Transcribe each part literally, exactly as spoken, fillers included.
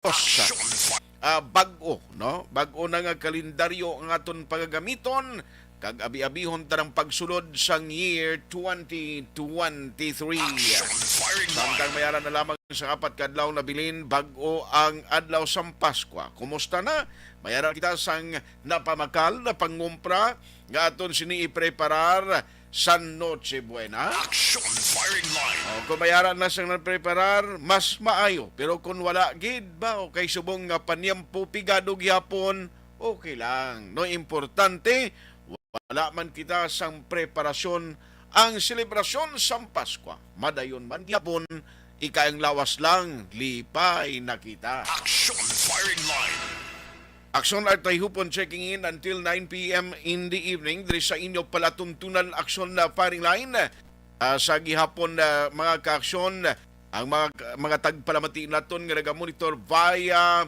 Action. Ah, bag-o, no? Bag-o na nga kalendaryo ang aton pagagamiton, kag abi-abihon ta ang pagsulod sang year twenty twenty-three. Action firing line. Samtang may ara na lamang sa apat ka adlaw na bilin, bag-o ang adlaw sang Paskwa. Kumusta na? May ara kita sang napamakal na pangumpra nga aton sini ipreparar sa Noche Buena. Action firing line. O, kung may ara na sang napreparar, mas maayo. Pero kung wala gid ba, o kay subong nga panyampo pigado gihapon, okay lang. No, importante, wala man kita sang preparasyon. Ang selebrasyon sang Paskwa, madayon man gihapon, ika ang lawas lang, lipay na kita. Action firing line. Action Art Tayhupon checking in until nine p m in the evening diri sa inyo palatuntunan Action na Firing Line. Ah, sa gihapon, ah, mga ka-aksyon, ang mga, mga tagpalamati naton nga nagamonitor via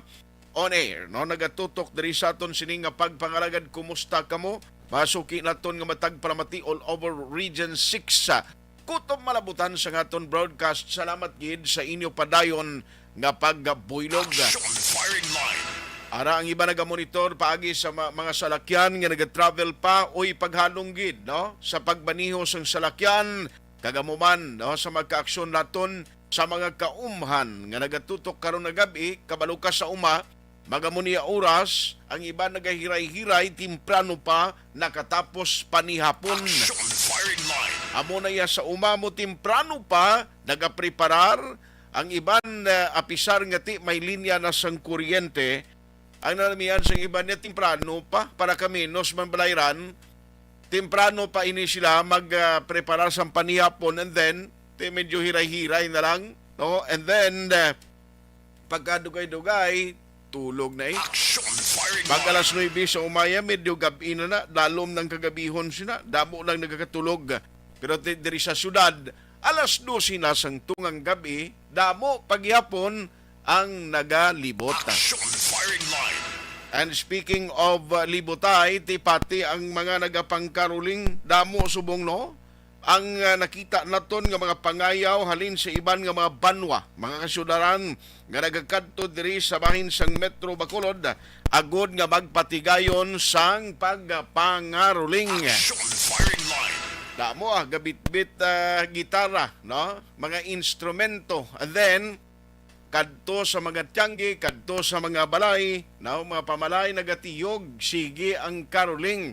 on air, no, nagatutok diri sa aton sini nga pagpangalagad. Kumusta kamo? Masuki naton nga matagpalamati all over Region six, ah, kutob malabutan sa aton broadcast. Salamat gid sa inyo padayon nga pagbuylog. Action firing line. Ara ang iba nagamonitor paagi sa ma-, mga salakyan nga nagatravel pa, uy, paghalong gid, no, sa pagmaneho sang salakyan, kag amo man, no, sa mga ka-aksyon naton sa mga kaumhan nga nagatutok karon nga gab-i, kabalo ka sa uma, magamo niya oras, ang iba nagahiray-hiray, temprano pa, nakatapos panihapon. Action firing line. Amo na iya sa uma mo, temprano pa, nagapreparar, ang iban, eh, apisar nga ti may linya na sang kuryente, ang nalamian sang iban niya temprano pa, para kamenos man balayran, temprano pa ini sila mag, ah, preparar sang panihapon, and then, ti medyo hiray-hiray na lang, no? And then, eh, pagkadugay-dugay, tulog na eh. Action firing Pag line. Alas nuebe sa umaya, medyo gab-i na na, dalom ng kagabihon sina, damo lang nagakatulog. Pero ti-, diri sa syudad, alas dose na sang tungang gab-i, damo paghapon ang nagalibot. Action firing line. And speaking of, uh, libotay, ti pati ang mga nagapangkaroling, damo subong, no? Ang, uh, nakita naton nga mga pangayaw halin sa iban nga mga banwa, mga kasyudaran nga nagakadto diri sa bahin sang Metro Bacolod, agod nga magpatigayon sang pagpangaroling. Action firing line. Damo, ah, gabitbit, ah, gitara, no? Mga instrumento. And then, kadto sa mga tiyanggi, kadto sa mga balay, no? Mga pamalay nagatiyog, sige ang caroling.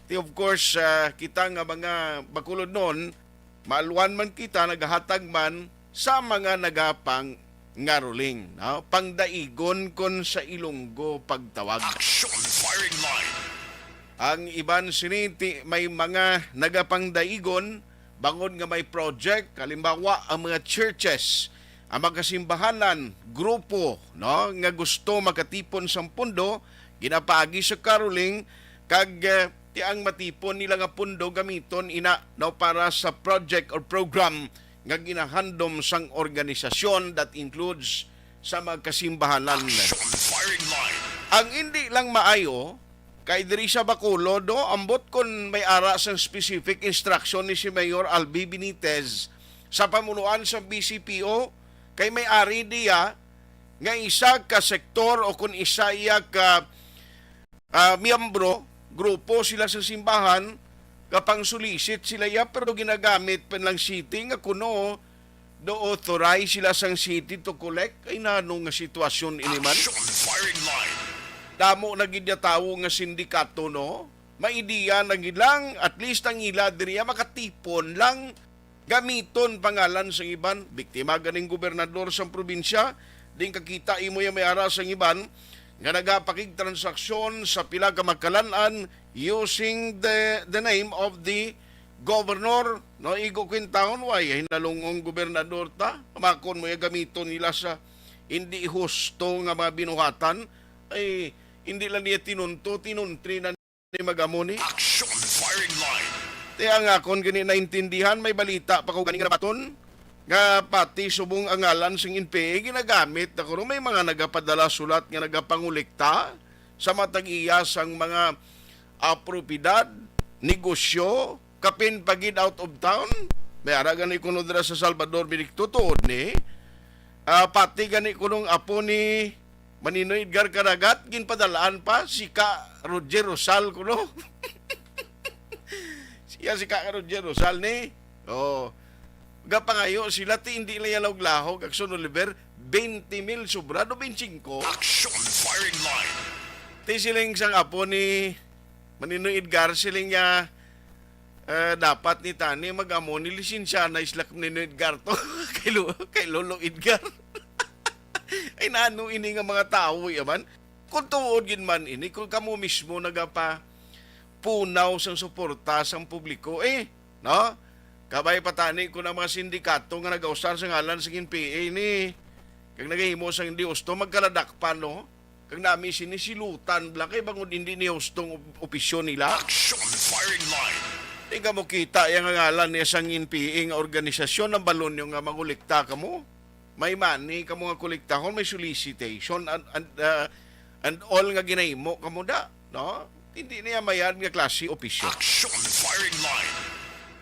Ti, of course, ah, kita nga mga Bacolodnon, maalwan man kita, nagahatag man sa mga nagapangaroling, no? Pangdaigon kon sa Ilonggo pagtawag. Action firing line. Ang iban sini ti may mga nagapangdaigon bangod nga may project, halimbawa ang mga churches, ang mga kasimbahanan, grupo, no, nga gusto makatipon sang pundo, ginapaagi sa caroling, kag, eh, ti ang matipon nila nga pundo gamiton ina, no, para sa project or program nga ginahandom sang organisasyon, that includes sa mga kasimbahanan. Action firing line. Ang indi lang maayo, kay diri sa Bacolod, no, ambot kon may ara sang specific instruction ni si Mayor Albi Benitez sa pamunuan sa B C P O, kay may ari diya nga isa ka sektor o kon isa iya ka, ah, miyembro, grupo sila sa simbahan, kapangsulisit sila iya, pero ginagamit pa lang city nga kuno do authorize sila sang city to collect. Ay, nano nga sitwasyon ini man? Action firing line. Damo na gid nga tawo nga sindikato, no? May ideya na gid lang, at least ang ila diri makatipon lang gamiton pangalan sang iban. Biktima ganing gobernador sang probinsya, din kakita imo ya may ara sang iban nga nagapakigtransaksyon sa pila ka makalan-an using the, the name of the governor, no? Igo kwintahon, way hinalungong gobernador ta. Makon mo ya gamiton nila sa hindi husto nga mga binuhatan. Ay, hindi lang niya tinunto, tinuntri na ni magamo ni. Action firing line. Ti ang akon gani naintindihan, may balita pa ko gani nga nabaton nga pati subong ang ngalan sing N P A ginagamit na kuno may mga nagapadala sulat nga nagapangolekta sa matag iya sang mga, ah, propiedad, negosyo, kapin pa gid out of town. May ara gani kuno dira sa Salvador, Benedicto, tuod ni. Ah, pati gani kunong apo ni Maninoy Edgar Caragat, ginpadalaan pa si Ka Roger Rosal kuno. Siya si Ka Roger Rosal ni. Oh. Gapangayo sila ti hindi lang lahog-lahog, Action Oliver, twenty mil sobra do twenty-five. Action Firing Line. Ti siling sang apo ni Maninoy Edgar, siling niya, eh, dapat ni tani mag-amo ni lisensya na islak ni Edgar to. Kay, Lo-, kay Lolo Edgar. Ay, nano ini nga mga tawo, yaman? Kung tuod gid man ini, kung kamo mismo nagapa punaw sang suporta sang publiko, eh, no? Kabay patani ko ng mga sindikato nga nagausar sa ngalan sa N P A ni, kag nagahimo sang hindi husto, magkaladakpan, no? Kag nami sini silutan bla kay bangod hindi ni hustong op-, opisyon nila. Action Firing Line. Di ka mo kita yang ngalan niya sang N P A nga organisasyon, ang balon nyo nga mangolekta kamo. May money kamo nga kolektahon, may solicitation and, and, uh, and all nga ginahimo kamo da, no? Hindi niya mayad nga klase opisyon. Action Firing Line.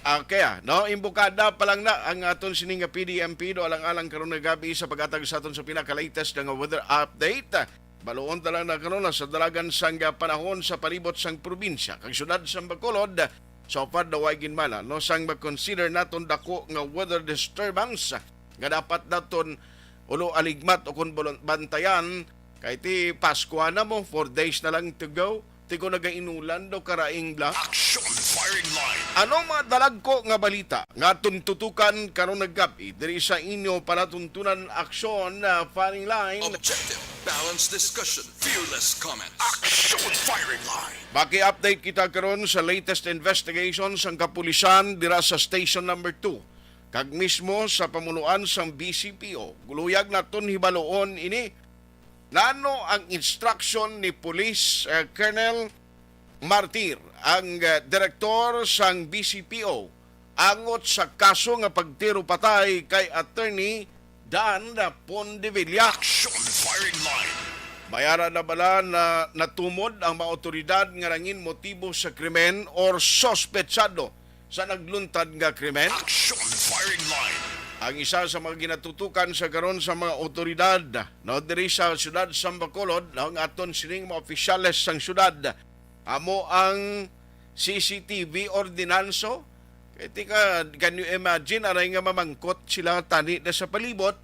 Ah, kaya, no, imbukada pa lang na ang aton sini nga P D M P do alang-alang karon nga gabi sa paghatag sa aton sa pinaka-latest nga weather update. Baluon ta lang na karon na sa dalagan sang panahon sa palibot sang probinsya kag syudad sang Bacolod. So far daw ay ginmala, no, sang ma-consider naton dako nga weather disturbance nga dapat naton ulo aligmat o kon bolon-, bantayan kay ti Paskwa na mo, four days na lang to go. Ti ko nagainulan daw karaing bla. Action Firing Line. Ano mga dalagko nga balita nga aton tutukan karon nga gabi diri sa inyo palatuntunan Action, ah, Firing Line? Objective, balanced discussion, fearless comments. Action Firing Line. Maki-update kita karon sa latest investigation sang kapulisan dira sa Station Number Two kag mismo sa pamunuan sang B C P O. Guluyag naton hibaluon ini. Nano ang instruction ni Police, eh, Colonel Martir, ang, eh, direktor sang B C P O, angot sa kaso nga pagtiro patay kay Attorney Dan Pondevilla? Action Firing Line. May ara na bala na natumod ang mga awtoridad nga nangin motibo sa krimen or sospetsado sa nagluntad nga krimen? Action Firing Line. Ang isa sa mga ginatutukan sa karon sa mga awtoridad, no, diri sa siyudad sa Bacolod, no, ang aton sining mga opisyales sang siyudad, amo ang C C T V ordinanso. Kay tika, can you imagine, aray nga mamangkot sila tani na sa palibot,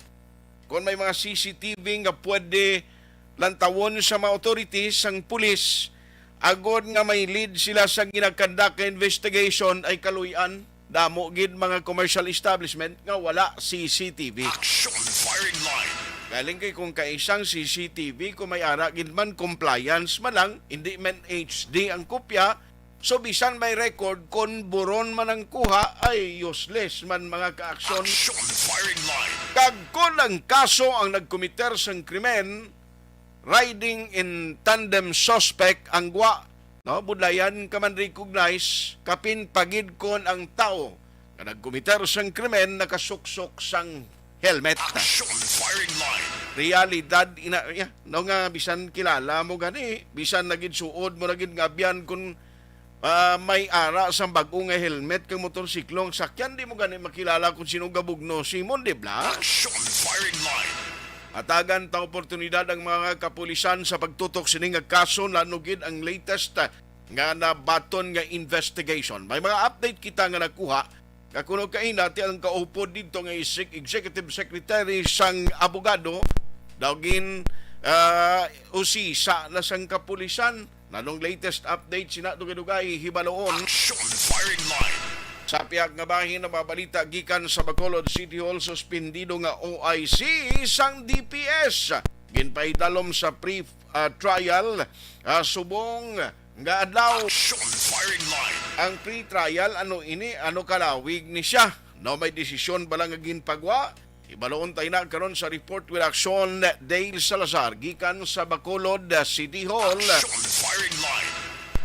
kon may mga C C T V nga pwede lantawon sa mga authorities sang pulis, agod nga may lead sila sa ginakandak nga investigation, ay kaluy-an. Damo gid mga commercial establishment nga wala C C T V. Action Firing Line. Galing kay kung kaisang C C T V, kung may ara gid man, compliance man lang, hindi man H D ang kopya. So, bisan may record, kon buron man ang kuha, ay useless man, mga kaaksyon. Action Firing Line. Kag kon ang kaso ang nagkomiter sang krimen, riding in tandem suspect ang gwa, no? Budlayan ka man recognize, kapin pagid kon ang tawo nga nagkomiter sang krimen nakasuksok sang helmet. Action Firing Line. Realidad ina, ya, no, nga bisan kilala mo gani, bisan nagid suod mo nagid nga abyan kung, ah, may ara sang bag-o nga helmet kang motorsiklo ang sakyan, di mo gani makilala kung sino gabugno, Simon, di bla? Action Firing Line. Hatagan ta oportunidad ang mga kapulisan sa pagtutok sini nga kaso, lalo gid ang latest, ah, nga nabaton nga investigation. May mga update kita nga nakuha nga kuno kaina ti ang kaupod didto nga isig-, executive secretary sang abogado daw gin, ah, usisa na sang kapulisan. Nanong latest update sina dugay-dugay hibaloon. Action Firing Line. Sa pihak nga bahin ang mga balita gikan sa Bacolod City Hall, suspendido nga O I C sang D P S ginpaidalom sa pre, ah, trial, ah, subong nga adlaw. Action Firing Line. Ang pre-trial, ano ini? Ano kalawig ni siya? No, may desisyon bala nga ginpagwa? Ibaloon tayo na karon sa report with Action, Dale Salazar, gikan sa Bacolod City Hall. Action Firing Line.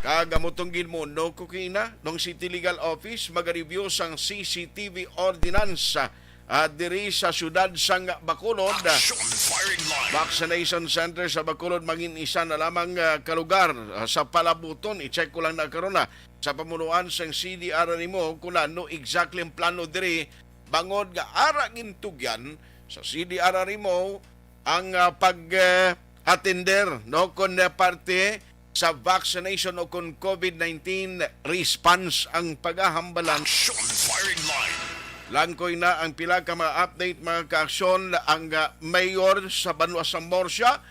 Kag amo tong ginmuno ko kina, nung City Legal Office maga-review sang C C T V ordinance, ah, diri sa siyudad sang Bacolod. Action Firing Line. Vaccination Center sa Bacolod, mangin isa na lamang, ah, ka lugar, ah, sa palabuton. I-check ko lang na karon na sa pamunuan sang C D R R M O kung ano exactly ang plano diri, bangod nga ara gintugyan sa C D R R M O ang, ah, pag, eh, atender, no, kon parte sa vaccination o kon COVID nineteen response ang pagahambalan. Action Firing Line. Langkoy na ang pila ka mga update, mga kaaksyon. Ang, ah, mayor sa banwa sa Murcia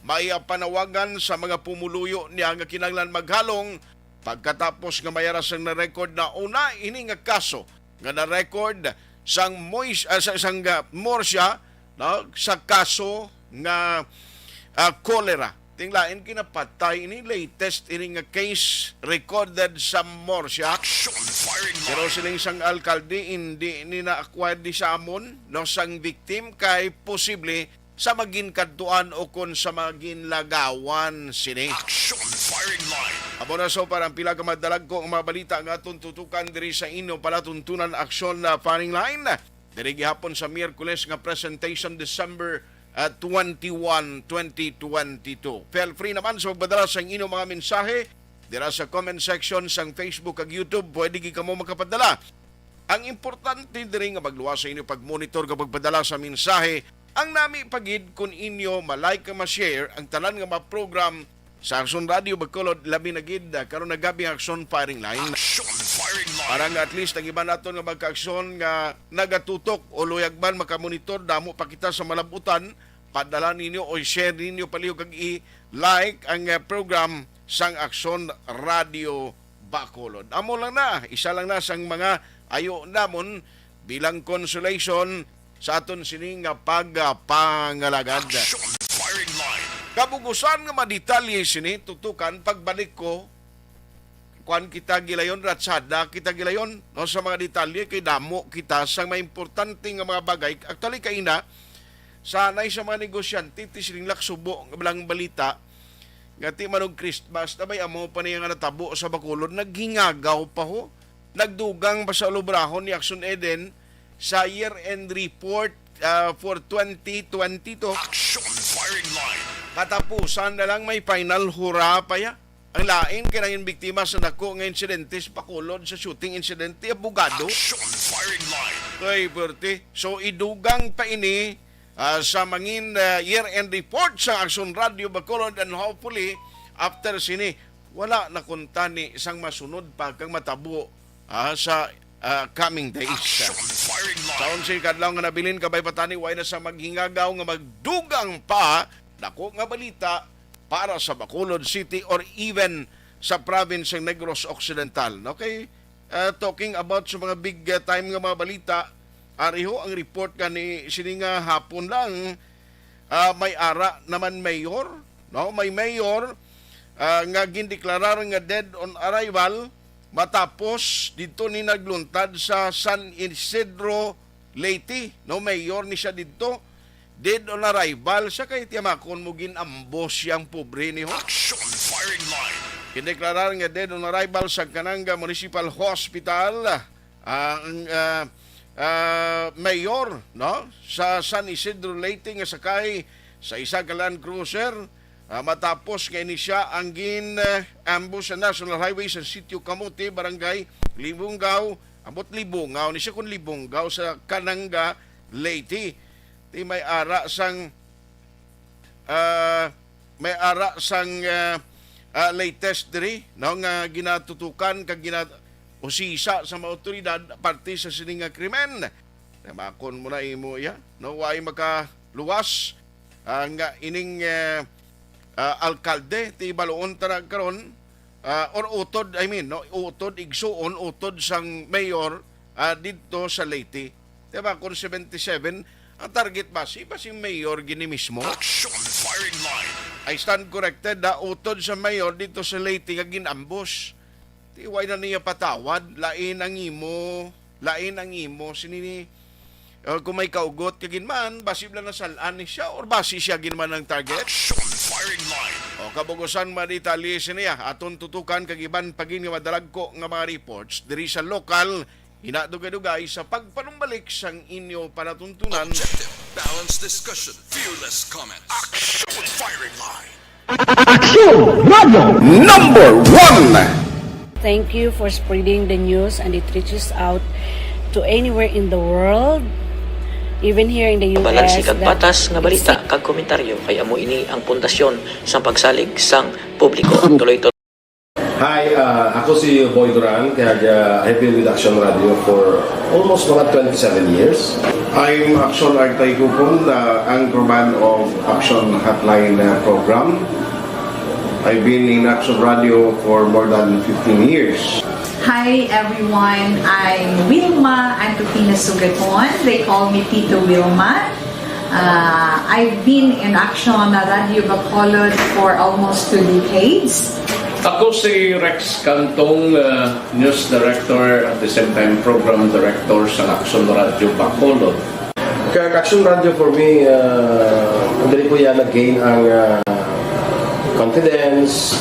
may, ah, panawagan sa mga pumuluyo niya nga kinahanglan maghalong pagkatapos nga may ara sang na-record na una ini nga kaso nga na-record sang Mois-, ah, sa, sang, ah, Murcia, no, sa kaso nga, ah, cholera. Ting lain kinapatay ini, latest ini nga case recorded sa Murcia. Action Firing Line. Pero siling sang alkalde, hindi ni na-acquired di sa amon, no, sang victim kay posible sa maginkantuan o kon sa maginlagawan sini. Action Firing Line. Amo na so para ang pila ka madalagko nga mga balita nga aton tutukan diri sa inyo palatuntunan Action, ah, Firing Line. Diri gihapon sa Miyerkules nga presentation, December, ah, twenty-one, twenty twenty-two. Feel free naman sa pagpadala sa inyo mga mensahe dira sa comment section sang Facebook kag YouTube. Pwede gid kamo makapadala. Ang importante diri nga magluwas sa inyo pag-monitor nga pagpadala sa mensahe. Ang nami pa gid kun inyo ma-like kag ma-share ang tanan nga mga program sa Action Radio Bacolod, labi na gid, ah, karon nga gab-i ang Action Firing Line. Action Firing Line. Para nga at least ang iban naton nga mga kaaksyon nga nagatutok o luyag man makamonitor, damo pa kita sa malab-utan, padala ninyo o share ninyo palihog kag i-like ang, ah, program sang Action Radio Bacolod. Amo lang na, isa lang na sang mga ayo namon bilang consolation sa aton sini nga pagpangalagad. Action Firing Line. Kabugusan nga mga detalye sini, tutukan pagbalik ko. Kuan kita gilayon, ratsada kita gilayon, no, sa mga detalye kay damo kita sa mga importante nga mga bagay. Actually, kaina, sanay sa mga negosyante, ti siling laksubo nga balang balita, nga ti manog Christmas, tabay amo pa niya nga natabo sa Bacolod, naghingagaw pa ho. Nagdugang pa sa ulubrahon ni Action Eden sa year-end report, ah, for twenty twenty-two. Action Firing Line. Katapusan na lang may final hura pa ya. Ang lain kay nangin biktima sa dako nga insidente sa Bacolod sa shooting incident ti abogado. Action Firing Line. Kay perte. So, idugang pa ini, ah, sa mangin, ah, year-end report sa Action Radio Bacolod, and hopefully, after sini, wala na kuntani sang masunod pa kag matabo, ah, sa, ah, coming days. Action Firing Line. Sa onse ka adlaw nga nabilin, kabay pa tani, way na sa maghingagaw nga magdugang pa dako nga balita para sa Bacolod City or even sa province ng Negros Occidental. Okay? Ah, talking about sa mga big, ah, time nga mga balita, ari ho ang report gani sini nga hapon lang, ah, may ara naman mayor, no? May mayor, ah, nga gindeklarar nga dead on arrival matapos didto ni nagluntad sa San Isidro, Leyte, no? Mayor ni siya didto. Dead on arrival sa kay tiyamakon mo gin-ambush yang pobre ni ho. Action Firing Line. Gindeklarar nga dead on arrival sa Kananga Municipal Hospital, ah, ang, ah, ah, mayor, no, sa San Isidro, Leyte nga sakay sa isa ka Land Cruiser, ah, matapos nga ini siya ang gin, ah, ambush sa National Highway sa Sitio Kamote, Barangay Libungaw, ambot Libungaw ni siya kun Libungaw sa Kananga, Leyte. Ti may ara sang, ah, may ara sang, ah, ah, latest diri, no, nga ginatutukan kag ginausisa sa mga awtoridad parte sa sini nga krimen. Namakon mo na imo iya, no, way makaluwas, ah, nga ining, eh, ah, alkalde, ti baluon ta na karon, ah, or utod, I mean, no, utod, igsuon, utod sang mayor, ah, didto sa Leyte. Diba, kung seventy-seven, ang target basi, basi mayor gini mismo. Action Firing Line. I stand corrected, ha, utod sa mayor didto sa Leyte nga gin-ambush. Ti, way na niya patawad, lain ang imo, lain ang imo, sini ni, uh, kung may kaugot ka gid man, basi bala nasal-an ni siya, or basi siya gid man ang target? Action Firing Line. O, kabugusan, mga detalye siniya, aton tutukan kag iban pa gid nga madalagko nga mga reports diri sa lokal, ina dugay-dugay sa pagpanumbalik sang inyo palatuntunan. Objective, balanced discussion, fearless comment. Action Firing Line. Action Radio Number One. Thank you for spreading the news and it reaches out to anywhere in the world, even here in the U S. Balanse kag patas nga balita kag komentaryo, kay amo ini ang pundasyon sang pagsalig sang publiko. Tuloy to. Hi, uh, ako si Boy Duran, kag uh, I've been with Action Radio for almost mga twenty-seven years. I'm Action Artay Kupon, uh, anchorman of Action Hotline uh, program. I've been in Action Radio for more than fifteen years. Hi everyone, I'm Wilma Antupina Sugaton. They call me Tito Wilma. Uh, I've been in Action Radio Bacolod for almost two decades. Ako si Rex Cantong, uh, News Director, at the same time Program Director sa Action Radio Bacolod. Kag Action Radio for me, uh, diri ko yan nag-gain ang uh, confidence,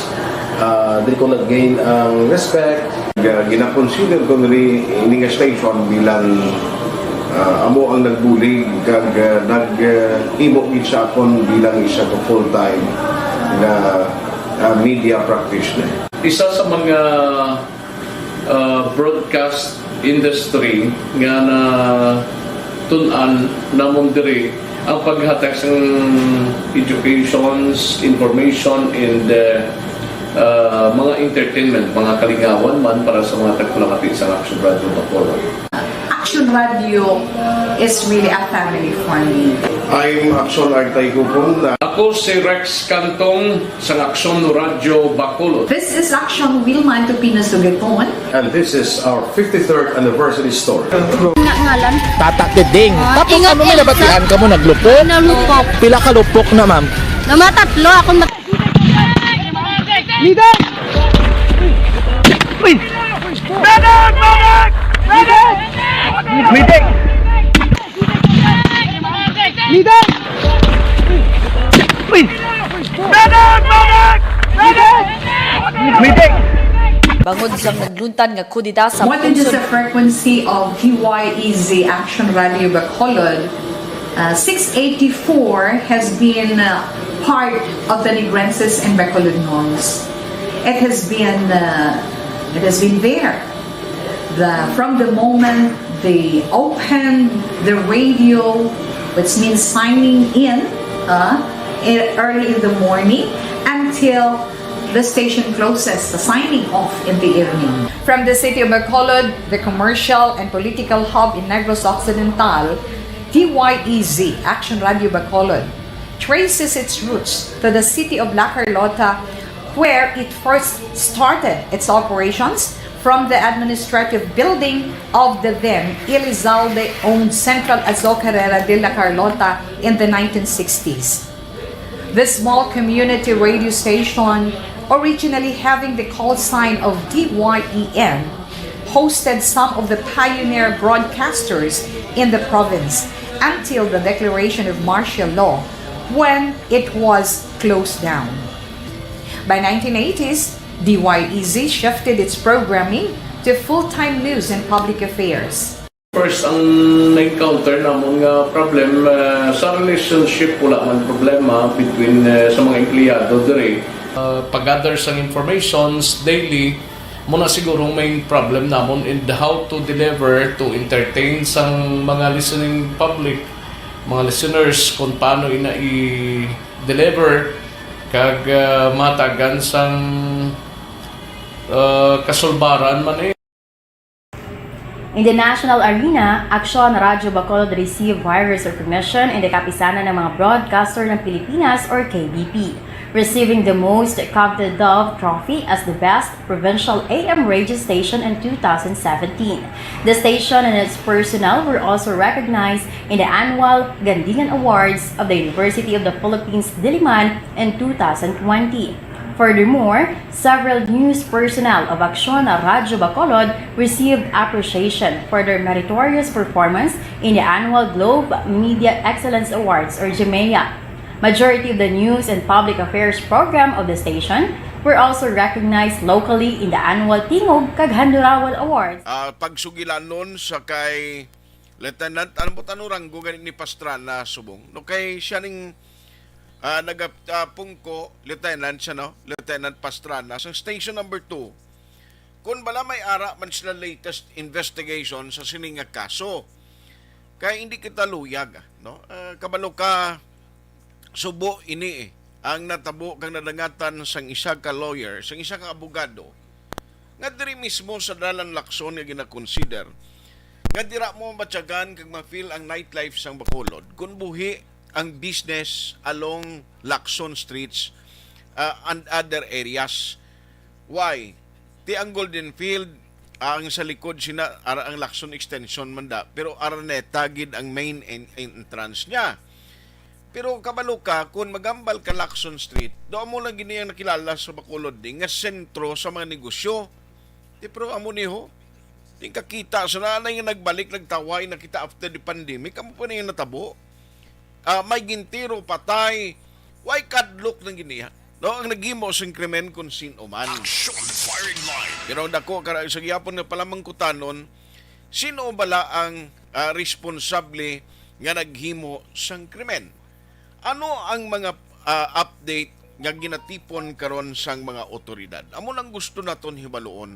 uh, diri ko nag-gain ang respect. Ga- Ginakonsider ko niri ini nga station bilang uh, amo ang nagbulig kag uh, nag-imo gid sa akon bilang isa ka full-time nga uh, media practitioner. Isa sa mga uh, broadcast industry nga na tun-an namon diri ang paghatag sang educations, information, and uh, uh, mga entertainment, mga kalingawan man para sa mga tagpulangati sa Action Radio Bacolod. Action Radio is really a family for me. I'm Action Artay Kupon. Uh, Ako si Rex Cantong sa Action Radio Bacolod. This is Action Wilma Antupina Sugaton. And this is our fifty-third anniversary story. Nga ngalan. Tata Keding. Tapos Ingat, ano may ingat. Nabatian ka mo naglupok? Nalupok. Pila ka lupok na, ma'am? Namatatlo ako. Mat- Uy! Medic! Medic! Medic! Uy! Medic! Medic! Medic! Bangod sang nagluntad nga kudeta sa What is pungsod the frequency of D Y E Z Action Radio Bacolod? Uh, six eighty-four has been uh, part of the Negrenses and Bacolodnons. It has been uh, it has been there. The, from the moment they open the radio, which means signing in uh, e- early in the morning, until the station closes, the signing off in the evening. From the city of Bacolod, the commercial and political hub in Negros Occidental, D Y E Z, Action Radio Bacolod, traces its roots to the city of La Carlota, where it first started its operations from the administrative building of the then Elizalde-owned Central Azocarera de La Carlota in the nineteen sixties. The small community radio station, originally having the call sign of D Y E N, hosted some of the pioneer broadcasters in the province until the declaration of martial law, when it was closed down. By nineteen eighties, D Y E Z shifted its programming to full-time news and public affairs. First, ang na-encounter namon nga problem uh, sa relationship, wala man problema between uh, sa mga empleyado diri. Uh, pag-gather sang informations daily, mo na siguro ang main problem namon in how to deliver, to entertain sang mga listening public, mga listeners, kung paano ina i-deliver kag uh, matagan sang uh, kasulbaran man eh. In the national arena, Aksyon Radyo Bacolod received various recognition in the Kapisanan ng mga Broadcaster ng Pilipinas or K B P, receiving the most coveted Dove Trophy as the best provincial A M radio station in two thousand seventeen. The station and its personnel were also recognized in the annual Gandigan Awards of the University of the Philippines Diliman in two thousand twenty. Furthermore, several news personnel of Aksyon Radyo Bacolod received appreciation for their meritorious performance in the annual Globe Media Excellence Awards or GMEA. Majority of the news and public affairs program of the station were also recognized locally in the annual Tingog kag Handurawal Awards. Ah, pagsugilanon sa kay Lieutenant, ano po tanong ranggo gani ni Pastrana subong? No, kay siya ning ah, nagapungko, Lieutenant siya, no? Lieutenant Pastrana, sa Station Number two, kung bala may ara man sila latest investigation sa sini nga kaso. Kay hindi kita luyag, no? Ah, kabalo ka, Subo ini, eh, ang natabo kang nadangatan sang isa ka lawyer, sang isa ka abogado, nga diri mismo sa Dalan Lacson nga ginakonsider nga dira mo matyagan kag ma-feel ang nightlife sang Bacolod kun buhi ang business along Lacson streets, ah, and other areas. Why? Ti ang Golden Field, ang sa likod sina, ara ang Lacson Extension man da, pero Araneta gid ang main en-, entrance niya. Pero kabalo ka, kung magambal ka Lacson Street, do amo lang gini ang nakilala sa Bacolod di nga sentro sa mga negosyo. Di, pero amo ni ho, di kakita sa nanay nga nagbalik, nagtaway na kita after the pandemic, amo pa niya natabo. Ah, may gintiro, patay, why kadlok ng giniya? No, ang naghimo sing krimen kung sino man. Action firing line. Pero ang dako kara sa gihapon nga palamangkutanon, sino bala ang, ah, responsable nga naghimo sang krimen? Ano ang mga, ah, update nga ginatipon karon sang mga otoridad? Amo nang gusto naton hibaluon.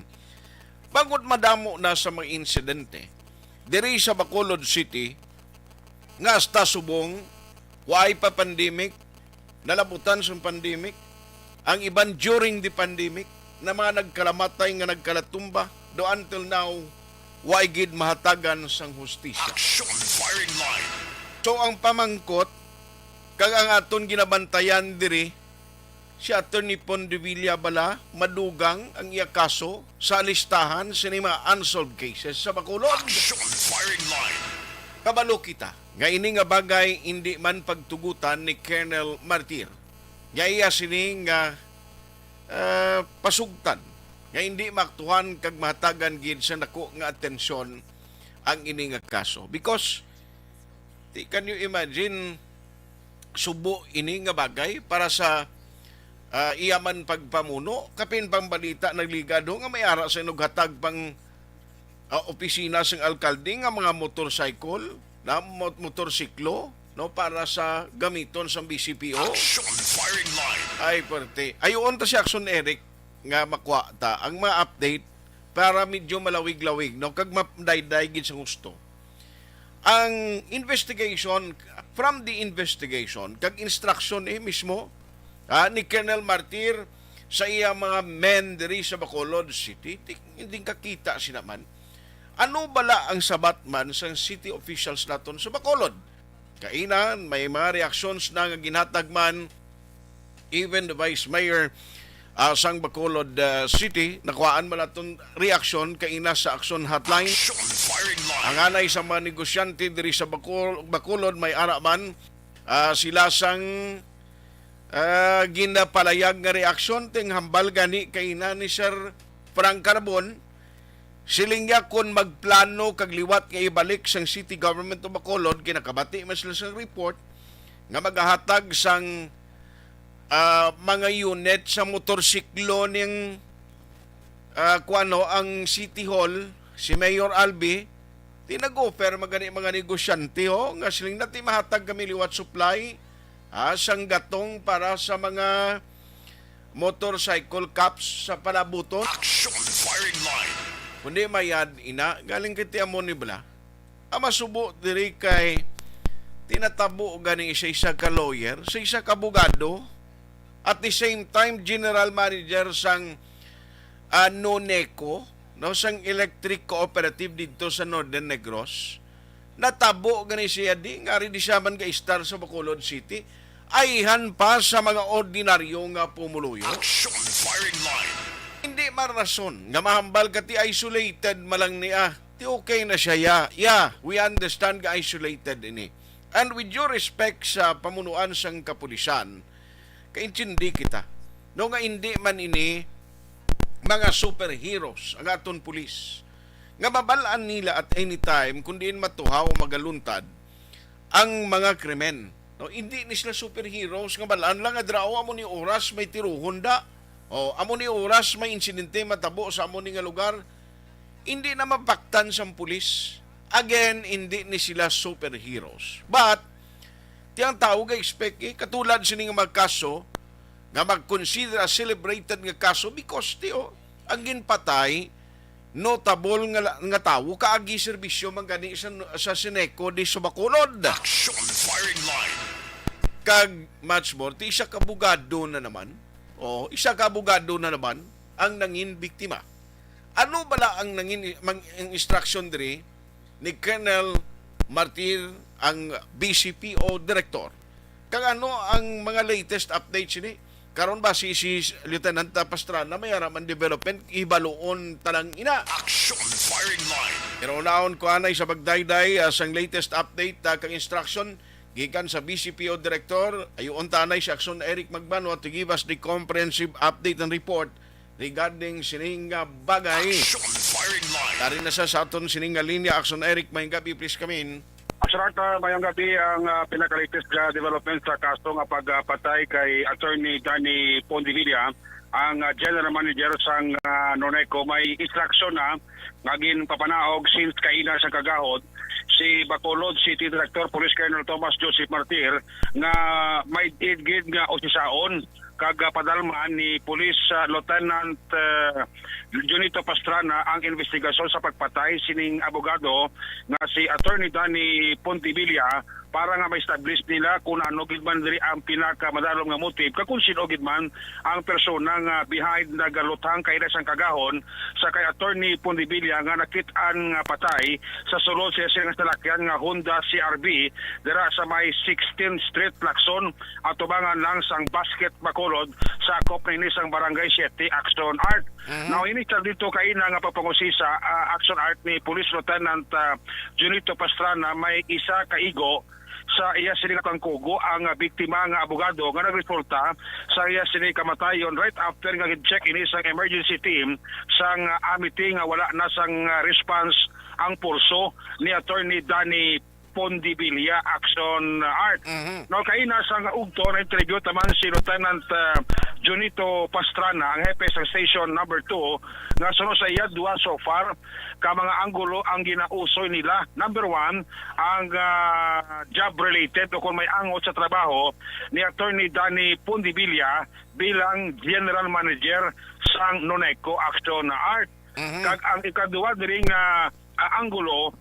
Bangod madamo na sa mga insidente diri sa Bacolod City nga hasta subong waay pa pandemic, nalabutan sang pandemic, ang iban during the pandemic, na mga nagkalamatay nga nagkalatumba, do until now, wa gid mahatagan sang hustisya. Action firing line. So, ang pamangkot, kag ang aton ginabantayan diri, si Attorney Pondevilla bala, madugang ang iya kaso sa listahan sini mga unsolved cases sa Bacolod. Action firing line. Kabalo kita nga ini nga bagay indi man pagtugutan ni Colonel Martir, nga iya sini nga, ah, pasugtan, nga indi maaktuhan kag mahatagan gid sa dako nga atensyon ang ini nga kaso. Because, ti-, can you imagine, subo ini nga bagay para sa, ah, iya man pagpamuno? Kapin pang balita nagligado nga may ara sa inughatag pang, ah, opisina sang alkalde nga mga motorcycle, na mo-, motorsiklo, no, para sa gamiton sang B C P O. Action firing line. Ay, perte. Ayuon ta si Action Eric nga makuha ta ang mga update para medyo malawig-lawig, no, kag mapdayday gid sa gusto. Ang investigation, from the investigation kag instruction, eh, mismo, ah, ni Colonel Martir sa iya mga men diri sa Bacolod City, ti-, hindi kakita sila man. Ano bala ang sabat man sa city officials naton sa Bacolod? Kaina, may mga reactions na nga ginhatag man, even the Vice Mayor, ah, sang Bacolod, ah, City, nakuhaan man aton reaksyon kaina sa Action Hotline. Action firing line. Ang anay sa mga negosyante diri sa Bacol-, Bacolod, may ara man, ah, sila sang, ah, ginapalayag nga reaksyon, ting hambal gani kaina ni Sir Frank Carbon. Siling niya, kon magplano kag liwat nga ibalik sang City Government of Bacolod, kinakabati man sila sang report nga magahatag sang, ah, mga unit sa motorsiklo ning, ah, kuano, ang City Hall, si Mayor Albi, ti nag-offer man gani mga negosyante, ho, nga siling na ti mahatag kami liwat supply, ah, sang gatong para sa mga motorcycle cops sa palabuton. Action firing line. Kundi mayad ina, galing kay ti amo ni bala. Ang masubo diri kay tinatabo gani sa isa ka lawyer, sa isa ka abogado, at the same time general manager sang, ah, Noneco, no, sang electric cooperative didto sa Northern Negros. Natabo gani siya di, nga rin di siya man ga-istar sa Bacolod City. Ayhan pa sa mga ordinaryo nga pumuluyo. Action firing line. Hindi man rason nga mahambal ka ti isolated malang niya. Ti okay na siya, ya. Yeah, we understand nga isolated ini. And with due respect sa pamunuan sang kapulisan, kaintindi kita, no, nga hindi man ini mga superheroes ang aton pulis, nga mabal-an nila at any time kung diin matuhaw o magaluntad ang mga krimen. No, hindi ni sila superheroes nga bal-an lang nga dira, "Oh, amo ni oras may tiruhon da. Oh, amo ni oras may insidente matabo sa amo ni nga lugar." Hindi na mapaktan sang pulis. Again, hindi ni sila superheroes. But, ti ang tawo ga-expect, eh, katulad sini nga mga kaso, nga mag-consider a celebrated nga kaso because, ti, oh, ang ginpatay, notable nga la-, nga tawo, kaagi serbisyo man gani sa, sa Sineco de Subacolod. Action firing line. Kag much more, ti isa ka abogado na naman. O, isa ka abogado na naman ang nangin biktima. Ano bala ang nangin mang, ang instruction diri ni Colonel Martir, ang B C P o direktor? Kag ano ang mga latest updates ini? Karon ba si, si Lieutenant Pastrana may ara man development, ibaluon ta lang ina. Action firing line. Pero naon ko anay sa pagdayday, ah, sang latest update, ah, kag instruction gikan sa B C P o direktor, ayuon ta anay si Action Eric Magbanwa to give us the comprehensive update and report regarding sining nga bagay. Action firing line. Dari na sa, sa aton sining nga linya, Action Eric, may gabi, please come in. Action Art, ah, mayong gabi. Ang, ah, pinaka-latest nga development sa kaso nga pagpatay kay Attorney Danny Pondevilla, ang, ah, general manager sang, ah, Noneco, may instruction na nga ginpapanaog since kaina sa kagahod si Bacolod City Director Police Colonel Thomas Joseph Martir nga may did gid nga usisaon kag, ah, padalman ni Police, ah, Lieutenant, ah, Junito Pastrana ang investigasyon sa pagpatay sining abogado nga si Attorney Danny Pontevilla para nga ma-establish nila kung ano gid man diri ang pinakamadalom nga motive kag kung sino gid man ang persona nga behind nagaluthang kaina sang kagahon sa kay Attorney Pontevilla nga nakit-an nga patay sa sulod sa iyang salakyan nga Honda C R V dira sa may sixteenth Street, Lacson, atubangan lang sang Basket, Bacolod, sakop na ini sang Barangay Siete, Action Art. Mhm. Now, ini sa dito kaina nga pagpangusisa, ah, Action Art ni Police Lieutenant, ah, Junito Pastrana, may isa ka igo sa iya sini nga tangkugo ang, ah, biktima nga abogado nga nagresulta sa iya sini kamatayon right after nga gin-check ini sang emergency team sang, ah, Amity nga wala na sang, ah, response ang pulso ni Attorney Danny Pondevilla, Action Art. Mhm. Now, kaina sang ugto, na-interview taman si Lieutenant, ah, Junito Pastrana, ang hepe sa Station Number Two, nga suno sa iya, duha so far ka mga anggulo ang ginausoy nila. Number one, ang, ah, job-related o kung may angot sa trabaho ni Attorney Danny Pondevilla bilang General Manager sang Noneco, Action Art. Mhm. Kag ang ikaduha diri nga, ah, anggulo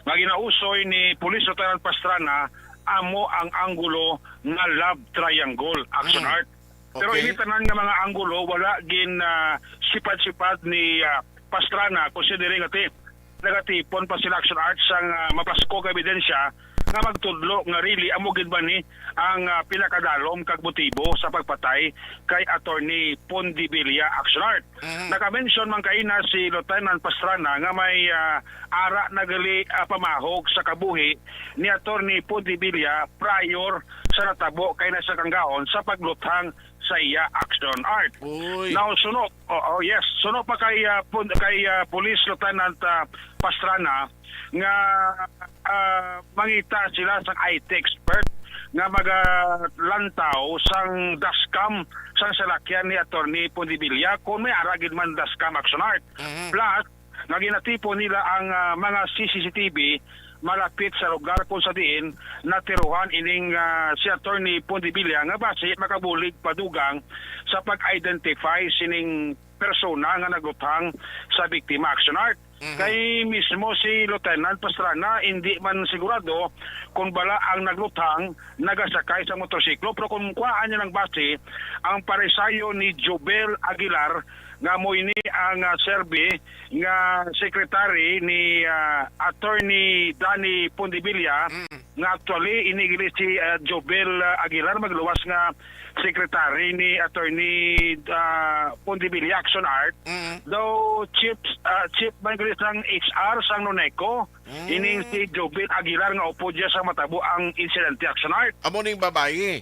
nga ginausoy ni Police Lieutenant Pastrana amo ang anggulo nga love triangle, Action Mm. Art. Pero Okay. ini tanan nga mga anggulo wala gin, ah, sipad-sipad ni, ah, Pastrana, considering ati nagatipon pa sila, Action Art, sang, ah, mapasko nga ebidensya nga magtudlo nga really amo gid ba ni ang, ah, pinakadalom kag motibo sa pagpatay kay Attorney Pondevilla, Action Art. Mhm. Naka-mention man kaina si Lieutenant Pastrana nga may, ah, ara na gali, ah, pamahog sa kabuhi ni Attorney Pondevilla prior sa natabo kaina sa kagahon sa pagluthang sa iya, Action Art. Uy. Now, suno, oh, oh, yes, suno pa kay, ah, pun-, kay, ah, Police Lieutenant, ah, Pastrana nga, ah, mangita sila sang I T expert nga magalantaw sang dashcam sang salakyan ni Attorney Pondevilla kung may ara gid man dashcam, Action Art. Mhm. Plus, nga ginatipon nila ang, ah, mga C C T V malapit sa lugar kung sa diin natiruhan ining, ah, si Attorney Pondevilla nga basi makabulig padugang sa pag-identify sining persona nga nagluthang sa biktima, Action Art. Mhm. Kay mismo si Lieutenant Pastrana, hindi man sigurado kung bala ang nagluthang nagasakay sa motorsiklo. Pero kung kuhaan niya ng base, ang paresayo ni Jobel Aguilar, nga mo ini ang, ah, serbi nga secretary ni, ah, Attorney Danny Pondevilla, Mm. nga actually ini gili si, ah, Jobel, ah, Aguilar, magluwas nga secretary ni Attorney, ah, Pondevilla, Action Art. Mm. Daw chief, ah, chief man gili sang H R sang Noneco. Mm. Ining si Jobel Aguilar nga upod siya sa matabo ang insidente, Action Art. Amo ning babayi.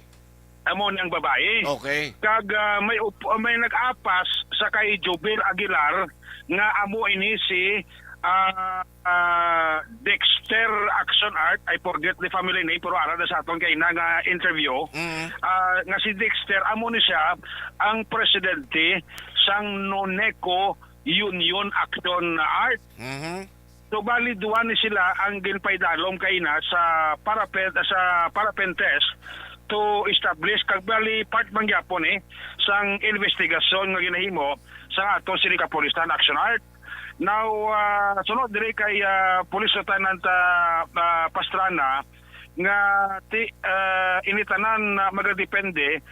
Amo ni ang babayi. Okay. Kag, ah, may up-, may nag-apas sa kay Jobel Aguilar nga amo ini si, ah, ah, Dexter, Action Art. I forget the family name, pero ara na sa aton kay na nga interview. Mm. Ah, nga si Dexter, amo ni siya ang presidente sang Noneco Union, Action Art. Mhm. So, bali, duha ni sila ang ginpaidalom kaina sa parapet-, sa paraffin test to establish, kag bali, part man gyapon, eh, sang investigasyon nga ginahimo sa ato sini kapulisan, Action Art. Now, ah, sunod diri kay, ah, Police Lieutenant, ah, ah, Pastrana, nga ti, ah, ini tanan na magadepende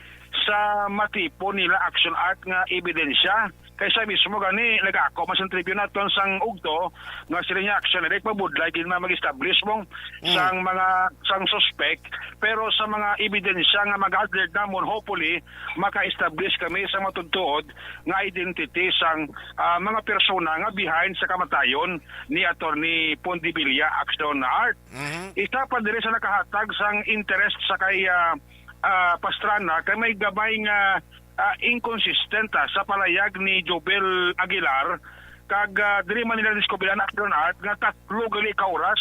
sa matipon nila Action Art nga ebidensya. Kay sa mismo gani, nag-ako man sa tribune naton sang ugto nga sila niya Action Art, mabudlay gid na mag-establish mo Mm. sang mga, sang suspect, pero sa mga ebidensya nga mag-gathered namon, hopefully, maka-establish kami sa matutuod nga identity sang, ah, mga persona nga behind sa kamatayon ni Attorney Pondevilla Action Art. Mhm. Isa pa diri sa nakahatag sang interest sa kay, ah, ah, Pastrana kay may gamay nga, ah, inconsistent, ah, sa palayag ni Jobel Aguilar, kag, ah, diri man nila diskubiran Action Art nga tatlo gali ka oras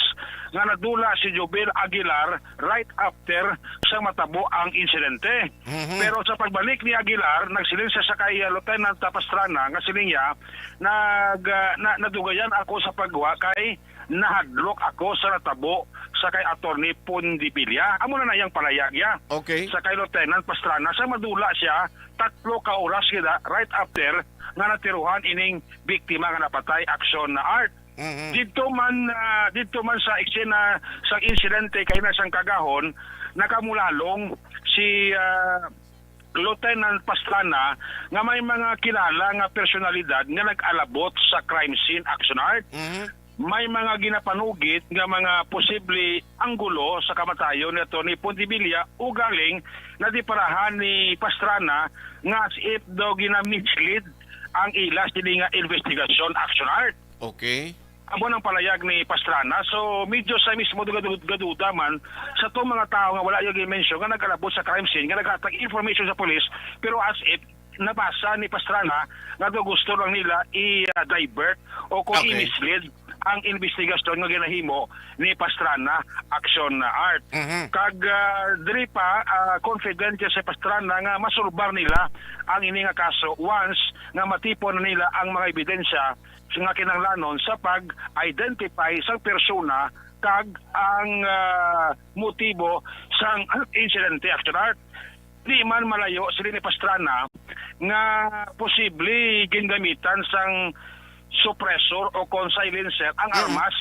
nga nadula si Jobel Aguilar right after sa matabo ang insidente. Mhm. Pero sa pagbalik ni Aguilar, nagsiling siya sa kay, ah, Lieutenant Pastrana nga siling niya, nag, ah, na, nadugayan ako sa pagwa kay nahadlok ako sa natabo sa kay Attorney Pondevilla. Amo na na iyang palayag ya. Okay. Sa kay Lieutenant Pastrana, sa madula siya, tatlo ka oras gid, ah, right after nga natiruhan ining biktima nga napatay, Action Art. Mhm. Didto man, ah, didto man sa eksena sang insidente kay na sang kagahon, nakamulalong si, ah, Lieutenant Pastrana nga may mga kilala nga personalidad nga nag-alabot sa crime scene, Action Art. Mhm. May mga ginapanugit nga mga posible anggulo sa kamatayon ni Attorney Pondevilla, ugaling nadiparahan ni Pastrana nga as if daw ginamislead ang ila sini nga investigasyon, Action Art. Okay. Amo nang palayag ni Pastrana. So, medyo sa mismo gadu-, gaduda man sa tong mga tawo nga wala yung i-mention nga nag-alabot sa crime scene, nga naghatag information sa police, pero as if nabasa ni Pastrana nga daw gusto lang nila i-divert o kung Okay. i-mislead ang investigasyon nga ginahimo ni Pastrana, Action Art. Mhm. Kag, ah, diri pa, ah, confident siya si Pastrana nga masulbar nila ang ini nga kaso once nga matipon na nila ang mga ebidensya nga kinahanglanon sa pag-identify sang persona kag ang, ah, motibo sang insidente, Action Art. Di man malayo sila ni Pastrana nga posible gingamitan sang suppressor o kon silencer ang Mm. armas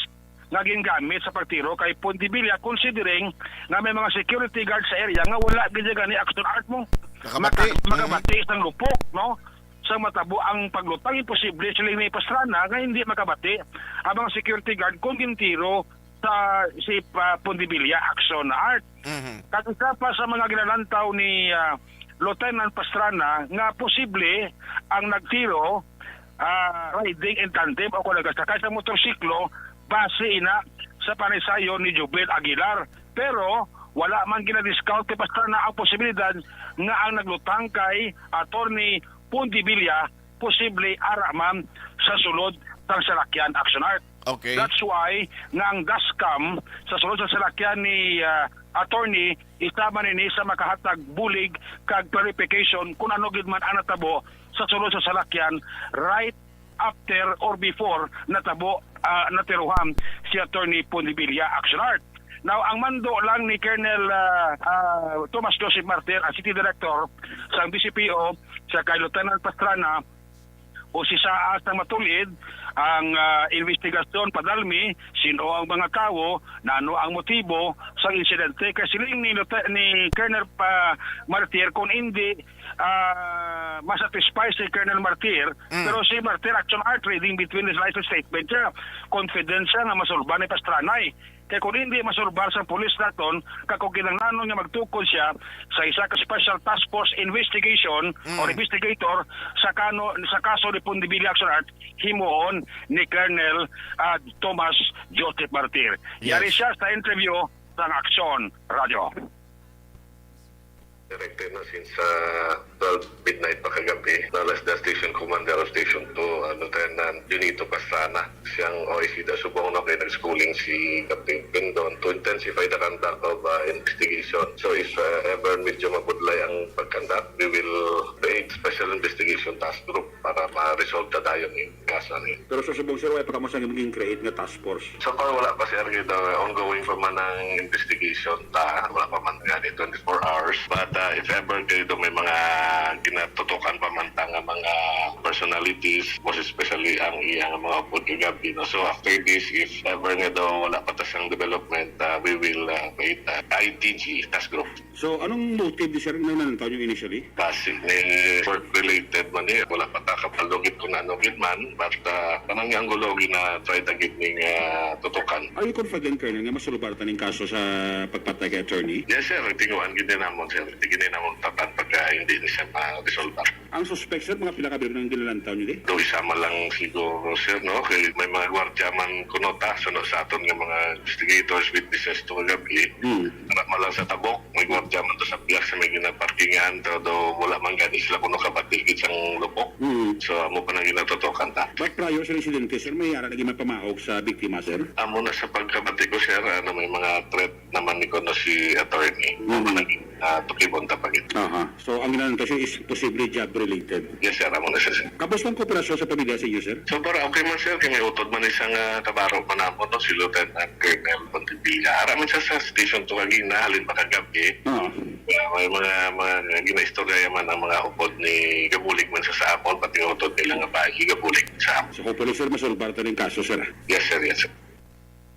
nga gingamit sa pagtiro kay Pondevilla, considering nga may mga security guard sa area nga wala gid gani, Action Art, mo Nakabati. Maka-, Mm. makabati sang lupok, no? Sa matabo ang paglutang, imposible sila ni Pastrana nga hindi makabati ang mga security guard kung gintiro sa si, ah, Pondevilla, Action Art. Mhm. Kag isa pa sa mga ginalantaw ni, ah, Lieutenant Pastrana nga posible ang nagtiro, ah, riding in tandem o kung nagasakay sa motorsiklo base ina sa panaysayon ni Jubel Aguilar. Pero wala man gina-discount kay Pastrana ang posibilidad nga ang naglutang kay Attorney Pondevilla posible ara man sa sulod sang salakyan, Action Art. Okay. That's why nga ang dashcam sa sulod sa salakyan ni, ah, attorney, isa man ini sa makahatag bulig kag clarification kung ano gid man ang natabo sa sulod sa salakyan right after or before natabo, ah, natiruhan si Attorney Pondevilla, Action Art. Now, ang mando lang ni Colonel, ah, ah, Tomas Joseph Martir, ang City Director sa B C P O, sa kay Lieutenant Pastrana, o si Saas na matulid ang, ah, investigasyon padalmi, sino ang mga tawo, nano ang motibo sa insidente. Kay siling ni Lieutenant, ni Colonel pa Martir, kung hindi, ah, masatisfy si Colonel Martir, Mm. pero si Martir, Action Art, reading between his lines of statement siya, confident siya nga masulba ni Pastrana. Kay kung hindi masulbar sa pulis naton, kag kung kinahanglanon nga magtukod siya sa isa ka special task force investigation Mm. or investigator sa kano, sa kaso ni Pondevilla, Action Art, himuon ni Colonel, ah, Tomas Joseph Martir. Yes. Yari siya sa interview sa Aksyon Radyo. Directed na since, ah, twelve midnight pa kagabi. Nalas the station commander of Station two, ah, Lieutenant Junito Pastrana. Siyang O I C da subong, no, kay nag-schooling si Captain Pindon to intensify the conduct of, ah, investigation. So if, ah, ever medyo mabudlay ang pag-conduct, we will create special Investigation Task Group para ma-resolve ta dayon ni kaso ni. Pero sa subong, sir, wala pa kamo sang create nga task force? So far, wala pa, sir. Kay the ongoing pa man ang investigation ta. Wala pa man gani twenty-four hours. But, uh, if ever kay do may mga ginatutukan pa man ta nga mga personalities, most especially ang iya nga mga upod kagabi, no? So after this, if ever nga daw wala pa ta sang development, uh, we will, uh, create a I T G task group. So, anong motive ni sir nga nanantaw niyo initially? Basi ni work-related man ni, wala pa ta kabalo gid kung ano gid man, but, ah, kanang anggulo gina-try ta gid ning, ah, tutukan. Are you confident, Colonel, nga masulbar ta ning kaso sa pagpatay kay attorney? Yes, sir. Tinguhaan gid ni namon, sir. Di gid ni namon tapat pagka hindi ni siya ma-resolbar. Ang suspect, sir, mga pila ka building ang ginalantaw niyo di? Do isa man lang siguro, sir, no? Kay may mga gwardiya man kuno ta, suno sa aton nga mga investigators, witnesses to kagabi. Hmm. Wala man lang sa tabok, may gwardiya man to sa biyak sa may ginaparkingan, pero do wala man gani sila kuno kabati gid sang lupok. Hmm. So, amo pa nang ginatutukan ta. But prior sa insidente, sir, may ara lagi may pamahog sa biktima, sir? Amo na sa pagkabati ko, sir, ano, may mga threat naman ni kuno si attorney. Mm. Amo na gid, ah, tukibon ta pa gid. Aha. So, ang ginanantaw siya is posible job related. Yes, sir. Amo na siya, sir. Kamusta ang kooperasyon sa pamilya sa inyo, sir? So far, okay man, sir. Kay may utod man isang, ah, kabaro pa namon, no, si Lieutenant Colonel Pontevilla. Ara man siya sa Station two kagina, halin pa kagabi. Oo. Ah, may mga, mga ginaistorya man ang mga upod ni, gabulig man siya sa amon, pati utod nila nga bayi, gabulig sa amon. So, hopefully, sir, masulbar ta ning kaso, sir. Yes, sir. Yes, sir.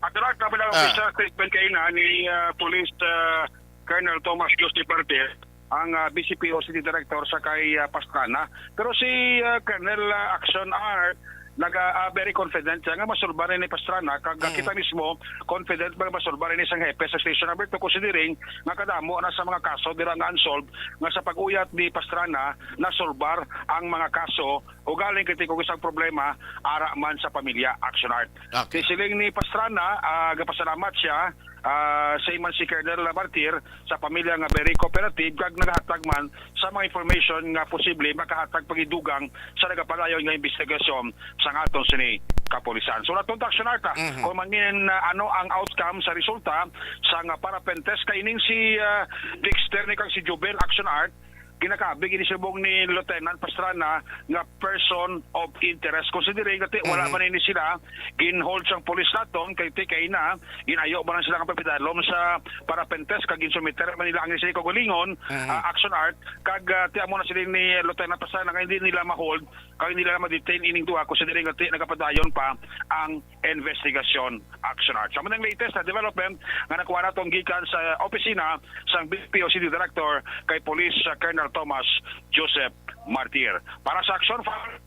At lahat na bilang Ah. official statement kaina ni, ah, Police, ah, Colonel Thomas Joseph Martir, ang, ah, B C P O City Director sa kay, ah, Pastrana. Pero si, ah, Colonel, ah, Action Art, naga, ah, very confident siya nga masulbar ni Pastrana. Kag, ah, Mm. kita mismo, confident ba masulbar ni sang hepe sa Station Number Two, considering nga kadamo na sa mga kaso dira nga unsolved, nga sa pag-uyat ni Pastrana, nasulbar ang mga kaso. Ugaling kay kung isang problema, ara man sa pamilya, Action Art. Okay. Kay siling ni Pastrana, ah, gapasalamat siya, ah, sa iman si Colonel Martir sa pamilya nga very cooperative kag nagahatag man sa mga information nga posible makahatag pagidugang sa nagapadayon nga investigasyon sa aton sini kapulisan. So, natong Action Art, ah, Mhm. kung mangin, ah, ano ang outcome sa resulta sa nga paraffin test kay ining si, ah, Dexter ni kag si Jubel, Action Art, ginakabig ini subong ni Lieutenant Pastrana nga person of interest. Considering nga ti, wala Mhm. man ini sila gin-hold sang pulis naton, kay ti, kay na, ginayo man lang sila nga pagpidalom sa paraffin test, kag ginsumiter man nila ang sila kaugalingon, Mhm. ah, Action Art, kag, ah, ti amo na sila ni Lieutenant Pastrana nga hindi nila ma-hold, kag hindi nila ma-detain ining duha, considering nga ti, nagapadayon pa ang investigasyon, Action Art. Sa mga latest na development nga nakuha naton gikan sa opisina sang B P O City Director kay Police, uh, Colonel Thomas Joseph Martir. Para sa Action Fire,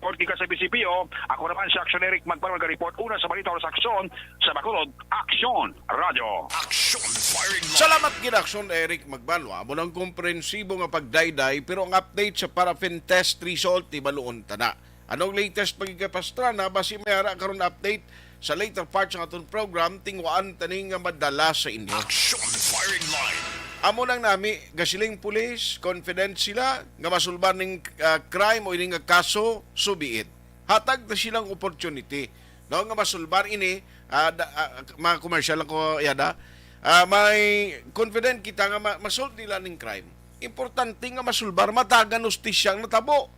report gikan sa B C P O, ako naman si Action Eric Magpalo, nag-report una sa balita o sa aksyon sa Bacolod, Action Radio. Action Firing Line. Salamat gid, Action Eric Magbalwa. Amo nang komprensibo nga pagdayday, pero ang update sa paraffin test result, ibaluon ta na. Anong latest pa gid kay Pastrana? Basi may ara karon update sa later part sa aton program, tinguhaan ta ni nga madala sa inyo. Action Firing Line. Amo nang nami, gasiling pulis, confident sila nga masulbar ning, ah, crime o ini nga kaso, so be it. Hatag ta silang opportunity, no, nga masulbar ini, ah, da-, ah, mga commercial lang ko, yada. Ah, may confident kita nga ma-, masolve nila ning crime. Importante nga masulbar, matagan hustisya ang natabo,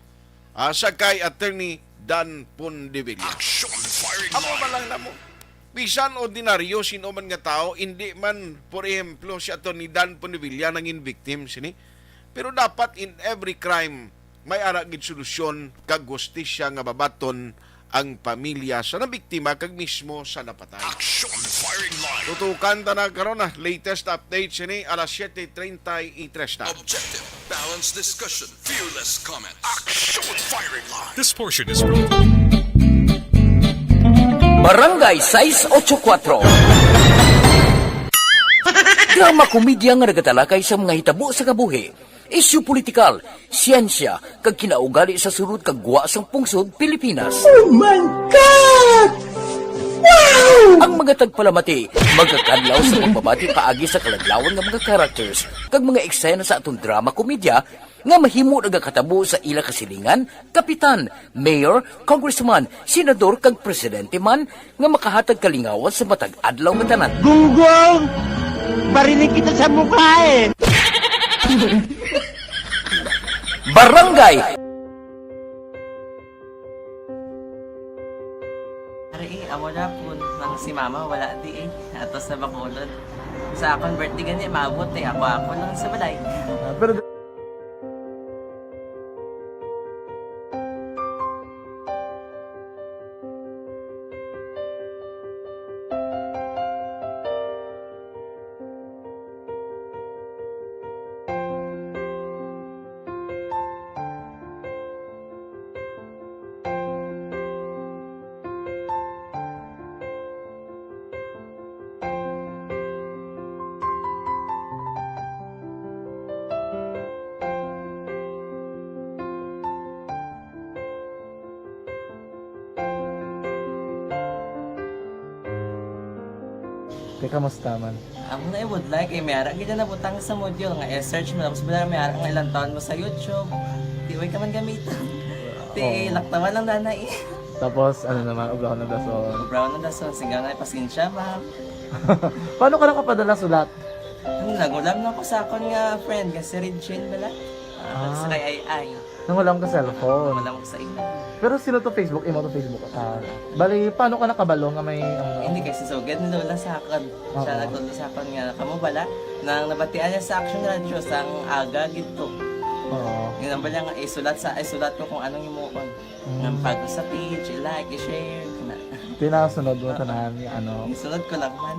ah, sa kay Attorney Dan Pondevilla. Action Firing Line. Amo man lang namo. Bisan ordinaryo, sino man nga tao, hindi man, por ehemplo, si Attorney Dan Pondevilla nangin victim sini. Pero dapat in every crime, may ara gid solusyon kag hustisya nga mabaton ang pamilya sa nabiktima kag mismo sa napatay. Action Firing Line. Tutukan ta na karon, ah, latest update sini alas siete treinta y tres na. Objective, balanced discussion, fearless comment. Action Firing Line. This portion is Barangay sais ocho kuatro. Drama komedya nga nagatalakay sa mga hitabo sa kabuhi, isyu politikal, siyensya, kag kinaugali sa sulod kag gwa sang pungsod Pilipinas. Oh my God! Wow! Ang mga tagpalamati magakadlaw sa pagbabati paagi sa kaladlawan nga mga characters kag mga eksena sa aton drama komedya nga mahimo nagakatabo sa ila kasilingan, kapitan, mayor, congressman, senador, kag presidente man nga makahatag kalingawan sa matag adlaw nga tanan. Gunggong! Barinig kita sa mukha eh! Barangay Si mama, wala di eh. Atos na Bacolod. Sa akon birthday gani, maabot eh. Ako, ako lang sa balay. Ah, pero Te, kamusta man? Amo na ibudlay kay may ara gid na nabutang sa module nga i-search mo, tapos bala may ara nga ilang taon mo sa YouTube. Di way ka man gamitan. Ti Oo. Laktawan lang danay. Tapos, ano naman, ubrahon ng dason. Ubrahon ng dason, singga nga pasensya, ma'am. Paano ka nakapadala sulat? Ano, nagulam na ko sa akon nga friend nga si Regine bala. Ah, Ah. Sa kay Ay Ay. Nang wala ka cellphone. Wala ko sa imo. Pero sino to Facebook? Imo to Facebook? Ah, bali, paano ka nakabalo nga may, ano? Hindi, kay si Sugad ni Lola sa akon. Siya Oo. Nagtudlo sa akon nga, kamo bala, nang nabatian niya sa Action Radio, sang aga gid to. Oo. Yun ang bala nga, isulat sa, isulat ko kung anong himuon. Mm. Nang pag sa page, i-like, i-share, na. Tinasunod mo Ah. tanan nga, ano? Isunod ko lang man.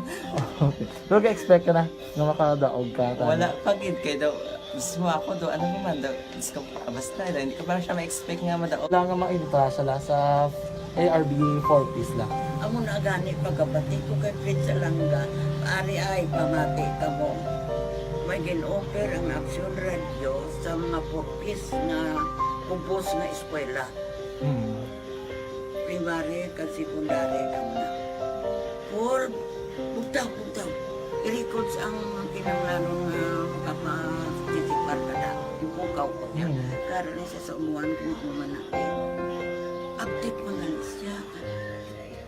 Okay. Pero ga-expect ka na nga makadaog ka, tama? Wala pa gid, kay daw, mismo ako daw, ano naman daw, Diyos ko, basta daw, hindi ko pa siya ma-expect nga madaog. Wala nga maintra sila sa A R B four Ps lang. Amo na gani pagkabati ko kay Fred Salanga, ari ay pamati ka mo. May gin-offer ang Aksyon Radio sa mga four Ps nga ubos nga eskwela. Mm. Primary kag secondary lang na. Paul, bugtaw, bugtaw. I-records ang kinahanglanon nga makapa-, sisipar ka na. Ipukaw ko niya. Mm. Karon ni sa umuan kung ano man na, eh. Update man na siya.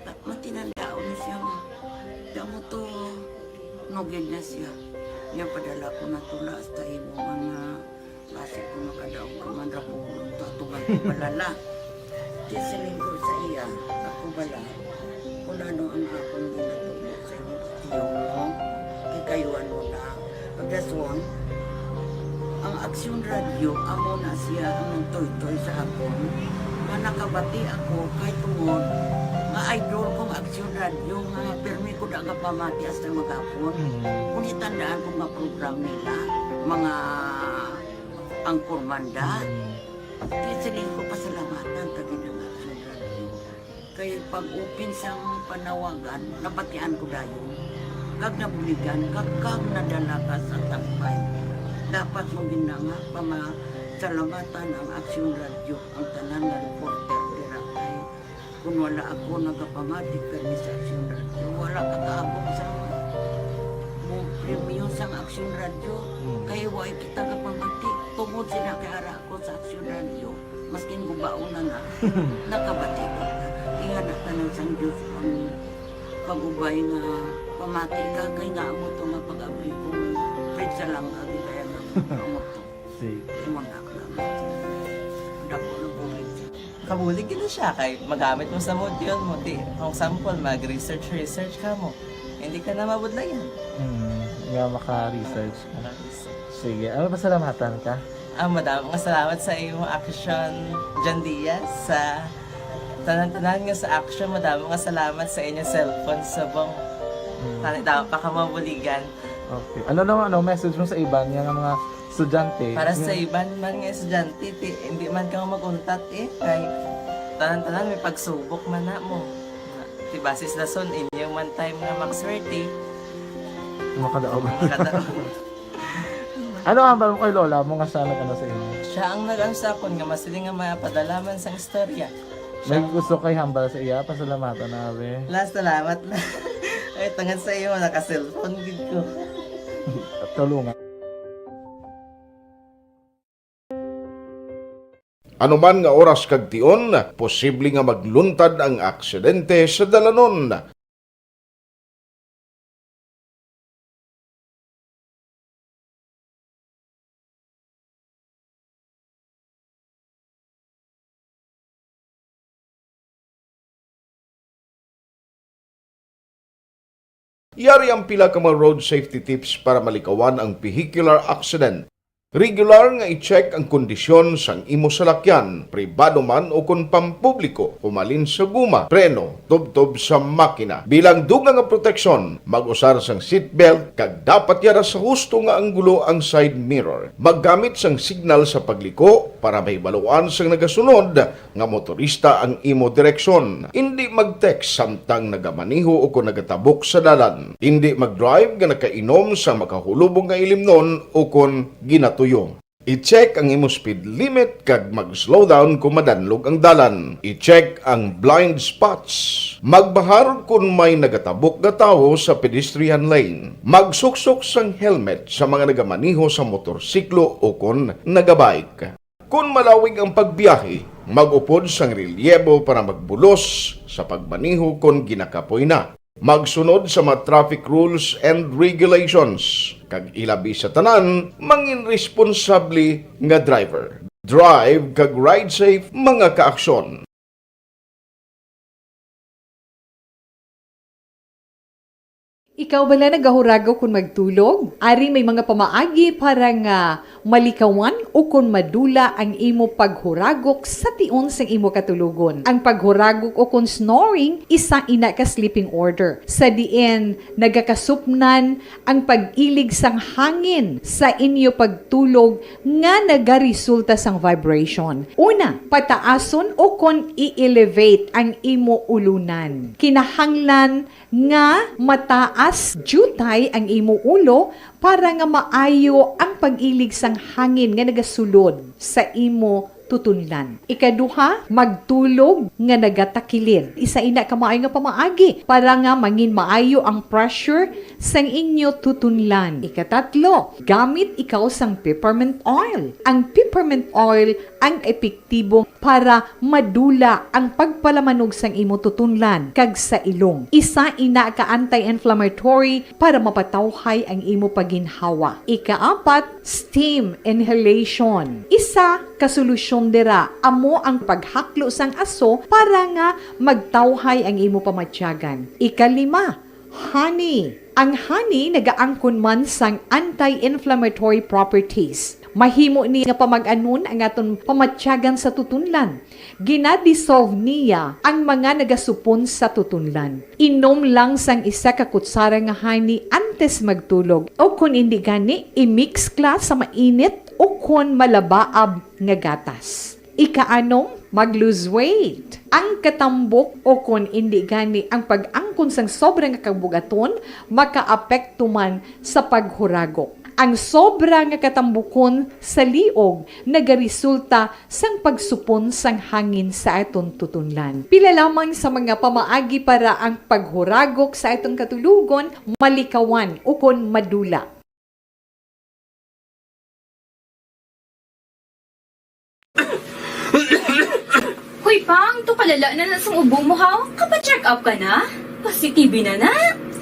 Ma-, matinandaon na siya, ma. Damo to, nugid na siya. Niya padala ko na tula hasta imo mga Basi ko makadaog ka man ra po, tatugan ko balala. Di siling ko sa iya, ako bala, kung ano ang akong ginatubo sa imo, tiyo mo, kikayuan mo na. Pagdason, ang Aksyon Radio, amo na siya ang nagtoytoy sa akon. Nga nakabati ako, kay tungod, nga idol kong Aksyon Radio, nga pirmi ko da nga pamati hasta maghapon. Mm. Kung itandaan ko nga program nila, mga Ang kurmanda. Mm. Kaya siling ko pasalamatan ta gid ang Aksyon Radio. Kay pag-open sang panawagan, nabatian ko dayon. Kag nabuligan, kag, kag nadala ka sa tambay. Dapat mo gid na nga pamasalamatan ang Aksyon Radio, ang tanan nga reporter dira kay Kung wala ako nagapamati kani sa Aksyon Radio, wala ka kaabot sa mo premyo sang Aksyon Radio. Hmm. Kay wa kita gapamati. Tungod sina kay ara ako sa Aksyon Radio, maskin gubaon na na, nakabati ko na. Ingana tanan sang Diyos ang pag-ubay nga pamati ka, kay nga amo to nga pag-abri ko, Fred Salanga, gid kaya nga amo to. Sige. Imo na, salamat. Dako na bulig. Kabulig gid na siya kay magamit mo sa module mo. Di, kung sample, mag-research, research ka mo. Hindi ka na mabudlayan. Mm, nga maka-research ka. Maka-research. Sige, ano, pasalamatan ka? Ah, madamo nga salamat sa imo Action, John Diaz, sa tanan-tanan nga sa Action. Madamo nga salamat sa inyo cellphone subong. Mm. Tani daw pa ka mabuligan. Okay. Ano naman, ano, message mo sa iban nga mga estudyante? Para sa Yung iban man nga estudyante, ti, hindi man ka mag-untat eh. Kay tanan-tanan may pagsubok man na mo. Ti basis na son, inyo man time nga magswerte. Makadaog. Makadaog. Ano ang hambal mo kay lola mo nga siya nag-ano sa inyo? Siya ang nag-ano sa akon nga masiling nga mapadala man sang istorya. May Siya gusto kay hambal sa iya, pasalamatan na, be. La, salamat na. Ay, tungod sa iyo, naka-cellphone gid ko. Tulungan. Anuman nga oras kag tion, posible nga magluntad ang aksidente sa dalanon. Yari ang pila ka mga road safety tips para malikawan ang vehicular accident. Regular nga i-check ang kondisyon sang imo salakyan, pribado man o kon pampubliko, humalin sa guma, preno, tubtob sa makina. Bilang dugang nga proteksyon, mag-usar sang seatbelt kag dapat yara sa husto nga anggulo ang side mirror. Maggamit sang signal sa pagliko para mahibaluan sang nagasunod nga motorista ang imo direksyon. Indi mag-text samtang nagamaneho o kon nagatabok sa dalan. Indi mag-drive nga nakainom sa makahulubong nga ilimnon o kon ginatuyo. I-check ang imo speed limit kag mag-slow down kung madanlog ang dalan. I-check ang blind spots. Magbahar kon may nagatabok nga tawo sa pedestrian lane. Magsuksok sang helmet sa mga nagamaneho sa motorsiklo o kon nagabike. Kon malawig ang pagbiyahe, mag-upod sang relyebo para magbulos sa pagmaneho kon ginakapoy na. Magsunod sa mga traffic rules and regulations, kag ilabi sa tanan, mangin responsable nga driver. Drive kag ride safe, mga kaaksyon. Ikaw bala nagahuragok kon magtulog? Ari may mga pamaagi para nga malikawan o kon madula ang imo paghuragok sa tion sang imo katulogon. Ang paghuragok o kon snoring, isa ina ka sleeping order, sa diin nagakasupnan ang pag-ilig sang hangin sa inyo pagtulog nga nagaresulta sang vibration. Una, pataason o kon i-elevate ang imo ulunan. Kinahanglan nga mataas diutay ang imo ulo para nga maayo ang pag-ilig sang hangin nga nagasulod sa imo tutunlan. Ikaduha, magtulog nga nagatakilid. Isa ina ka maayo nga pamaagi para nga mangin maayo ang pressure sang inyo tutunlan. Ikatatlo, gamit ikaw sang peppermint oil. Ang peppermint oil ang epektibo para madula ang pagpalamanog sang imo tutunlan kag sa ilong. Isa ina ka anti-inflammatory para mapatawhay ang imo paginhawa. Ikaapat, steam inhalation. Isa ka solusyon dira amo ang paghaklo sang aso para nga magtawhay ang imo pamatyagan. Ikalima, honey. Ang honey nagaangkon man sang anti-inflammatory properties. Mahimo ni nga pamag-anon ang aton pamatyagan sa tutunlan. Ginadissolve niya ang mga nagasupon sa tutunlan. Inom lang sang isa ka kutsara nga honey antes magtulog, o kon indi gani, i-mix kla sa mainit o kon malabaab nga gatas. Ikaanom, mag-lose weight. Ang katambok o kon indi gani ang pag-angkon sang sobra nga kabugaton makaapekto man sa paghuragok. Ang sobra nga katambukon sa liog nagaresulta sang pagsupon sang hangin sa aton tutunlan. Pila lamang sa mga pamaagi para ang paghuragok sa aton katulogon malikawan ukon madula. Hoy, Pang, to kalala na na sang ubo mo, haw? Kapa-check up ka na? Pasi-T B na na?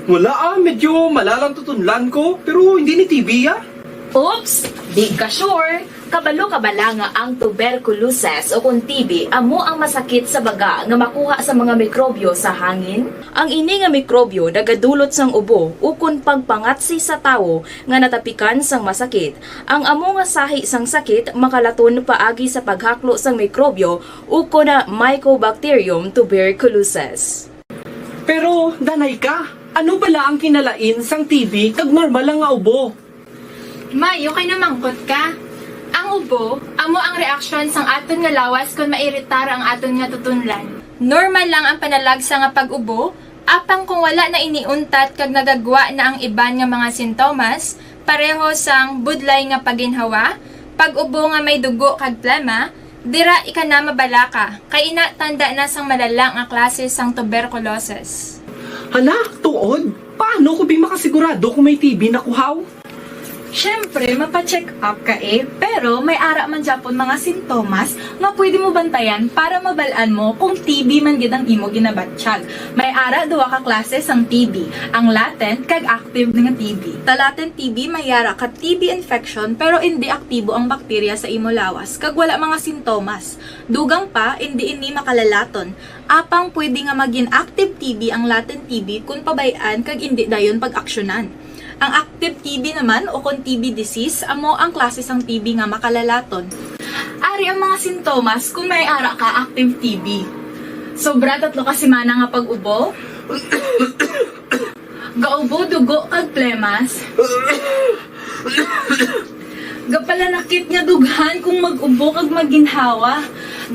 Wala, ah, medyo malalang tutunlan ko, pero hindi ni T B, ah. Oops! Di ka sure? Kabalo ka bala nga ang tuberculosis o kon T B amo ang masakit sa baga nga makuha sa mga mikrobyo sa hangin? Ang ini nga mikrobyo nagadulot sang ubo ukon pagpangatsi sa tawo nga natapikan sang masakit. Ang amo nga sahi sang sakit makalaton paagi sa paghaklo sang mikrobyo ukon na Mycobacterium tuberculosis. Pero, danay ka, ano bala ang kinalain sang T B kag normal lang nga ubo? May, okay na mangkot ka. Ang ubo, amo ang reaksyon sang aton nga lawas kon mairitar ang aton nga tutunlan. Normal lang ang panalagsa nga pag-ubo, apang kung wala na ini untat kag nagagwa na ang iban nga mga sintomas, pareho sang budlay nga paginhawa, pag-ubo nga may dugo kag plema, dira ika na mabalaka, kay ina tanda na sang malala nga klase sang tuberculosis. Hala, tuod? Paano ko bi makasigurado kung may T B na ko, haw? Syempre, mapa-check up ka eh, pero may ara man gyapon mga sintomas nga pwede mo bantayan para mabal-an mo kung T B man gid ang imo ginabatyag. May ara duha ka klase sang T B, ang latent kag active nga T B. Sa latent T B, may ara ka T B infection pero indi aktibo ang bakterya sa imo lawas kag wala mga sintomas. Dugang pa, indi ini makalalaton. Apang pwede nga magin active T B ang latent T B kon pabay-an kag indi dayon pag-aksyonan. Ang active T B naman o kon T B disease amo ang klase sang T B nga makalalaton. Ari ang mga sintomas kon may ara ka active T B. Sobra tatlo ka semana nga pag-ubo, gaubo dugo kag plemas, gapalanakit nga dughan kung mag-ubo kag maginhawa,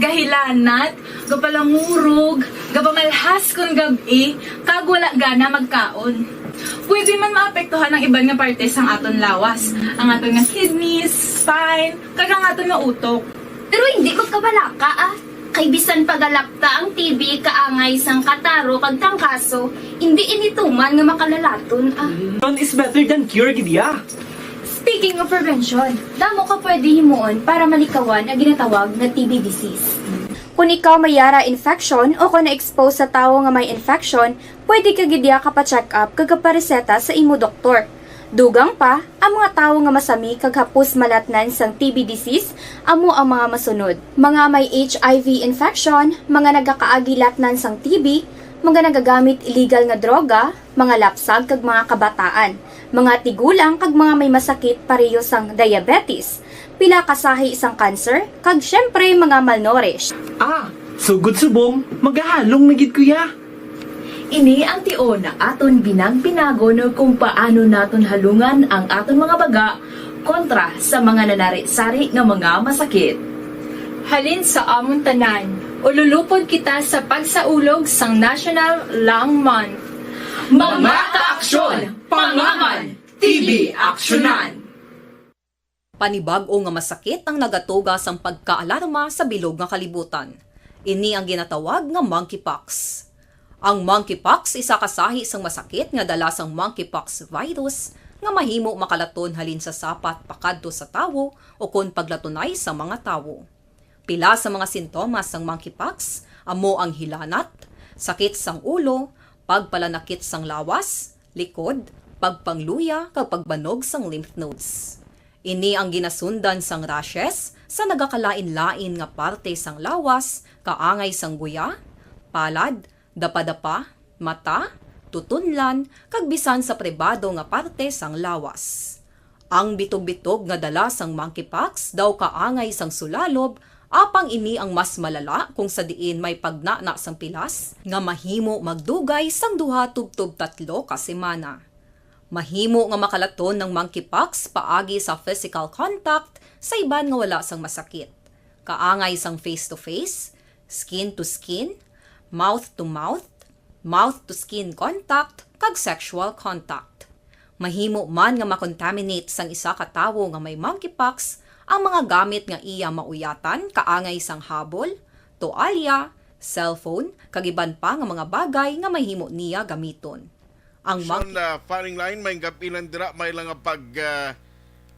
gahilanat, gapalangurog, gapamalhas kon gab-i, kag wala gana magkaon. Pwede man maapektuhan ang iban nga parte sang aton lawas, ang aton nga kidneys, spine, kag ang aton nga utok. Pero hindi magkabalaka, ah. Kay bisan pagalakta ang T B kaangay sang kataro kag trangkaso, hindi ini tuman nga makalalaton, ah. Prevention is better than cure, gid ya. Speaking of prevention, damo ka pwede himuon para malikawan ang ginatawag nga T B disease. Kung ikaw may ara infection o kung na-expose sa tawo nga may infection, pwede ka gid ya kapa-check up kag kapareseta sa imo doktor. Dugang pa, ang mga tawo nga masami kag hapos malatnan sang T B disease amo ang mga masunod: mga may H I V infection, mga nagakaagi latnan sang T B, mga nagagamit illegal nga droga, mga lapsag kag mga kabataan, mga tigulang kag mga may masakit pareho sang diabetes, pila ka sahi sang cancer, kag syempre mga malnourished. Ah, sugod subong, magahalong na gid ko ya. Ini ang tion nga aton binag-binagon kung paano naton halungan ang aton mga baga kontra sa mga nanari-sari nga mga masakit. Halin sa amon tanan, ululupod kita sa pagsaulog sang National Lung Month. Mga kaaksyon, pangaman, T B aksyonan. Panibag-o nga masakit ang nagatuga sang pagkaalarma sa bilog nga kalibutan. Ini ang ginatawag nga monkeypox. Ang monkeypox isa ka sahi sang masakit nga dala sang monkeypox virus nga mahimo makalaton halin sa sapat pakadto sa tawo ukon paglatunay sa mga tawo. Pila sa mga sintomas sang monkeypox amo ang hilanat, sakit sang ulo, pagpalanakit sang lawas, likod, pagpangluya, kag pagbanog sang lymph nodes. Ini ang ginasundan sang rashes sa nagakalain-lain nga parte sang lawas, kaangay sang guya, palad, dapadapa, mata, tutunlan, kag bisan sa pribado nga parte sang lawas. Ang bitog-bitog nga dala sang monkeypox daw kaangay sang sulalob, apang ini ang mas malala kung sa diin may pagnana sang pilas nga mahimo magdugay sang duha tubtob tatlo ka semana. Mahimo nga makalaton ang monkeypox paagi sa physical contact sa iban nga wala sang masakit, kaangay sang face-to-face, skin-to-skin, mouth-to-mouth, mouth-to-skin contact, kag sexual contact. Mahimo man nga makontaminate sang isa ka tawo nga may monkeypox ang mga gamit nga iya mauyatan, kaangay sang habol, toalya, cellphone, kag iban pa nga mga bagay nga mahimo niya gamiton. Ang Son, monkey- ah, firing line, may gapilan dira, may lang nga pag, ah,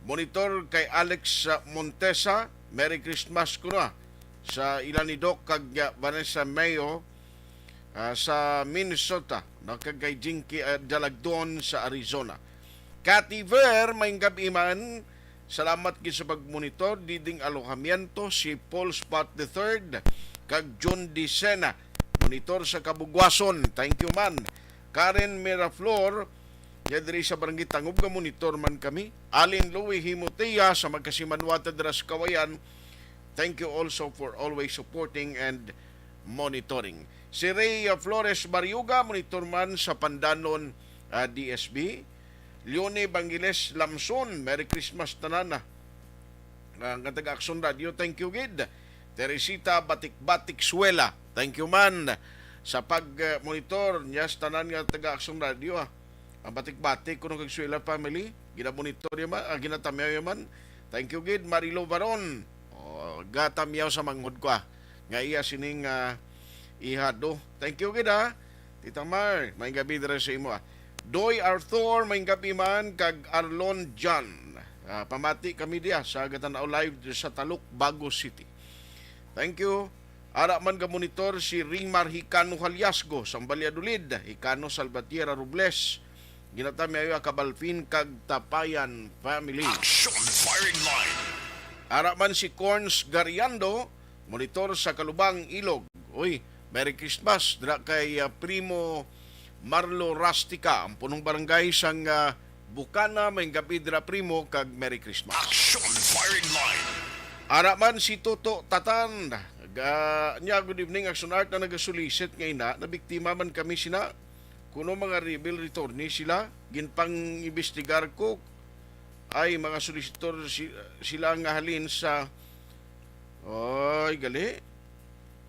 monitor kay Alex, ah, Montesa. Merry Christmas kuno, ah, sa ila ni Doc kag, ah, Vanessa Mayo, ah, sa Minnesota, no, kag kay Jinky, ah, Dalagdon sa Arizona. Cathy Ver, may gabi man. Salamat gid sa pagmonitor. Diding Alojamiento, si Paul Spot the third, kag John Dicena. Monitor sa Kabugwason. Thank you man. Karen Miraflor, ya diri sa Barangay Tangub nga monitor man kami. Alin Louie Himotea sa Magkasimanwata dira sa Kawayan. Thank you also for always supporting and monitoring. Si Rhea Flores Barriuga, monitor man sa Pandanon, ah, D S B. Leonie Bangiles Lamson, Merry Christmas tanan, ah, nga taga Aksyon Radio. Thank you gid. Teresita Batik-Batik Suela, thank you man sa pag, ah, monitor niya sa tanan nga taga Aksyon Radio, ah. Ang Batik-Batik kuno kag Suela family, ginamonitor ya man, ah, ginatamyaw ya man. Thank you gid, Marilo Baron. Oh, gatamyaw sa manghod ko, ah, nga iya sining, ah, ihado. Thank you gid, ah. Tita Mar, may gabi dira sa imo, ah. Doy Arthur, may gabi man, kag Arlon John. Ah, pamati kami diya sa Gatanaw Live sa Taluk, Bago City. Thank you. Ara man ga monitor si Ringmar Hikano Haliasgo sang Valladolid, Hikano Salvatierra Robles. Ginatami ayo Kabalpin kag Tapayan family. Action firing line. Ara man si Corns Gariando, monitor sa Kalubang, Ilog. Uy, Merry Christmas dira kay, ah, Primo Marlo Rustica, ang punong barangay sang, ah, Bukana. May gabi dira, Primo, kag Merry Christmas. Action firing line. Ara man si Toto Tatan. Ga, niya, good evening, Action Art, na nagasulisit nga ina, nabiktima man kami sina kuno mga rebel return sila, ginpang-imbestigar ko. Ay, mga solicitor si-, sila nga halin sa, ay, gali.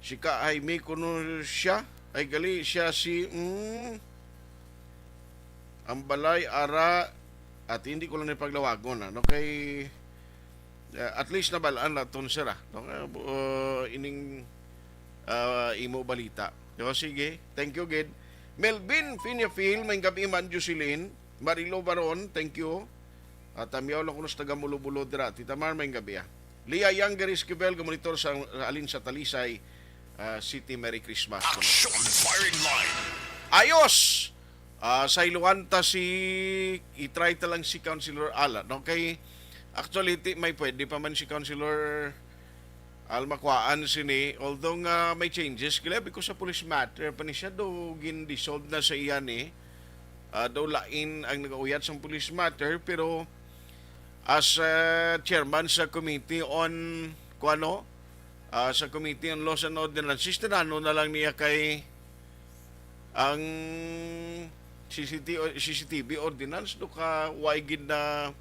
Si Ka Jaime kuno siya. Ay, gali siya si, mm, ang balay ara, at hindi ko lang ipaglawagon, ano, kay, uh, at least nabalaan naton, sir, ah, no? Kaya, uh, ining, uh, imo balita. O, sige, thank you, gid. Melvin Finiafil, may gabi man, Jocelyn. Marilo Baron, thank you. At tamiyaw lang kuno sa taga Mulo-Bulo dira. Tita Mar, may gabi, ah. Lia Yang Garis Kibel, gamonitor sa, sa alin sa Talisay, ah, City. Merry Christmas. Action firing line. Ayos! Ah, sa Iluanta si, i-try ta lang si Councilor Al, no? Kay, actually, ti-, may pwede pa man si Councilor Al makuhaan sini, although nga may changes, grabe ko sa police matter pa ni siya, do gin-dissolve na sa iya ni. Ah, do lain ang nagauyat sa police matter, pero as, ah, chairman sa committee on, kuano, ah, sa Committee on Laws and Ordinances, tinano na lang niya kay ang C C T, C C T V ordinance, do ka, way gid na,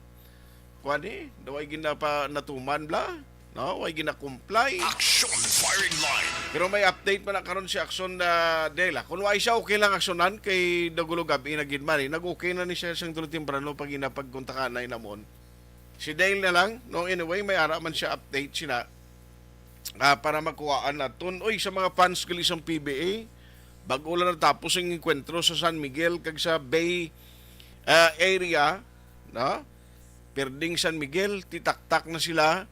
kuan eh, do way gid na pa natuman bla, no? Way gid na comply. Action firing line. Pero may update man na karon si Action, ah, Dela. Kung way siya, okay lang aksyonan kay dagulo gabi na gid man eh. Nag-okay na ni siya sang tulo temprano pag ina pagkontakanay namon. Si Dale na lang, no? Anyway, may ara man siya update sina, ah, para makuhaan naton. Oy, sa mga fans gali sang P B A, bag-o lang natapos ang engkwentro sa San Miguel kag sa Bay, ah, area, no? Perding San Miguel, titaktak na sila.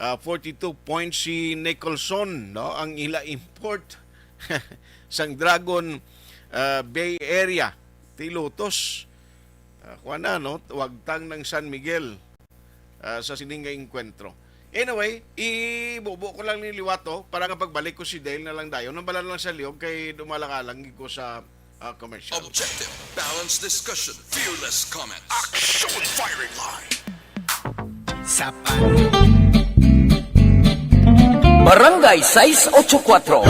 Ah, forty-two points si Nicholson, no? Ang ila import sang Dragon, ah, Bay Area, ti Lotus. Ah, kuwan na, no? Wagtang ng San Miguel, ah, sa sining nga engkwentro. Anyway, ibubo ko lang ni liwat to para nga pagbalik ko si Dale na lang dayon. Nang bala na lang sa liog kay dumala ka lang ko sa, ah, commercial. Objective, balanced discussion, fearless comments. Action firing line. Sa pan- Barangay sais ocho kuatro.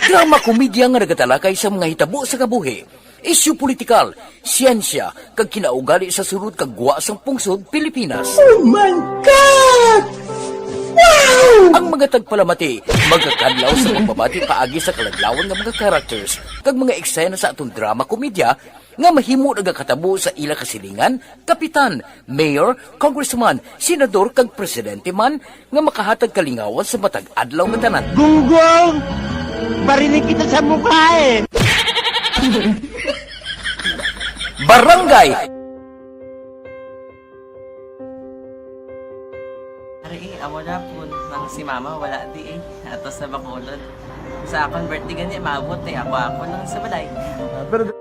Drama komedya nga nagatalakay sa mga hitabo sa kabuhi, isyu politikal, siyensya, kag kinaugali sa sulod kag gwa sang pungsod Pilipinas. Oh my God! Wow! Ang mga tagpalamati magakadlaw sa pagbabati paagi sa kaladlawan nga mga characters kag mga eksena sa aton drama komedya nga mahimo nagakatabo sa ila kasilingan, kapitan, mayor, congressman, senador, kag presidente man nga makahatag kalingawan sa matag adlaw nga tanan. Gunggong! Barinig kita sa mukha eh! Barangay. Ari, eh, amo na po. Nang si mama, wala di eh. Ato sa Bacolod. Sa akon birthday gani, maabot eh. Ako, ako lang sa balay. Ah, pero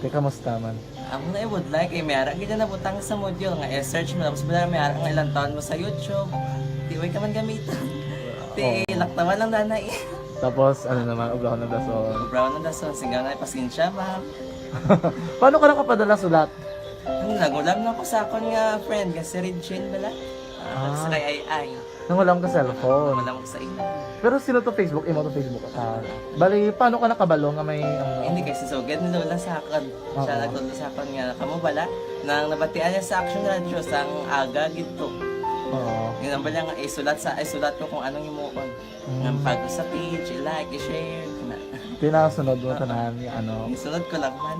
Te, kamusta man? Amo na, I would like, eh, may ara gid na nabutang sa module nga i-search mo, tapos bala may ara nga ilang taon mo sa YouTube. Di, way ka man gamiton. Ti, oo, laktawan lang, danay. Tapos, ano naman, ubrahon ng dason. Ubrahon ng dason, singgaw na, pasensya, ma'am. Paano ka nakapadala sulat? Ano, nagulam na ko sa akon nga friend, nga si Regine bala. Ah, ah, sa kay Ay Ay. Nang wala ka cellphone. Wala ko sa ina. Pero sino to Facebook? Imo to Facebook? Ah, bali, paano ka nakabalo nga may ano? Hindi kasi sugad ni Lola sa akon. Oo. Siya nagtudlo sa akon nga kamo bala nang nabatian niya sa Action Radio sang aga gid to. Oo. Nga bala nga isulat sa isulat ko kung anong imuon. Nga Mm. pag sa page, i-like, i-share na. Tinasunod mo tanan nga ano. Isunod ko lang man.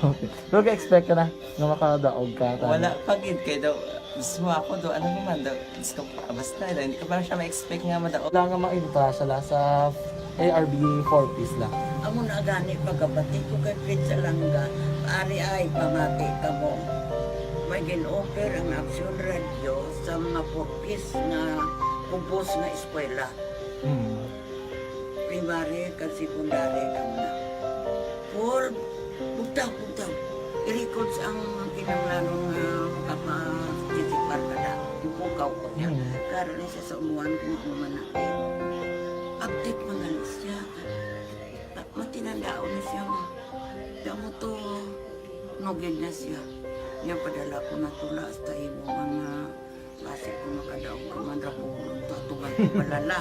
Okay. Pero ga-expect ka na nga makadaog ka. Tanan. Wala pa gid kay daw gusto mo ako do ano mo man daw. Gusto ko ah, basta daw, hindi ko pa siya ma-expect nga madaog. Wala nga ma-entra sila sa A R B four Ps lang. Amo na gani pagkabati ko kay Fred Salanga, ari ay pamati kamo. May gin-offer ang Action Radio sa mga four Ps nga kubos nga eskwela, Mm. primary kag secondary daw na. For bugtaw, bugtaw. I-records ang kinahanglanon nga makaparticipar ka na. Ipukaw ko niya. Mm. Karon na siya sa umuan kung ano man natin. Update man gani siya. Pa- Matinandaon na siya nga. Kaya mo to, nugid na siya. Niya padala ko na tula hasta imo mga basi ko makadaog ka man ra ko. Tatugan ko balala.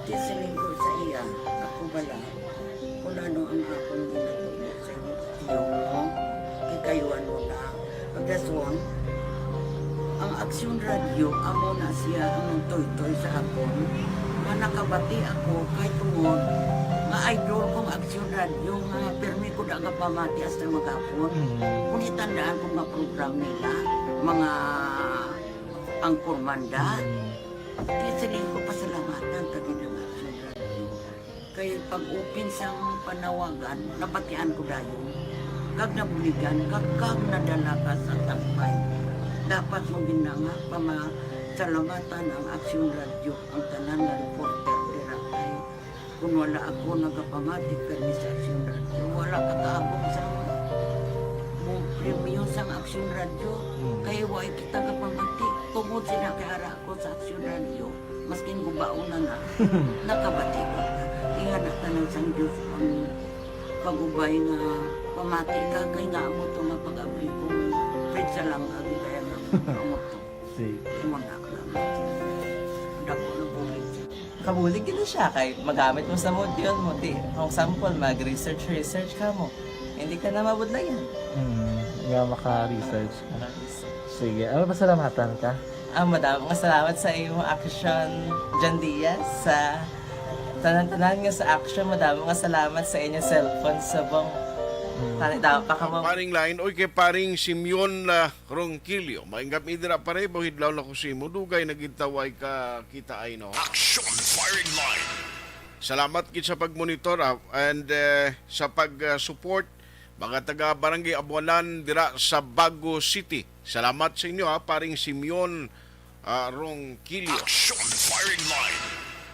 Di siling ko sa iya, ako bala. Kung ano ang akong ginatubo sa imo, tiyo mo, kikayuan mo na. Pagdason, ang Aksyon Radio, amo na siya ang nagtoytoy sa akon. Nga nakabati ako kay tungod nga idol kong Aksyon Radio nga pirmi ko da nga pamati hasta maghapon. Mm. Kung itandaan ko nga program nila, mga angkormanda, Mm. di siling ko pasalamatan ta gid ang Aksyon Radio. Kay pag-open sang panawagan, nabatian ko dayon. Kag nabuligan, kag, kag nadala ka sa tampay. Dapat mo gid na nga pamasalamatan ang Aksyon Radio, ang tanan nga reporter dira kay kung wala ako nagapamati kami sa Aksyon Radio, wala ka kaabot sa mo premyo sang Aksyon Radio. Mm. Kay wa kita kapamati. Tungod sila kay ara ako sa Aksyon Radio, maskin gubaon na na, nakabati ko. Ingana tanan sang Diyos ang pag-ubay nga pamati ka kay nga amo to nga pag-abli ko. Fred Salanga gid kaya nga amo to. Sige. Imo na lang. Dako na bulig. Kabulig gid na siya kay magamit mo sa module mo. Di, kung sample, mag-research, research ka mo. Hindi ka na mabudlayan. Mm. Nga maka-research ka. Sige. Ano, pasalamatan ka? Ah, madamo nga salamat sa imo Action, John Diaz, sa tanan-tanan nga sa Action. Madamo nga salamat sa inyo cellphone subong. Mm. Tani daw pa ka mo. Paring Lain, oy, kay Paring Simeon na Ronquillo. Maayong gab-i dira, pare, bawhidlaw na ko sa imo. Dugay na gid ta way ka kita ay, no? Action Firing Line. Salamat gid sa pagmonitor, ah, and eh, sa pag-support, mga taga Barangay Abuanan dira sa Bago City. Salamat sa inyo, ha, Paring Simeon, ah, Ronquillo. Action Firing Line.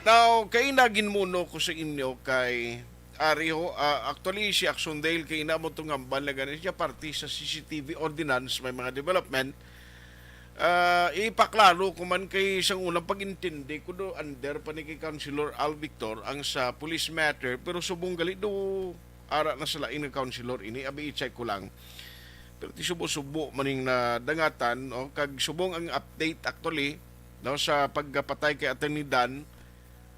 Now, kay naginmuno ko sa inyo kay Ariho, ah, actually si Action Dale kay ina mo tong hambal na gani siya parte sa C C T V ordinance, may mga development. Ah, ipaklaro ko man kay sang unang pag-intindi ko do under pa ni kay Councilor Al Victor ang sa police matter, pero subong gali do ara na sa lain nga councilor ini, abi i-check ko lang. Pero ti subo-subo maning nadangatan, no? Kag subong ang update actually, no, sa pagkapatay kay Attorney Dan,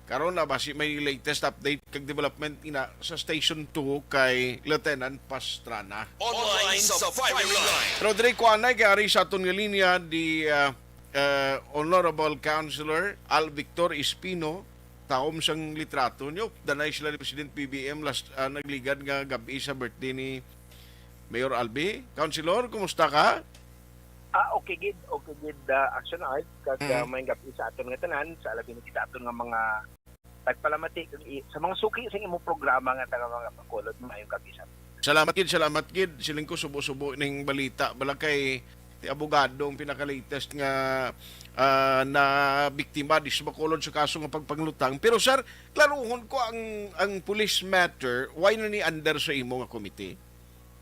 karon na basi may latest update kag development ina sa Station two kay Lieutenant Pastrana. Online sa Firing Line. Rodrigo Anay kay ari sa aton nga linya di ah, ah, Honorable Councilor Al Victor Espino, taom sang litrato nyo. Danay sila ni President P B M last ah, nagligad nga gabi sa birthday ni Mayor Albi. Councilor, kumusta ka? Ah, okay gid, okay gid, ah, Action Art, kag Mm. ah, may gabi sa aton nga tanan, sa labi na kita aton nga mga nagpalamati kag i- sa mga suki sa imong programa nga taga mga Bacolod, maayong gabi sa Salamat gid, salamat gid. Siling ko subo-subo ning balita. Bala kay ti abogado ang pinaka-latest nga ah, na biktima di sa Bacolod sa kaso nga pagpanglutang. Pero sir, klaruhon ko ang ang police matter, why na ni under sa imo nga committee?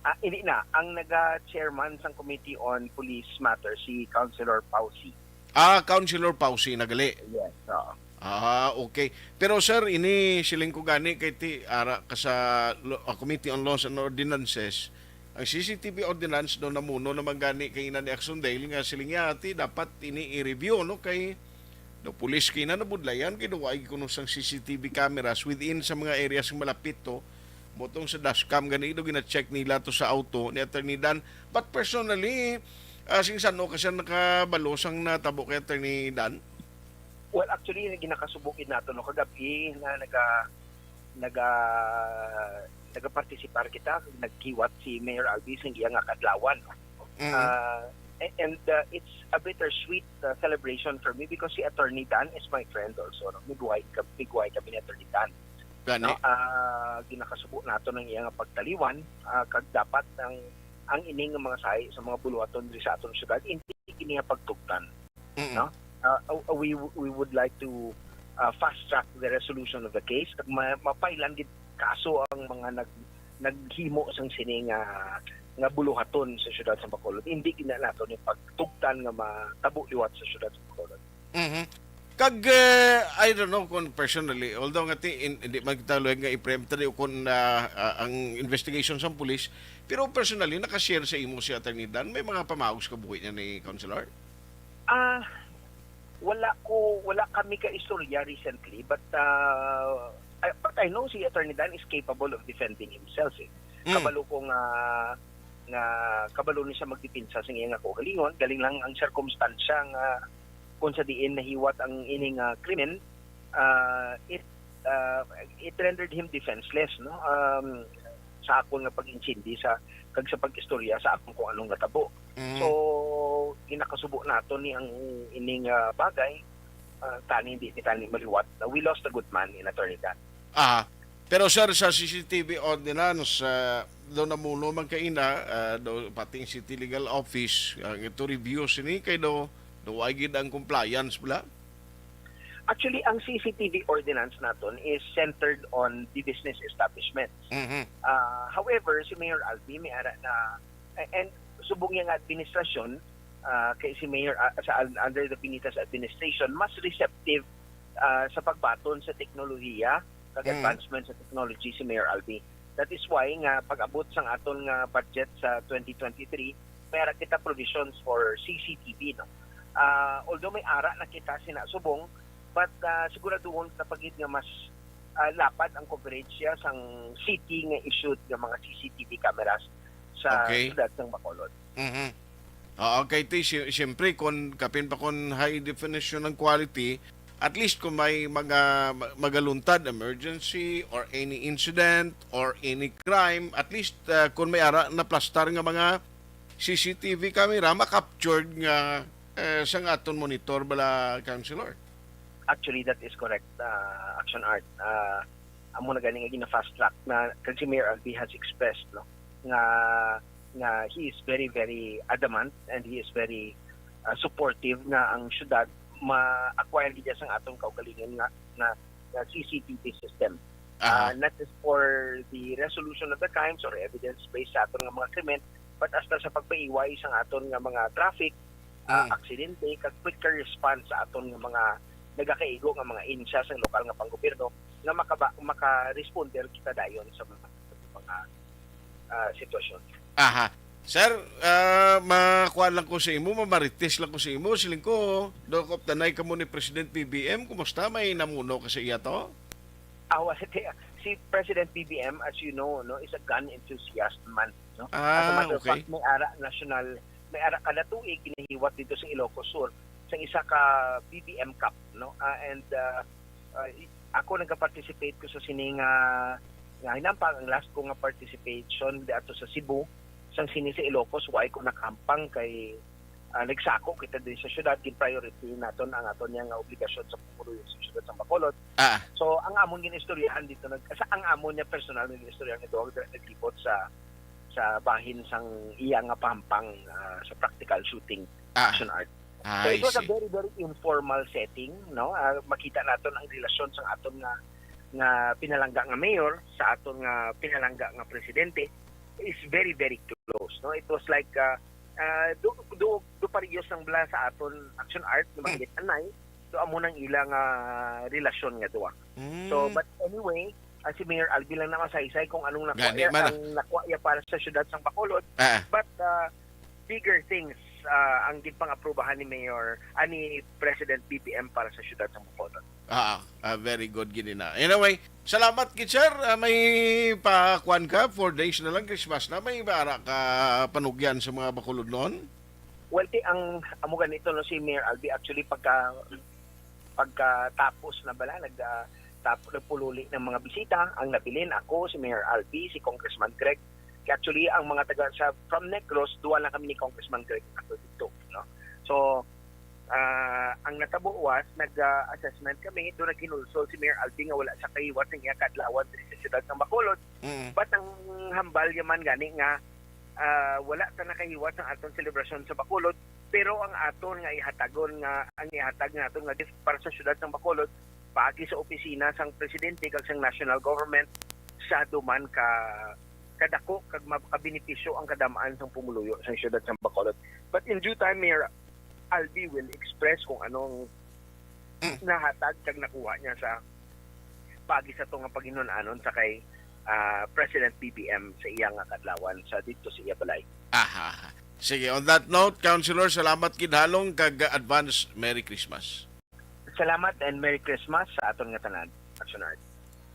Ah, hindi na. Ang naga-chairman sang Committee on Police Matters si Councilor Pausi. Ah, Councilor Pausi nagali. Yes, oo. Ah, okay. Pero sir, ini siling ko gani kay ti ara ka sa lo- ah, Committee on Laws and Ordinances. Ang C C T V ordinance do namuno naman gani kay ina ni Action Dale nga siling niya ti dapat ini i-review, no, kay Daw pulis kay na nabudlayan kay daw wala kuno sang C C T V cameras within sa mga areas nga malapit to. Mao tong sa dashcam gani daw gina-check nila to sa auto ni Attorney Dan. But personally, ah, sing san-o ka siya nakabalo sang natabo kay Attorney Dan? Well, actually, ginakasubo gid nato, no, kagabi na naga naga nagapartisipar kita, naghiwat si Mayor Albee sang iya nga kaadlawan. Mm. Ah, a- and uh, it's a bittersweet uh, celebration for me because si Attorney Dan is my friend also, no? Migway kami, migway kami ni Attorney Dan. Gani. No? Ah, ginakasubo nato ng iya nga pagtaliwan, ah, kag dapat ang ang ining nga mga sahi sa mga buluhaton diri sa aton syudad, hindi kini pagtugtan. Mm-mm. No? Uh, uh, we we would like to uh, fast track the resolution of the case, kag ma mapailan gid kaso ang mga nag naghimo sang sini nga nga buluhaton sa siyudad sa Bacolod. Hindi gina nato ni pagtugtan nga matabo liwat sa siyudad sa Bacolod. Mhm. Kag, eh, I don't know kung personally, although nga ti, in, hindi man kita luwag nga i-preempt tadi o kung, ah, ah, ang investigation sa pulis, pero personally, nakashare sa imo si Attorney Dan, may mga pamaos ka buhi niya ni Councilor? Ah, wala ko wala kami ka istorya recently, but uh, I- but I know si Attorney Dan is capable of defending himself, eh. Mm. Kabalo ko nga nga kabalo ni siya magdepensa sa iya nga kaugalingon, galing lang ang sirkumstansya nga kung sa diin nahiwat ang ini nga krimen, uh, it uh, it rendered him defenseless, no? Um, sa akon nga pag-intindi sa kag sa pag-istorya sa akon kung anong natabo. Mm. So, ginakasubo nato ni ang ining uh, bagay, uh, tani hindi ni tani maliwat. Uh, we lost a good man in Attorney Dan. Ah, pero sir, sa C C T V ordinance, ah, do namuno man kaina, ah, do pating City Legal Office, ah, ito review sini kay do do ay gid ang compliance bala. Actually, ang C C T V ordinance naton is centered on the business establishment. Mhm. Ah, however, si Mayor Albee may ara na, and subong niya nga administrasyon, ah, kay si Mayor ah, sa under the Benitez administration, mas receptive ah, sa pagbaton sa teknolohiya kag Mm. advancement sa technology si Mayor Albee. That is why nga pag-abot sang aton nga budget sa twenty twenty-three, may ara kita provisions for C C T V, no. Ah, although may ara na kita sina subong, but ah, siguraduhon ta pa gid nga mas ah, lapad ang coverage siya sang city nga issued nga mga C C T V cameras sa Okay. Siyudad sang Bacolod. Mhm. Oo, kay ti si- siyempre kung kapin pa kung high definition ng quality, at least kung may mga ma- magaluntad emergency or any incident or any crime, at least uh, kung may ara na plastar nga mga C C T V camera ma-captured nga eh, sang aton monitor bala, Councilor. Actually, that is correct, uh, Action Art. Uh, amo na gani nga gina-fast track na kag si Mayor Albee has expressed, no, nga nga he is very, very adamant and he is very uh, supportive nga ang syudad ma-acquire gid sang atong kaugalingon nga nga, nga C C T V system. Uh, Aha. Not just for the resolution of the crimes or evidence based sa aton nga mga krimen, but hasta sa pagpaiway sang aton nga mga traffic, uh, Mm. aksidente, kag quicker response sa aton nga mga nagakaigo nga mga insya sa lokal nga panggobyerno nga makaba- maka-responder kita dayon sa mga mga ah, sitwasyon. Aha. Sir, ah, makuha lang ko sa imo, mamarites lang ko sa imo. Siling ko, Doc, updanay ka mo ni President B B M. Kumusta? May namuno ka sa iya to? Ah, wala, kaya si President B B M, as you know, no, is a gun enthusiast man, no? As a Ah, matter of okay. Fact, may ara national, may ara kada tuig ginahiwat dito sa Ilocos Sur sa isa ka B B M Cup, no? Ah, and uh, uh, ako nagaparticipate ko sa sini nga nga hinampang. Ang last ko nga participation diato sa Cebu, sang sini sa Ilocos, why ko nakahampang kay ah, nagsako kita din sa syudad, gin-priority naton ang aton niya nga obligasyon sa pumuluyo sa syudad sa Bacolod. Ah, So, ang amon gin-istoryahan dito, nag, sa, ang amon niya personal nga gin-istoryahan ito, ang naglibot sa sa bahin sang iya nga pahampang ah, sa practical shooting ah, action art. So, I it was a see. very, very informal setting, no? Ah, makita naton ang relasyon sang aton nga nga pinalangga nga mayor sa aton nga pinalangga nga presidente is very, very close, no? It was like uh, uh, do, do, do pareho sang bala sa aton action art nga Hmm. mga anay, so amo nang ila nga relasyon nga duwa. Mm. So, but anyway, ah, si Mayor Albee lang na masaysay kung anong nakuha Gani iya, man, ah. ang nakuha iya para sa syudad sang Bacolod. Ah, But uh, bigger things ah, ang ginpang-aprubahan ni Mayor, ah, ni President B B M para sa siyudad sa Bacolod. Ah, ah, very good gid na. Anyway, salamat gid, sir. Ah, may pa kuan ka, four days na lang Christmas na, may ara ka panugyan sa mga Bacolodnon? Well, ti ang amo ganito, no, si Mayor Albi, actually, pagka pagkatapos na bala, nag ah, tap, nagpululi ng mga bisita. Ang nabilin, ako, si Mayor Albi, si Congressman Greg. Actually, ang mga taga sa, from Negros, duwa lang kami ni Congressman Greg ato dito, no? So, ah, ang natabo was, nag ah, assessment kami, doon naghinulsol si Mayor Albi nga wala siya kahiwas ng iya kaadlawan diri sa siyudad ng Bacolod. Mm. But ang hambal yaman gani nga, ah, wala ta nakahiwas ang aton selebrasyon sa Bacolod, pero ang aton nga ihatagon, nga ang ihatag naton nga gift para sa siyudad ng Bacolod, paagi sa opisina sang presidente kag sang national government, sa duman ka kadako kag makabenepisyo ang kadamaan sang pumuluyo sang siyudad sang Bacolod. But in due time, Mayor Albi will express kung anong nahatag kag nakuha niya sa paagi sa to nga paghinun-anon sa kay, ah, President B B M sa iya nga kadlawan sa dito sa iya balay. Aha. Sige, on that note, Councilor, salamat gid halong kag advance Merry Christmas. Salamat and Merry Christmas sa aton nga tanan. Action Art.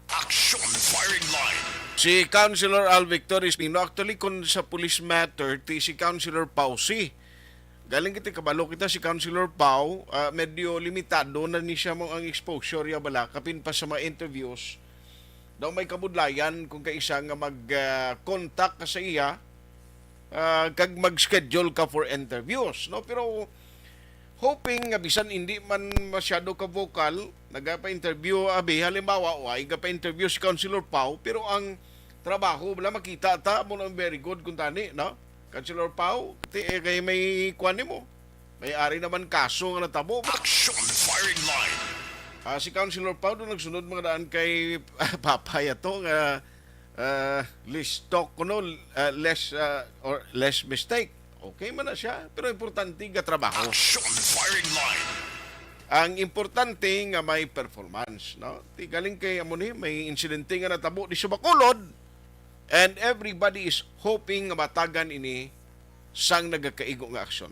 Action Firing Line. Si Councilor Al Victor Espino, actually, kung sa police matter, ti si Councilor Pau si. Galing kita, kabalo kita si Councilor Pau, ah, medyo limitado na ni siya mo ang exposure ya bala, kapin pa sa mga interviews. Daw may kabudlayan kung kaisa nga mag, ah, contact ka sa iya, ah, kag mag-schedule ka for interviews, no? Pero hoping nga bisan hindi man masyado ka vocal, nagapa-interview abi, halimbawa, way gapa-interview si Councilor Pau, pero ang trabaho wala makita ta mo ang very good kung tani, no? Councilor Pau, ti eh, kay may kuan nimo. May ari naman kaso nga natabo. Action Firing Line. Ah, si Councilor Pau doon nagsunod mga daan kay Papay ato nga ah, less talk kuno, ah, less ah, or less mistake. Okay man na siya, pero importante nga trabaho. Action Firing Line. Ang importante nga may performance, no? Ti galing kay amo ni may insidente nga natabo di sa Bacolod, and everybody is hoping nga matagan ini sang nagakaigo nga aksyon.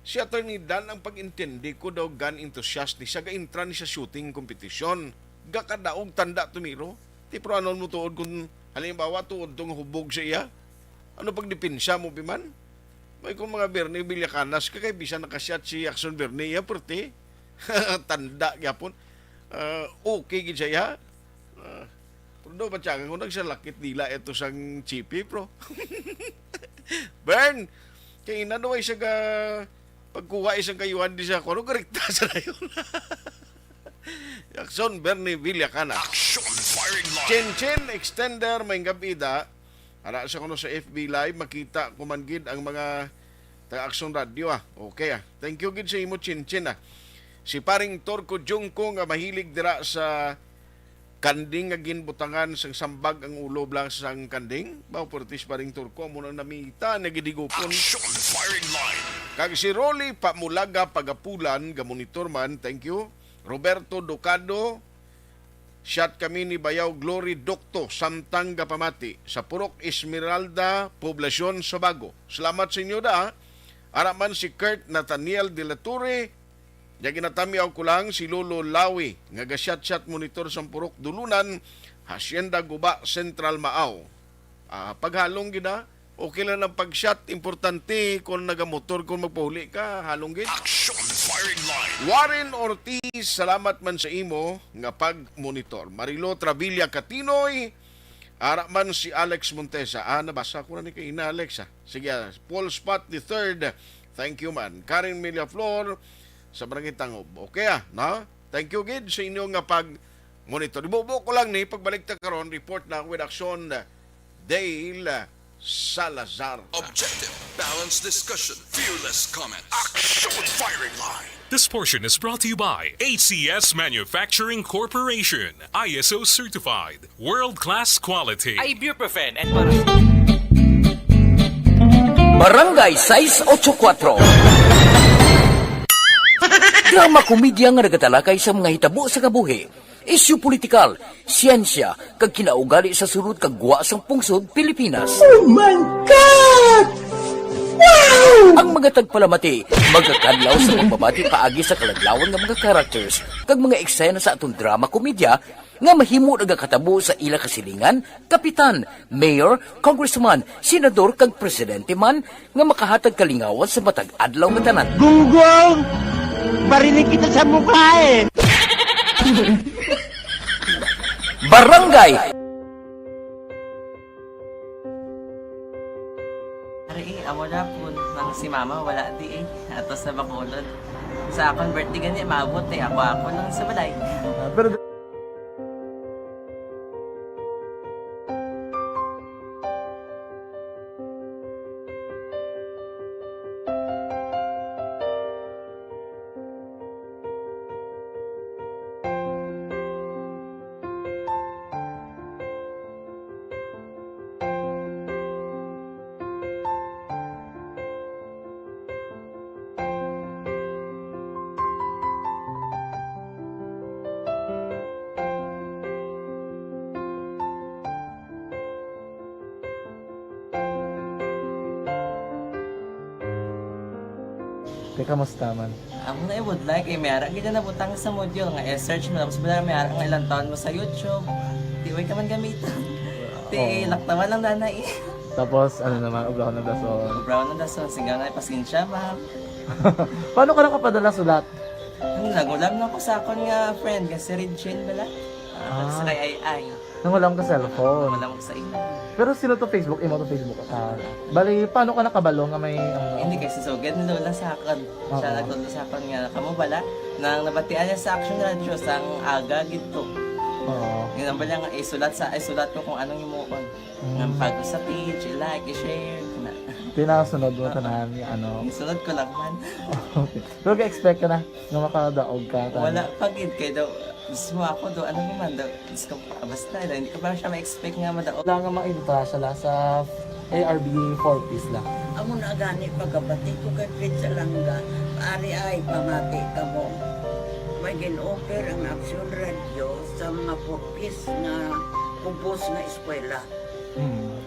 Si Attorney Dan, ang pag-intindi ko daw gun enthusiast ni siya, gaintra ni sa shooting competition. Gakadaog tanda tumiro. Ti pero anon mo tuod kung halimbawa tuod tong hubog sa iya? Ano pagdepensa mo, Piman? May kung mga Bernie Villakanas ka kay bisan nakashot si Action Bernie, iya perti. Tanda gyapon. Ah, okay gid siya, iya. Ah, pero do, batyagan ko nagsalakit dila ito sang chipi, bro. Bern, kay ina do ay siya ga pagkuha isang kayuhan di sa kuno, karekta sa rayon. Jackson Bernie Villacana. Action Firing Line. Chin Chin Extender, may gabi da. Ara sa kuno sa F B Live, makita ko man gid ang mga taga Action Radio, ah. Okay, ah. Thank you gid sa imo, Chin Chin, ah. Si Paring Torco Junco nga mahilig dira sa kanding nga ginbutangan sang sambag ang ulo blang sang kanding. Bao, purtis Paring Torco, amo nang namita, nagidigupon. Action Firing Line. Kag si Rolly Pamulaga Pagapulan, ga monitor man, thank you. Roberto Ducado, shot kami ni Bayaw Glory Docto, samtang gapamati. Sa Purok Esmeralda, Poblacion, Sabago. Salamat sa inyo da. Ara man si Kurt Nathaniel de la Torre, nga ginatamyaw ko lang si Lolo Lawi, nga ga-shot-shot monitor sa Purok Dulunan, Hacienda Guba, Central Maaw. Ah, paghalong gid, ah. Okay lang ang pag-shot, importante kung nagamotor, kung magpauli ka, halong gid. Action Firing Line. Warren Ortiz, salamat man sa imo nga pag-monitor. Marilo Travilla Katinoy, ara man si Alex Montesa. Ah, nabasa ko na ni kay ina Alex, ah. Sige, ah, Paul Spot the third. Thank you man. Karen Millaflor sa Barangay Tangob. Okay, ah, no? Thank you gid sa inyo nga pag-monitor. Ibubo ko lang ni pagbalik ta karon, report na with Action Dale Salazar. Objective, balanced discussion, fearless comment. Action Firing Line. This portion is brought to you by H C S Manufacturing Corporation, I S O certified, world-class quality. Ibuprofen and para Barangay sais ocho kuatro. Drama komedya nga nagatalakay sa mga hitabo sa kabuhi, isyu politikal, siyensya, kag kinaugali sa sulod kag gwa sang pungsod Pilipinas. Oh my God! Ang mga tagpalamati magakadlaw sa pagbabati paagi sa kaladlawan nga mga characters kag mga eksena sa aton drama komedya nga mahimo nagakatabo sa ila kasilingan, kapitan, mayor, congressman, senador kag presidente man nga makahatag kalingawan sa matag adlaw nga tanan. Gunggong! Barinig kita sa mukha eh! Barangay Ari, amo na po, nang si mama wala di eh. Ato sa Bacolod. Sa akon birthday gani, maabot eh. Ako, ako lang sa balay. Ah, pero Te, kamusta man? Amo na ibudlay kay may ara gid na nabutang sa module nga i-search mo, tapos bala may ara nga ilang taon mo sa YouTube. Di way ka man gamitan. Ti Oo. Laktawan lang danay. Tapos, ano naman, ubrahon ng dason. Ubrahon ng dason, sigang na pasensya, ma'am. Paano ka nakapadala sulat? Ano, nagulam na ko sa akon nga friend, nga si Regine bala. Ah, Ah. Sa kay Ay Ay. Nang wala ka cellphone. Wala ko sa imo. Pero sino to Facebook? Imo to Facebook account? Bali, paano ka nakabalo nga may, ano? Hindi, kay si Sugad ni Lola sa akon. Siya Oo. Nagtudlo sa akon nga, kamo bala, nang nabatian niya sa Action Radio, sang aga gid to. Oo. Yun ang bala nga, isulat sa, isulat ko kung anong imuon. Mm. Nga pag sa page, i-like, i-share, na. Tinasunod mo Ah. tanan, ano? Isunod ko lang man. Okay. Pero ga-expect ka na nga makadaog ka, tama? Wala pa gid, kay daw, mismo ako daw, ano naman daw, Diyos ko, basta daw, hindi ko pa siya ma-expect nga madaog. Wala nga maintra siya la sa A R B four Ps la. Amo na gani pagkabati ko kay Fred Salanga, ari ay pamati ka mo. May gin-offer ang Aksyon Radio sa mga four Ps nga kubos nga eskwela. Hmm.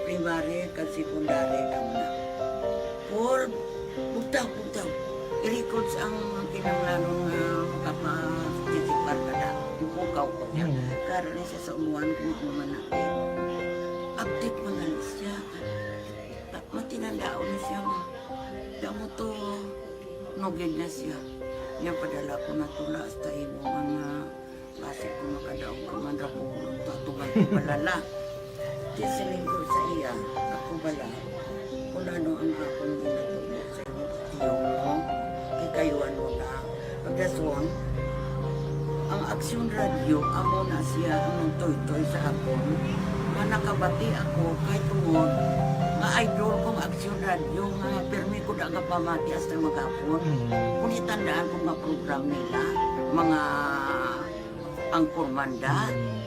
Primary kag secondary lang na. Paul, bugtaw, bugtaw. I-records ang kinahanglanon nga makapatisipar ka na. Ipukaw ko niya. Hmm. Karon ni siya sa umuan kung ano man na. Update man na siya. Ta-, matinandaon na siya nga. Damo to, nugid na siya. Niya padala ko na tula hasta imo nga Basi kung makadaog ka man ra po, tatugan ko balala. Di siling ko sa iya, ako bala, kung ano ang akong ginatubo sa imo, tiyo mo, kay kayuan mo na. Pagdason, ang Aksyon Radio, amo na siya ang nagtoy-toy sa akon. Nga nakabati ako, kay tungod, nga idol kong Aksyon Radio, nga pirmi ko da nga pamati hasta maghapon. Mm. Kung itandaan ko nga program nila, mga Ang Kurmanda. Mm.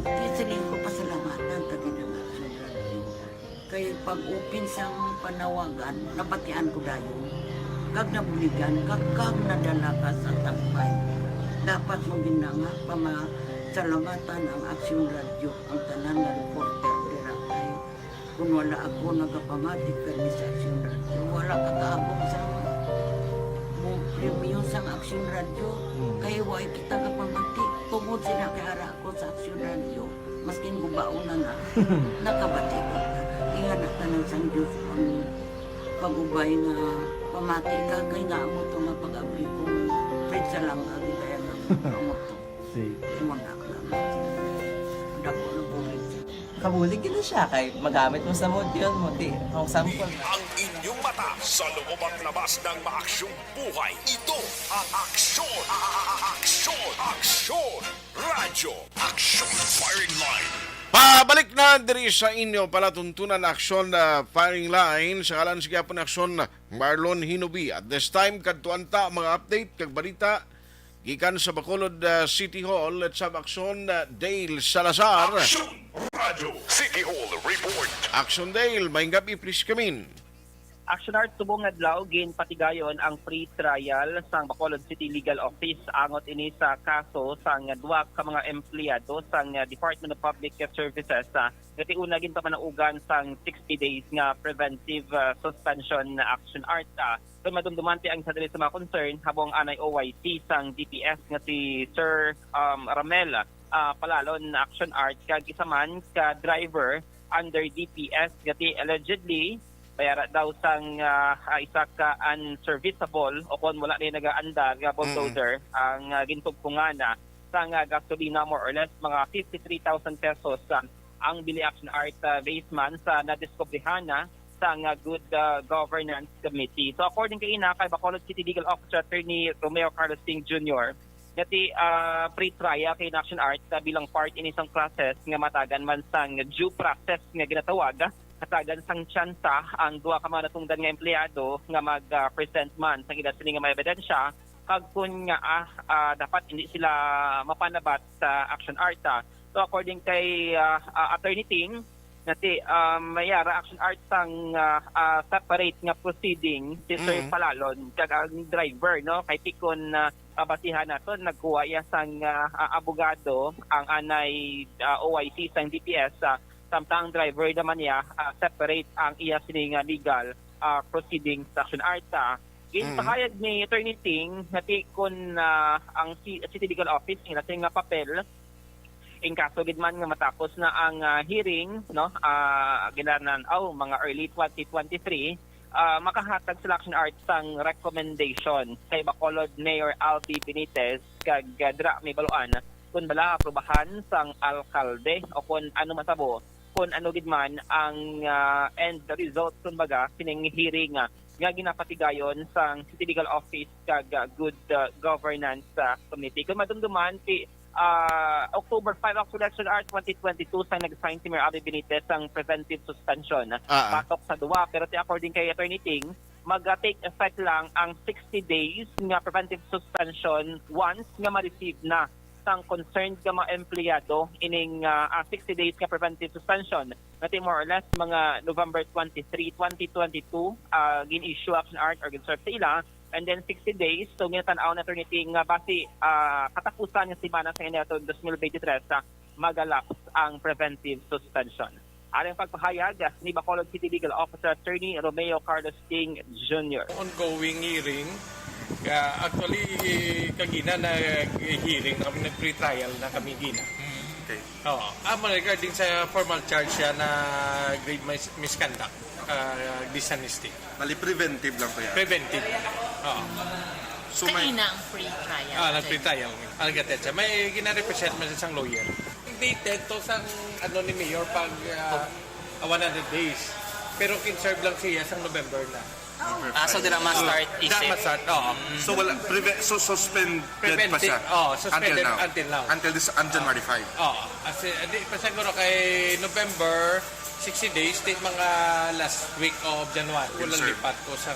Kaya siling ko, pasalamatan ta gid ang Aksyon Radio. Kay pag-open sang panawagan, nabatian ko dayon. Kag nabuligan, kag, kag nadala ka sa tagpay. Dapat mo gid na nga pamasalamatan ang Aksyon Radio, ang tanan nga reporter dira kay Kung wala ako nagapamati kani sa Aksyon Radio, wala ka kaabot sa mo premyo sang Aksyon Radio. Hmm. Kay wa kita gapamati. Tungod sina kay ara ako sa Aksyon Radio, maskin gubaon na na, nakabati ko. Ingana tanan sang Diyos ang pag-ubay nga pamati ka, kay nga amo to nga pag-abri ko, Fred Salanga, gitayan ang amo to. Sige. Imo na lang. Dako na bulig. Kabulig gid na siya kay magamit mo sa module mo, di, ang sample na. Ang inyong mata sa loob at labas ng maaksyong buhay. Ito ang Aksyon, Aksyon, Aksyon Radyo, Aksyon Firing Line. Pabalik na diri sa inyo palatuntunan, Aksyon, ah, Firing Line. Sa ngalan sa gihapon, Aksyon, Marlon Hinobi. At this time, kadtuan ta ang mga update kag balita gikan sa Bacolod, ah, City Hall. Let's have Aksyon, ah, Dale Salazar. Aksyon Radyo City Hall Report. Aksyon Dale, maayong gabi, please come in. Action Art, subong nga adlaw, ginpatigayon ang pre-trial sang Bacolod City Legal Office angot ini sa kaso sang duha ka mga empleyado sang Department of Public Services, ah, nga ti una ginpamanaugan sang sixty days nga preventive, ah, suspension na Action Art. Ah, kung madumduman ti ang isa diri sa mga concern, habong anay O Y C sang D P S nga si Sir, um, Ramel, ah, Palalon Action Art, kag isa man ka driver under D P S nga ti allegedly bayara daw sang, ah, ah, isa ka unserviceable o kon wala na nagaandar nga bulldozer ang, ah, gintugtungan, ah, sang, ah, gasolina, more or less mga fifty-three thousand pesos, ah, ang bili. Action Art, ah, base man sa nadiskubrihan na sang, ah, Good, ah, Governance Committee. So, according kay ina kay Bacolod City Legal Officer Attorney Romeo Carlos King Junior, nga ti, ah, pre-trial kay Action Art, ah, bilang part ini sang process nga matagan man sang due process nga ginatawag, ah, hatagan sang tsansa ang duha ka mga natungdan nga empleyado nga mag, ah, present man sang ila sini nga mga ebidensya, kag kun nga, ah, ah, dapat hindi sila mapanabat sa Action Art, ah. So, according kay, ah, ah, Attorney Ting, nga ti, ah, may ara Action Art sang, ah, ah, separate nga proceeding si Sir Mm. Palalon kag ang driver, no? Kay ti kon, ah, ah, basihan nato, nagkuha iya sang, ah, ah, abogado ang anay, ah, O Y C sang D P S, ah, samtang ang driver naman niya, ah, separate ang iya sini nga legal, ah, proceedings sa Action Art, ah. Mm. Ginpahayag ni Attorney Ting nga ti kon, ah, ang ci-, City Legal Office nga sini nga papel, in kaso gid man nga matapos na ang, ah, hearing, no, ah, ginanan-aw mga early twenty twenty-three, ah, makahatag sila Action Art sang recommendation kay Bacolod Mayor Albee Benitez kag, ah, dira may baluan kung bala aprobahan sang alkalde o kung ano matabo, kung ano gid man ang, ah, end result, kumbaga, sining hearing, ah, nga ginapatigayon sang City Legal Office kag, ah, Good, ah, Governance, ah, Committee. Kung madumduman, ti, ah, October five, actually, Action Art, twenty twenty-two, sang nag-sign si Mayor Albee Benitez sang preventive suspension Ah, ah. batok sa duwa. Pero ti according kay Attorney Ting, mag-take effect lang ang sixty days nga preventive suspension once nga ma-receive na sang concerned nga mga empleyado ining, ah, ah, sixty days nga preventive suspension. Nga ti more or less mga November twenty-three, twenty twenty-two, ah, gin-issue Action Art or gin-serve sa ila. And then sixty days, so ginatan-aw na, Attorney Ting, nga basi, ah, katapusan nga semana sa Enero twenty twenty-three, ah, magalapse ang preventive suspension. Ari ang pagpahayag ni Bacolod City Legal Officer Attorney Romeo Carlos King Junior. Ongoing hearing. Ah, actually, kagina na hearing na kami, nag-pre-trial na kami gina. Okay. Oo. Ah, regarding sa formal charge siya na grave mis-, misconduct, ah, dishonesty. Bali, preventive lang to yan. Preventive. Oo. So, may Kanina ang pre-trial. Ah, nag-pre-trial. Ang gatet siya. May gina-represent man siya sang lawyer. Dated to sang, ano, ni Mayor pag, ah, one hundred days. Pero kin-serve lang siya sang November na. Ah, so dira ma-start Dira isip. ma-start, oo. So, wala, preve-, so suspended pa Preventive, siya oh, suspended until now. until now. Until this, on January five. Oo. As in, di pa siguro kay November, sixty days, ti mga last week of January. Wala Yes, sir. lipat ko sa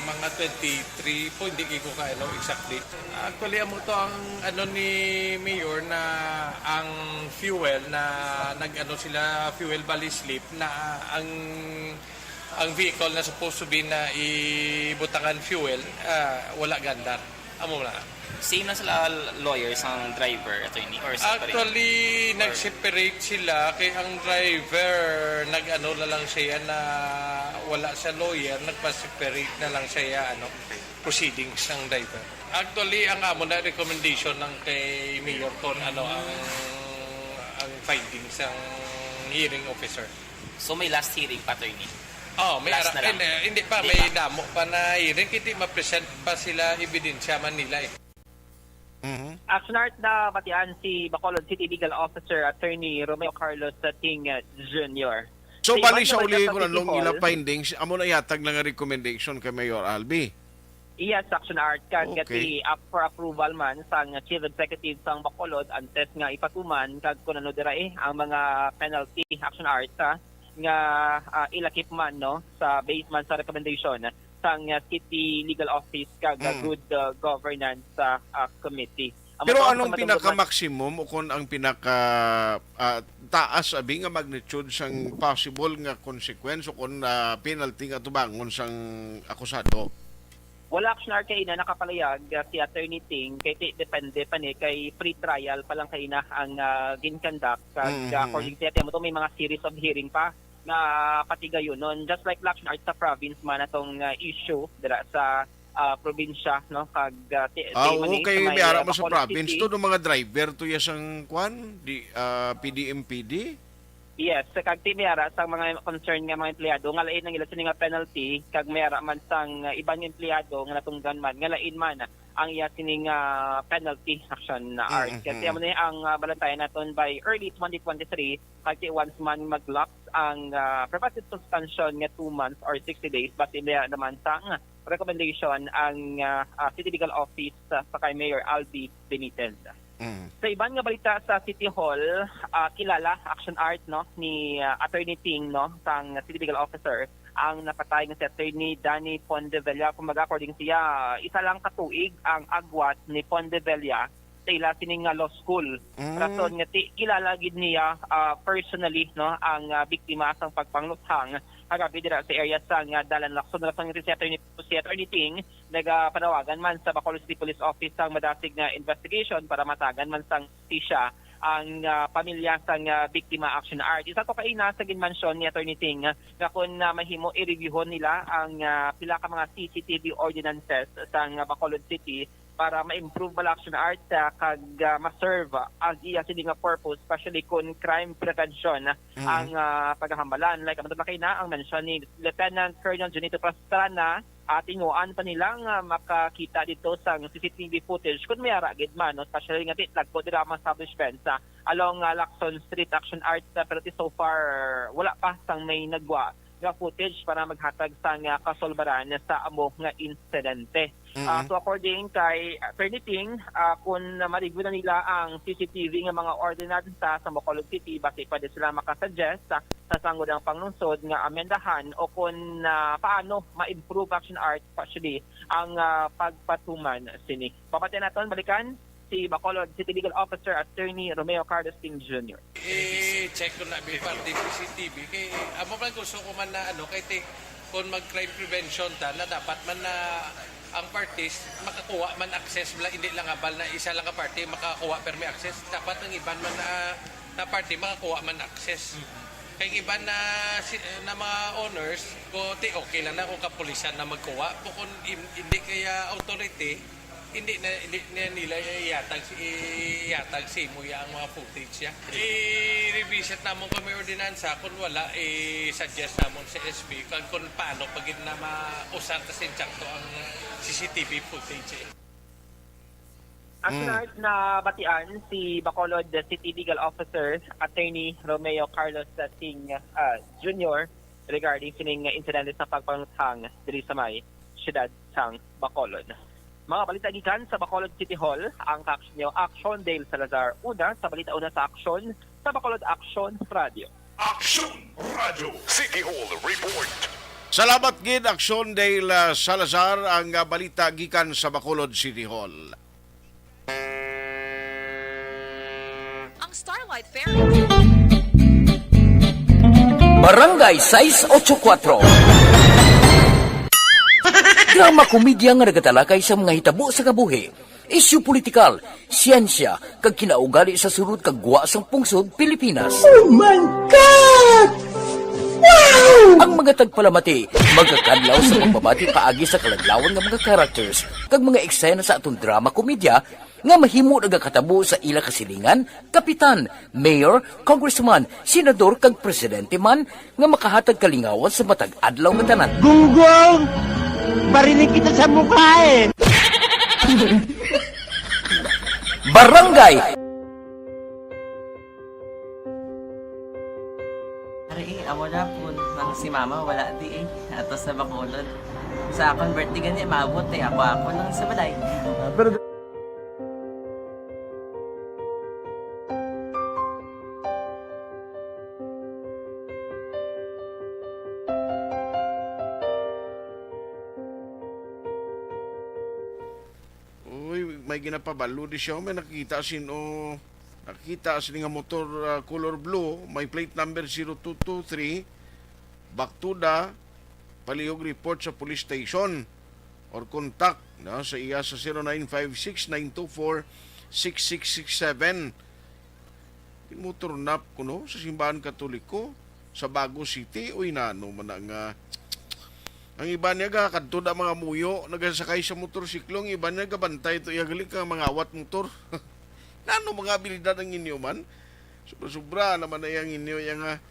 mga twenty-three po, hindi ko ka, ano, exactly. Actually, amo to ang, ano, ni Mayor na ang fuel na nag-ano sila, fuel bali slip na ang, ang vehicle na supposed to be na ibutangan fuel, ah, wala gandar. Amo na. Same na sila lawyers ang driver, attorney, or separate? Actually, Or nag-separate sila kay ang driver nag-ano na lang siya na wala siya lawyer, nagpa-separate na lang siya ano, proceedings ang driver. Actually, ang amo na recommendation ng kay Mayor kon ano ang ang findings ng hearing officer. So may last hearing pa, attorney? Oh, may Last ara-, na lang. hindi, hindi pa, Hindi may pa. damo pa na hearing, hindi ma-present pa sila ebidensya man nila eh. Mhm. Action Art, nabatian si Bacolod City Legal Officer Attorney Romeo Carlos King Junior. So, Sa bali iban siya naman uli sa kung City anong ila Hall. findings, amo na ihatag na nga recommendation kay Mayor Albee? Yes, Action Art, kag Okay. ti up for approval man sang Chief Executive sang Bacolod antes nga ipatuman kag kung ano dira eh ang mga penalty, Action Art, ha, nga, ah, ilakip man, no, sa base man sa recommendation sang, ah, City Legal Office kag, ah, Mm. Good, ah, Governance, ah, ah, Committee. Pero anong pinaka-maximum o kung ang pinaka, ah, taas abi nga magnitude sang possible nga consequence o kung, ah, penalty nga tubangon sang akusado? Wala, Action Art, kay ina nakapalayag, ah, si Attorney Ting, kay ti-, depende pa ni, kay pre-trial pa lang kay ina ang, ah, gin-conduct. Kag, ah, Mhm. according sa iya, mo to, may mga series of hearing pa nga patigayunon. Just like, Action Art, sa province man atong, ah, issue dira sa, ah, probinsya, no? Kag, ah, ti-, Ah, ti-, man oo, ni, kay sa may, may ara ah, mo sa Bacolod province City. To, no, mga driver to ya sang kwan, di, ah, P D M P D? Yes, sa kag ti may ara sang mga concern nga mga empleyado nga lain ang ila sini nga penalty kag may ara man sang, uh, iban nga empleyado nga natungdan man nga lain man ang iya sini nga penalty, Action Art. Mm-hmm. Kay amo ni ang, uh, balantayan naton by early twenty twenty-three, kag ti once man mag-lapse ang, uh, proposed suspension nga two months or sixty days, base niya naman sang recommendation ang, uh, uh, City Legal Office, uh, sa kay Mayor Albi Benitez. Mm. Sa iban nga balita sa City Hall, ah, kilala, Action Art, no, ni, ah, Attorney Ting, no, sang City Legal Officer, ang napatay nga si Attorney Danny Pondevilla. Kumbaga, according siya, isa lang ka tuig ang agwat ni Pondevilla sa ila sining nga law school. Mm. Rason nga ti-, kilala gid niya, ah, personally, no, ang, ah, biktima sang pagpangluthang kagabi dira sa area sang, ah, Dalan Lacson. Rason nga si Attorney, si Attorney Ting, nagapanawagan man sa Bacolod City Police Office sang madasig nga investigation para matagan man sang hustisya ang, ah, pamilya sang, ah, biktima, Action Art. Isa to kaina sa ginmansyon ni Attorney Ting nga kung, ah, mahimo, i-reviewhon nila ang, ah, pila ka mga C C T V ordinances sang, ah, Bacolod City para ma-improve bala, Action Art, ah, kag, ah, ma-serve ang iya sini nga purpose, especially kung crime prevention Mm. ang, ah, pagahambal. Like, ang matapakay na ang mention ni Lieutenant Colonel Junito Pastrana, ah, tinguan pa nila nga makakita dito sang C C T V footage kung may ara gid man, no? Especially nga ti-, nagpo dira ang mga establishments, ah, along, ah, Lacson Street, Action Art, ah, pero ti so far wala pa sang may nagwa nga footage para maghatag sang, ah, kasulbaran sa amo nga insidente. Mm. Ah, so according kay Attorney Ting, ah, kung ma-review na nila ang C C T V nga mga ordinansa sa Bacolod City, basi pwede sila makasuggest sa, sa sangguniang panglungsod nga amendahan o kung, ah, paano ma-improve, Action Art, especially ang, ah, pagpatuman sini. Pamati naton balikan si Bacolod City Legal Officer Attorney Romeo Carlos Ting Junior. I-check ko na bi parte C C T V kay amo man gusto ko man na ano kay ti-, kung mag crime prevention ta na dapat man na ang parties makakuha man access bala, hindi lang abal na isa lang ka party makakuha permi access, dapat ang iban man na, na party makakuha man access. Kay iban na si-, na mga owners ko ti okay lang na kung kapulisan na magkuha, pero kung in-, hindi kaya authority, hindi na, hindi na nila iyatag, iyatag sa imo ya ang mga footage ya. I-revisit namon kung may ordinansa, kung wala, i-suggest namon sa S P kung, kung paano pa gid na mausar ta sa insakto ang C C T V footage, eh. Action Mm. Art, nabatian si Bacolod City Legal Officer Attorney Romeo Carlos Ting, ah, Junior regarding sining insidente sa pagpanguthang diri sa may siyudad sang Bacolod. Mga balita gikan sa Bacolod City Hall, ang kaaksyon niyo, Action Dale Salazar, una sa Balita Una sa Action, sa Bacolod Action Radio. Action Radio City Hall Report. Salamat gid, Action Dale, ah, Salazar, ang, ah, balita gikan sa Bacolod City Hall. Ang Starlight Ferry. Barangay sais ocho kuatro. Drama komedya nga nagatalakay sa mga hitabo sa kabuhi, isyu politikal, siyensya, kag kinaugali sa sulod kag gwa sang pungsod Pilipinas. Oh my God! Wow! Ang mga tagpalamati magakadlaw sa pagbabati paagi sa kaladlawan nga mga characters kag mga eksena sa aton drama komedya nga mahimo nagakatabo sa ila kasilingan, kapitan, mayor, congressman, senador, kag presidente man nga makahatag kalingawan sa matag adlaw nga tanan. Gunggong! Barinig kita sa mukha, eh! Barangay! Ari, eh, amo na po nang si mama wala di, eh. Ato sa Bacolod. Sa akong birthday gani, maabot, eh. Ako, ako lang sa balay. Ah, pero Uy, Ay ginapabalo di siya, may nakita sino, nakita sini nga motor, ah, color blue, may plate number zero two two three, back to the palihog report sa police station or contact, no, sa iya sa zero nine five six nine two four six six six seven. Motor nap kuno sa simbahan Katoliko sa Bago City. Uy, nano man na nga ang iba niya gakadto da mga muyo, nagasakay sa motorsiklo, ang iba niya gabantay to iya gali ka mangawat motor. Nano mga abilidad ang inyo man? Sobra-sobra naman na yang inyo yang, ah,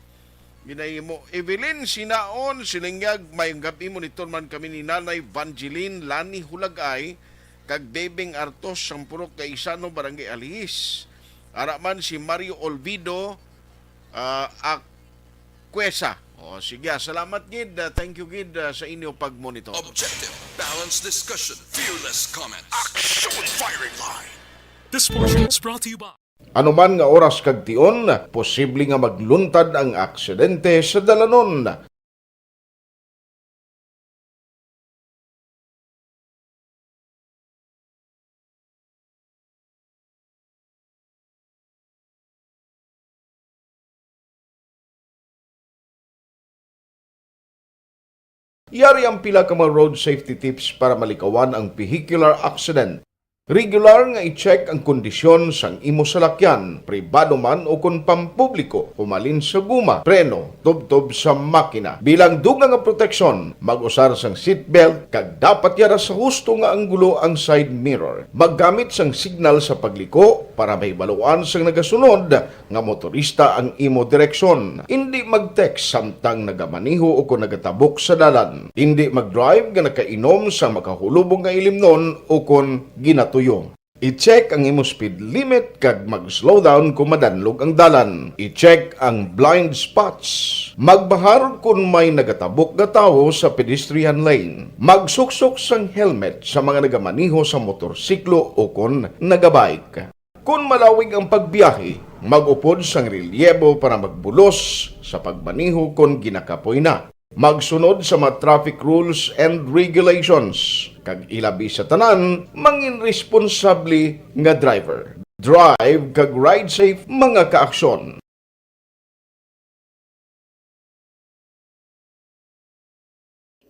ginahimo. Evelyn Sinaon, silingyag, may gab-i, monitor man kami ni Nanay Vangeline Lani Hulagay kag Bebeng Artos sang Purok Gaisano, Barangay Alihis. Ara man si Mario Olvido, ah, Acuesa. O, sige, ah, salamat gid. Ah, thank you gid, ah, sa inyo pag-monitor. Objective, balanced discussion, fearless comment. Action Firing Line. This portion is brought to you by Anuman nga oras kag tion, posible nga magluntad ang aksidente sa dalanon. Yari ang pila ka mga road safety tips para malikawan ang vehicular accident. Regular nga i-check ang kondisyon sang imo salakyan, pribado man o kon pampubliko, humalin sa guma, preno, tubtob sa makina. Bilang dugang nga proteksyon, mag-usar sang seatbelt kag dapat yara sa husto nga anggulo ang side mirror. Maggamit sang signal sa pagliko para mahibaluan sang nagasunod nga motorista ang imo direksyon. Indi mag-text samtang nagamaneho o kon nagatabok sa dalan. Indi mag-drive nga nakainom sang makahulubong nga ilimnon o kon ginatuyo. I-check ang imo speed limit kag mag-slow down kon madanlog ang dalan. I-check ang blind spots. Magbahar kon may nagatabok nga tawo sa pedestrian lane. Magsuksok sang helmet sa mga nagamaneho sa motorsiklo o kon nagabike. Kon malawig ang pagbiyahe, mag-upod sang relyebo para magbulos sa pagmaneho kon ginakapoy na. Magsunod sa mga traffic rules and regulations, kag ilabi sa tanan, mangin responsable nga driver. Drive kag ride safe, mga kaaksyon.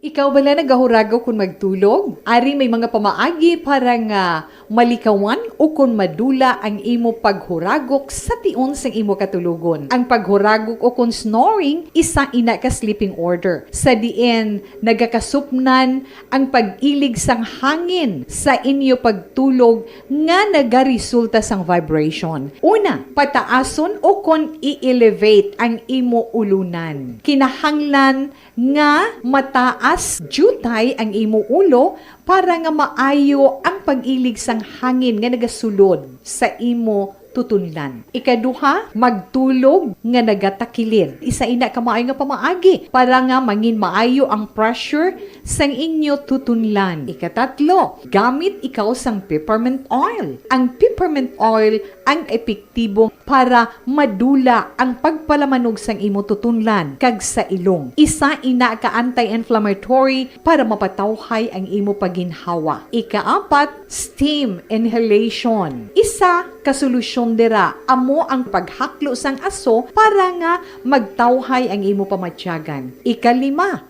Ikaw bala nagahuragok kon magtulog? Ari may mga pamaagi para nga malikawan o kon madula ang imo paghuragok sa tion sang imo katulogon. Ang paghuragok o kon snoring, isa ina ka sleeping order, sa diin nagakasupnan ang pag-ilig sang hangin sa inyo pagtulog nga nagaresulta sang vibration. Una, pataason o kon i-elevate ang imo ulunan. Kinahanglan nga mataas diutay ang imo ulo para nga maayo ang pag-ilig sang hangin nga nagasulod sa imo tutunlan. Ikaduha, magtulog nga nagatakilid. Isa ina ka maayo nga pamaagi para nga mangin maayo ang pressure sang inyo tutunlan. Ikatatlo, gamit ikaw sang peppermint oil. Ang peppermint oil ang epektibo para madula ang pagpalamanog sang imo tutunlan kag sa ilong. Isa ina ka anti-inflammatory para mapatawhay ang imo paginhawa. Ikaapat, steam inhalation. Isa ka solusyon dira amo ang paghaklo sang aso para nga magtawhay ang imo pamatyagan. Ikalima,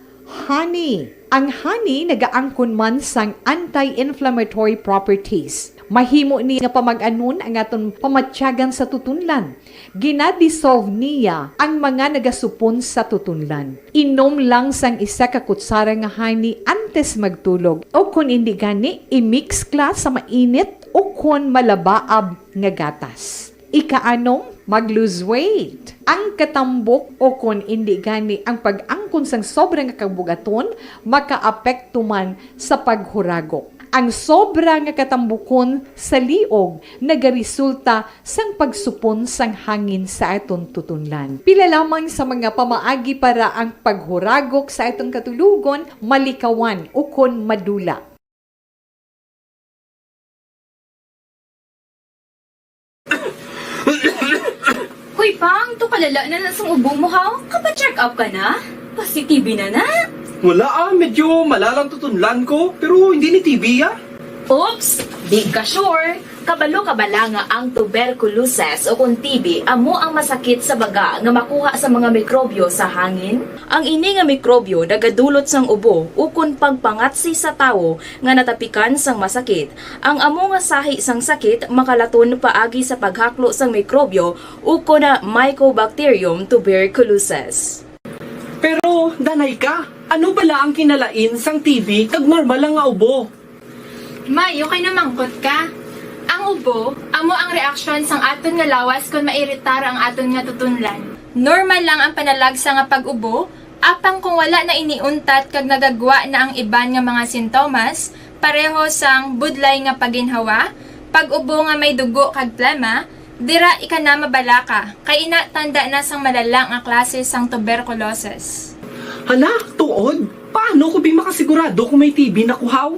honey. Ang honey nagaangkon man sang anti-inflammatory properties. Mahimo ni nga pamag-anon ang aton pamatyagan sa tutunlan. Gina-dissolve niya ang mga nagasupon sa tutunlan. Inom lang sang isa ka kutsara nga honey antes magtulog, o kon indi gani, i-mix kla sa mainit o kon malabaab nga gatas. Ikaanom, mag-lose weight. Ang katambok o kon indi gani ang pag-angkon sang sobra nga kabug-aton makaapekto man sa paghuragok. Ang sobra nga katambukon sa liog nagaresulta sang pagsupon sang hangin sa aton tutunlan. Pila lamang sa mga pamaagi para ang paghuragok sa aton katulogon malikawan ukon madula. Hoy, Pang, to kalala na na sang ubo mo, ha? Kapa-check up ka na? Pasi-T B na na? Wala, ah, medyo malalang tutunlan ko, pero hindi ni T B, ah. Oops! Di ka sure? Kabalo ka bala nga ang tuberculosis o kon T B amo ang masakit sa baga nga makuha sa mga mikrobyo sa hangin? Ang ini nga mikrobyo nagadulot sang ubo ukon pagpangatsi sa tawo nga natapikan sang masakit. Ang amo nga sahi sang sakit makalaton paagi sa paghaklo sang mikrobyo ukon na Mycobacterium tuberculosis. Pero, danay ka, ano bala ang kinalain sang T B kag normal lang nga ubo? May, okay na mangkot ka. Ang ubo, amo ang reaksyon sang aton nga lawas kon mairitar ang aton nga tutunlan. Normal lang ang panalagsa nga pag-ubo, apang kung wala na ini untat kag nagagwa na ang iban nga mga sintomas, pareho sang budlay nga paginhawa, pag-ubo nga may dugo kag plema, dira ika na mabalaka, kay ina tanda na sang malala nga klase sang tuberculosis. Hala, tuod? Paano ko bi makasigurado kung may T B na ko haw?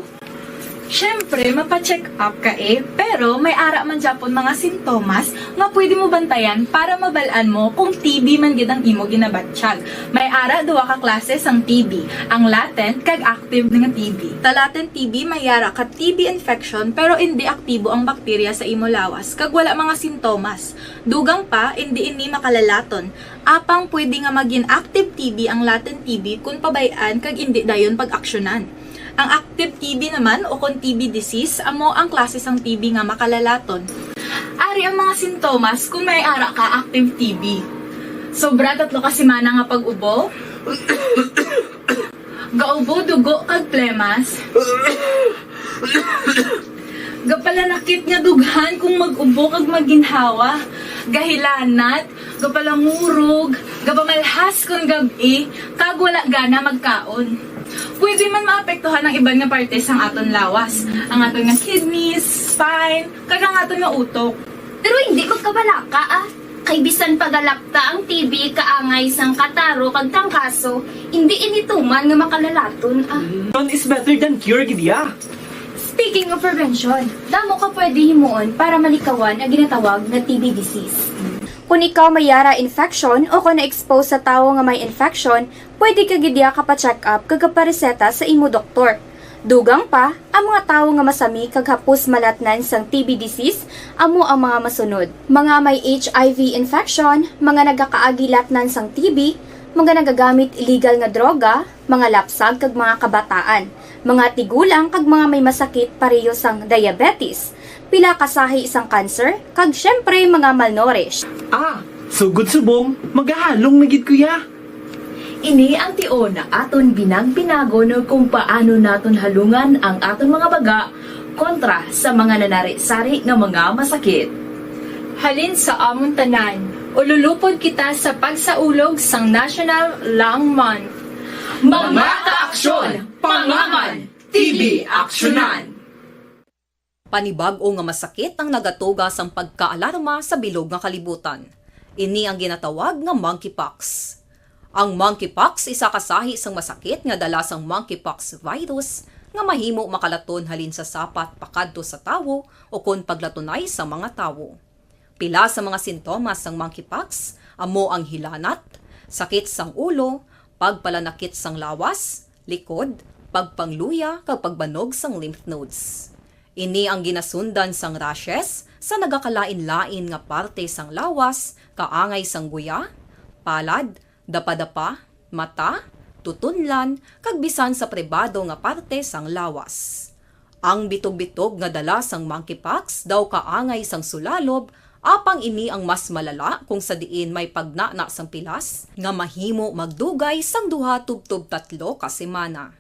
Siyempre, mapa-check up ka eh, pero may ara man gyapon mga sintomas nga pwede mo bantayan para mabal-an mo kung T B man gid ang imo ginabatyag. May ara duwa ka klase sang T B, ang latent kag active nga T B. Sa latent T B may ara ka T B infection pero indi aktibo ang bakterya sa imo lawas kag wala mga sintomas. Dugang pa, indi ini makalalaton. Apang pwede nga magin active T B ang latent T B kon pabay-an kag indi dayon pag-aksyonan. Ang active T B naman o kon T B disease amo ang klase sang T B nga makalalaton. Ari ang mga sintomas kon may ara ka active T B. Sobra tatlo ka semana nga pag-ubo. Gaubo dugo kag plemas. Gapalanakit nga dughan kung mag-ubo kag maginhawa. Gahilanat, gapalangurog, gapamalhas kon gab-i, kag wala gana magkaon. Pwede man maapektuhan ang iban nga parte sang aton lawas, ang aton nga kidneys, spine, kag ang aton nga utok. Pero hindi magkabalaka ah, kay bisan pagalapta ang T B kaangay sang kataro kag trangkaso, hindi ini tuman nga makalalaton ah. None is better than cure gid ya. Speaking of prevention, damo ka pwede himuon para malikawan ang ginatawag nga T B disease. Kung ikaw may yara infection o kung na-expose sa tawo nga may infection, pwede ka gid ya kapa-check up kag kapareseta sa imo doktor. Dugang pa, ang mga tawo nga masami kag hapos malatnan sang T B disease amo ang mga masunod: mga may H I V infection, mga nagakaagi latnan sang T B, mga nagagamit illegal nga droga, mga lapsag kag mga kabataan, mga tigulang kag mga may masakit pareho sang diabetes, pila ka sahi sang cancer, kag syempre mga malnourished. Ah, sugod subong, magahalong na gid ko ya. Ini ang tion nga aton binag-binagon kung paano naton halungan ang aton mga baga kontra sa mga nanari-sari nga mga masakit. Halin sa amon tanan, ululupod kita sa pagsaulog sang National Lung Month. Mga kaaksyon, pangaman, T B aksyonan! Panibag-o nga masakit ang nagatuga sang pagkaalarma sa bilog nga kalibutan. Ini ang ginatawag nga monkeypox. Ang monkeypox isa ka sahi sang masakit nga dala sang monkeypox virus nga mahimo makalaton halin sa sapat pakadto sa tawo ukon paglatunay sa mga tawo. Pila sa mga sintomas sang monkeypox amo ang hilanat, sakit sang ulo, pagpalanakit sang lawas, likod, pagpangluya, kag pagbanog sang lymph nodes. Ini ang ginasundan sang rashes sa nagakalain-lain nga parte sang lawas, kaangay sang guya, palad, dapadapa, mata, tutunlan, kag bisan sa pribado nga parte sang lawas. Ang bitog-bitog nga dala sang monkeypox daw kaangay sang sulalob, apang ini ang mas malala kung sa diin may pagnana sang pilas nga mahimo magdugay sang duha tubtob tatlo ka semana.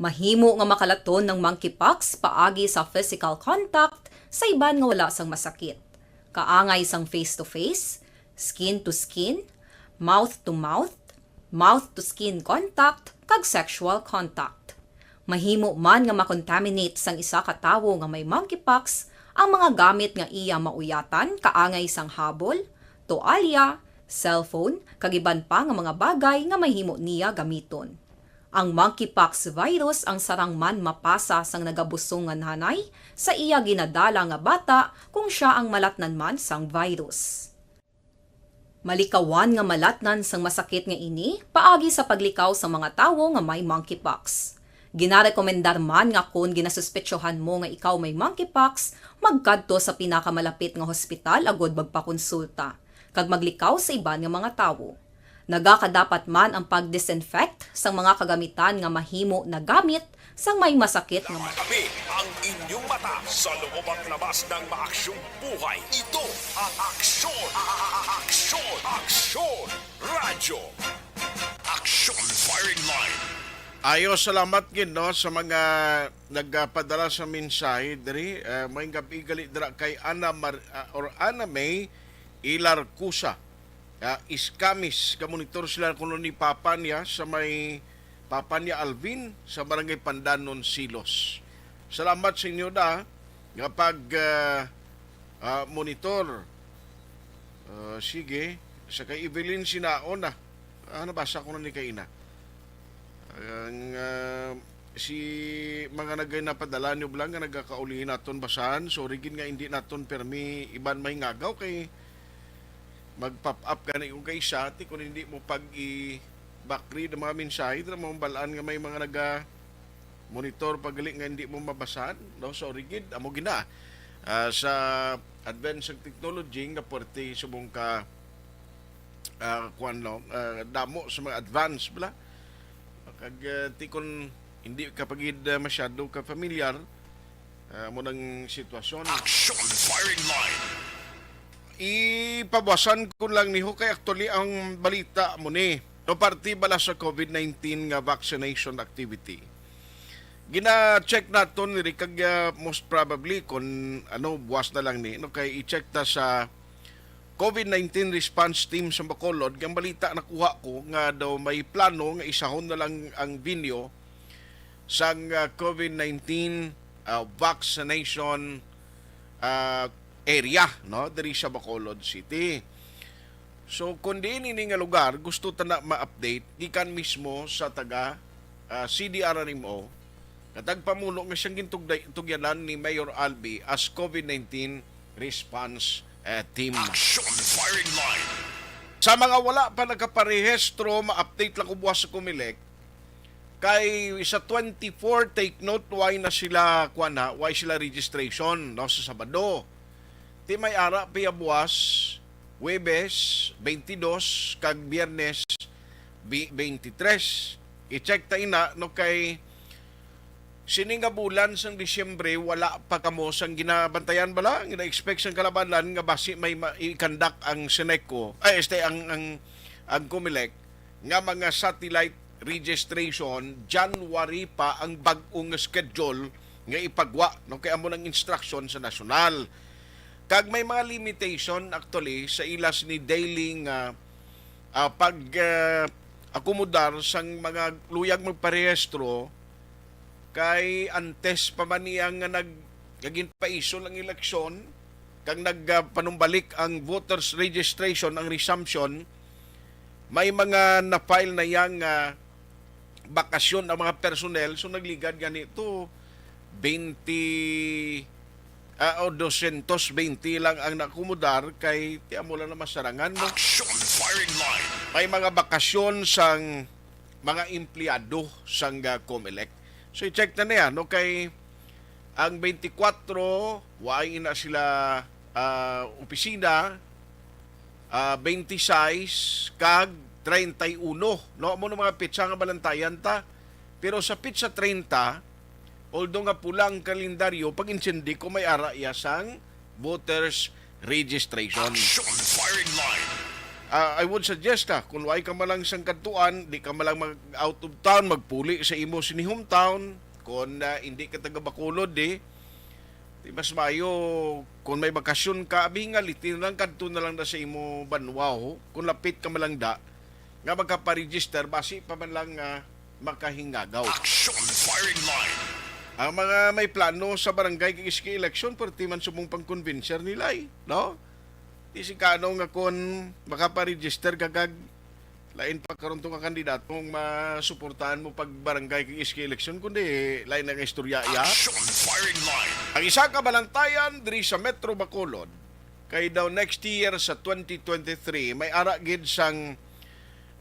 Mahimo nga makalaton ang monkeypox paagi sa physical contact sa iban nga wala sang masakit, kaangay sang face-to-face, skin-to-skin, mouth-to-mouth, mouth-to-skin contact, kag sexual contact. Mahimo man nga makontaminate sang isa ka tawo nga may monkeypox ang mga gamit nga iya mauyatan, kaangay sang habol, toalya, cellphone, kag iban pa nga mga bagay nga mahimo niya gamiton. Ang monkeypox virus ang sarang man mapasa sang nagabusong nga nanay sa iya ginadala nga bata kung sia ang malatnan man sang virus. Malikawan nga malatnan sang masakit nga ini paagi sa paglikaw sa mga tawo nga may monkeypox. Ginarekomendar man nga kon ginasuspetsohan mo nga ikaw may monkeypox, magkadto sa pinakamalapit nga hospital agud magpakonsulta, kag maglikaw sa iban nga mga tawo. Nagakadapat man ang pag-disinfect sang mga kagamitan nga mahimo nagamit sang may masakit nga mga. Kami ang inyong mata sa loob at labas ng maaksyong buhay. Ito ang Aksyon, Aksyon, Aksyon Radyo. Aksyon Firing Line. Ayo, salamat gid, no, sa mga nagpadala sa mensahe diri. Eh, may gabi gali dira kay Ana Mar-, ah, or Ana May Ilarcusa, ah, Iskamis. Kamonitor sila kuno ni papa niya sa may papa niya Alvin sa Barangay Pandanon, Silos. Salamat sa inyo da nga pag, ah, ah, monitor. Ah, sige, sa kay Evelyn Sinaon na. Ah, nabasa ko na ni kaina. Ang, ah, si mga nagay napadala niyo lang nga nagakauli naton basahan. Sorry gid nga hindi naton permi iban mahingagaw kay mag-pop up gani kung kaisa, ti kung hindi mo pag i-back read ang mga mensahe, dira mo balaan nga may mga naga monitor pag gali nga hindi mo mabasahan, no? Sorry gid, amo gina. Ah, sa advance ng technology nga puwerte subong ka, ah, kuwan, no? Ah, damo sa mga advance bala. Kag, ah, ti kon hindi ka pa gid, ah, masyado ka familiar, ah, mo nang sitwasyon. Action Firing Line. Ipabuwasan ko lang niho kay actually ang balita mo ni, no, parte bala sa COVID nineteen nga vaccination activity. Gina-check naton diri kag, ah, most probably kon ano, buwas na lang ni, no, kay i-check ta sa COVID nineteen response team sa Bacolod. Ang balita nakuha ko nga daw may plano nga isahon na lang ang venue sang, ah, COVID nineteen, ah, vaccination, ah, area, no, diri sa Bacolod City. So, kung diin ini nga lugar, gusto ta na ma-update gikan mismo sa taga, ah, C D R R M O, nga tagpamuno nga siyang gintugday-, tugyanan ni Mayor Albi as COVID nineteen response, eh, team. Action Firing Line. Sa mga wala pa nakaparehistro, ma-update lang ko buwas sa Comelec. Kay sa twenty-four, take note, why na sila, kuwan na, why sila registration, no, sa Sabado. Ti may ara pa ya buwas, Huwebes, twenty-dos, kag Biyernes, bi-, twenty-tres. I-check ta ina, no, kay sini nga bulan sang Disyembre, wala pa kamo sang ginabantayan bala, gina-expect sang kalabanan nga basi may ma-, i-conduct ang Seneco, ay, este, ang, ang, ang Comelec, nga mga satellite registration, January pa ang bag-o nga schedule nga ipagwa, no? Kay amo nang instruction sa nasyonal. Kag may mga limitation actually sa ilas ni daily nga, ah, pag, ah, akomodar sang mga luyag magparehistro kay antes pa man niya nga nag-, nga ginpaisol ang eleksyon, kag nag, ah, panumbalik ang voters registration, ang resumption, may mga na-file na yang, ah, bakasyon ang mga personnel. So, nagligad gani to, twenty, ah, o dosyentos bente lang ang naakomodar kay ti amo lang na masarangan mo. Action Firing Line. May mga bakasyon sang mga empleyado sang, ah, Comelec. So, i-check na niya, no? Kay ang twenty-four, wa ina sila, ah, opisina, ah, twenty-six kag treinta y uno, no? Amo na mga petsa nga balantayan ta. Pero sa petsa treinta, although nga pula ang kalendaryo, pag-intindi ko may ara iya sang voters registration. Action Firing Line. Ah, I would suggest, ah, kung way ka man lang sang kadtuan, di ka man lang mag out of town, magpuli sa imo sini hometown. Kung, ah, hindi ka taga Bacolod, di, di mas maayo kung may bakasyon ka, abi nga, liti na lang, kadto na lang na sa imo banwa, ho. Kung lapit ka man lang da, nga magkaparegister, basi pa man lang, ah, makahingagaw. Action Firing Line. Ang mga may plano sa barangay kag S K election, perti man subong pang-convincer nila, eh, no? Di si kano nga kon makaparegister ka kag lain pa karon to nga kandidato ang masuportahan mo pag barangay kag S K election, kundi lain na nga istorya iya. Action Firing Line. Ang isa ka balantayan diri sa Metro Bacolod, kay daw next year sa twenty twenty-three, may ara gid sang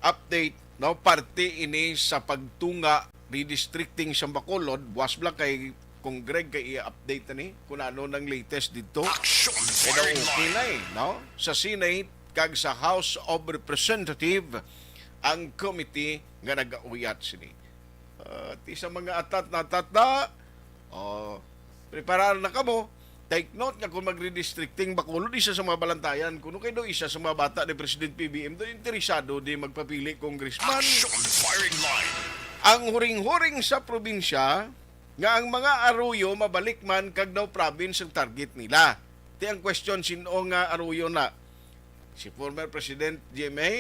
update, no, parte ini sa pagtunga redistricting sa Bacolod, buwas bala kay Kong Greg kay i-update na ni kung ano nang latest dito. Action. Pero firing okay line na eh, no? Sa Senate kag sa House of Representative ang committee nga nagauyat sini. Ah, ti sa mga atat na atat na, oh, preparar na kamo. Take note nga kung magre-districting Bacolod, isa sa mga balantayan kuno kay do isa sa mga bata ni President P B M do interesado di magpapili congressman. Action firing line. Ang huring-huring sa probinsya nga ang mga Arroyo mabalik man kag daw province ang target nila. Ti ang question, sin-o nga Arroyo na? Si former President G M A,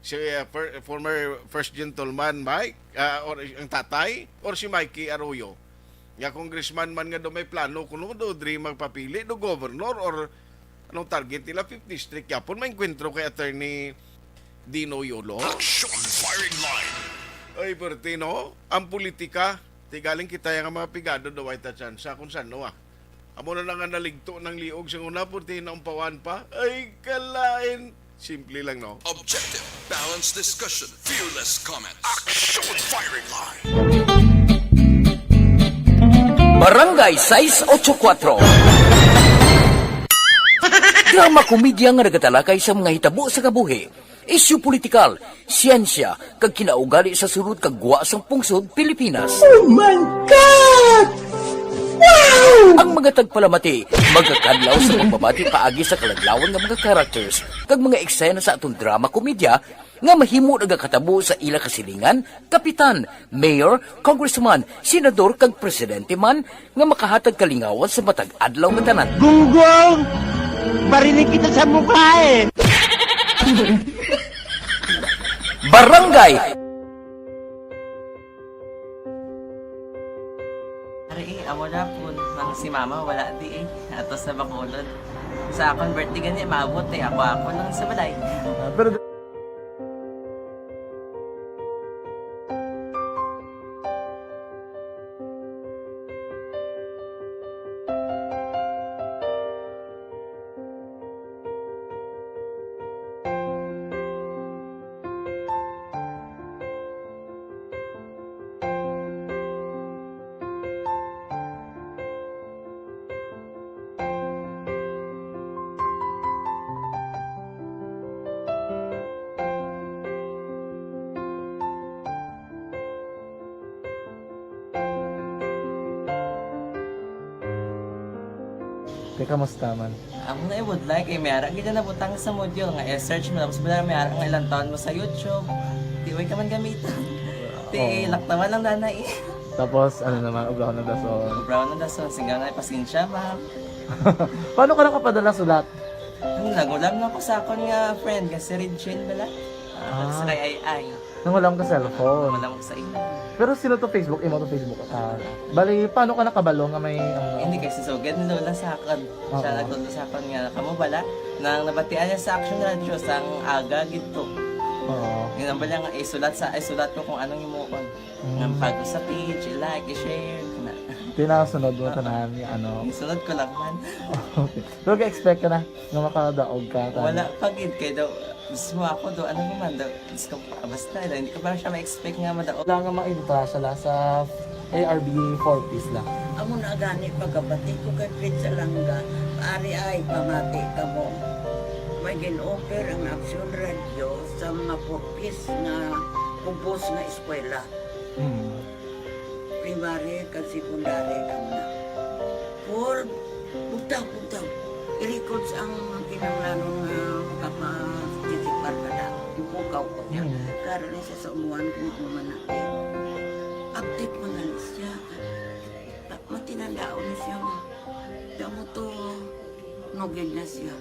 si, uh, per-, former First Gentleman Mike, uh, or ang tatay, or si Mikey Arroyo? Nga congressman man nga daw may plano kuno daw diri magpapili do governor, or anong target nila, fifth District? Yapon maengkwentro kay Attorney Dino Yolo. Action firing line. Ay, perte, no? Ang politika, ti galing kita nga mga pigado daw ay ta chance kung sano, ah. Amo na lang nga naligto ng liog sa una, purti naumpawan pa. Ay, kalain. Simple lang, no? Objective, balanced discussion, fearless comments. Action firing line. Barangay sais ocho kuatro. Drama komedya nga nagatalakay sa mga hitabo sa kabuhi, isyu politikal, siyensya, kag kinaugali sa sulod kag gwa sang pungsod Pilipinas. Oh my God! Wow! Ang mga tagpalamati magakadlaw sa pagbabati paagi sa kaladlawan nga mga characters kag mga eksena sa aton drama komedya nga mahimo nagakatabo sa ila kasilingan, kapitan, mayor, congressman, senador, kag presidente man nga makahatag kalingawan sa matag adlaw nga tanan. Gunggong! Barinig kita sa mukha eh! Barangay Ari, eh, amo na po. Nang si mama, wala di eh. Ato sa Bacolod. Sa akon birthday gani, maabot eh. Ako, ako lang sa balay. Ah, pero Te, kamusta man? Amo na, I would like, eh, may ara gid na butang sa module nga i-search mo, tapos bala may ara nga ilang taon mo sa YouTube. Di, way ka man gamitan. Ti, oh, laktawan lang dana eh. Tapos, ano naman, ubraw na dason. Ubraw na dason, singga na, pasensya, ma'am. Paano ka nakapadala sulat? Ano, nag-ulam lang ko sa akon nga friend, nga si Regine bala. Ah, ah, sa kay Ay Ay. Nangulam ka cellphone. Wala ko sa imo. Pero sino to Facebook? Imo to Facebook account. Bali, paano ka nakabalo nga may, ano? Hindi, kasi sugad ni Lola sa akon. Siya, oo, nagtudlo sa akon nga, kamo bala, nang nabatian niya sa Action Radio, sang aga gid to. Oo. Yun ang bala nga, isulat sa, isulat ko kung anong himuon. Mm. Nga pag sa page, i-like, i-share, na. Tinasunod mo, oo, tanan nga, ano? Isunod ko lang man. Okay. Pero ga-expect ka na nga makadaog ka, tanan? Wala pa gid, kay daw, mismo ako do, ano naman do, Diyos ko, basta, hindi ko pa siya ma-expect nga madaog. Wala nga ma-entra siya la sa A R B four Ps la. Amo na gani pagkabati ko kay Fred Salanga, ari ay pamati kamo. May gin-offer ang Action Radio sa mga four Ps nga kubos nga eskwela. Hmm. Primary kag secondary kamo na. Paul, bugtaw, bugtaw. I-records ang kinahanglanon nga makaparticipar ka na. Ipukaw ko niya. Mm. Karon ni siya sa umuan kung ano man natin. Active man gani siya. Ta-, matinandaon ni siya nga. Kaya mo to, nugid na siya.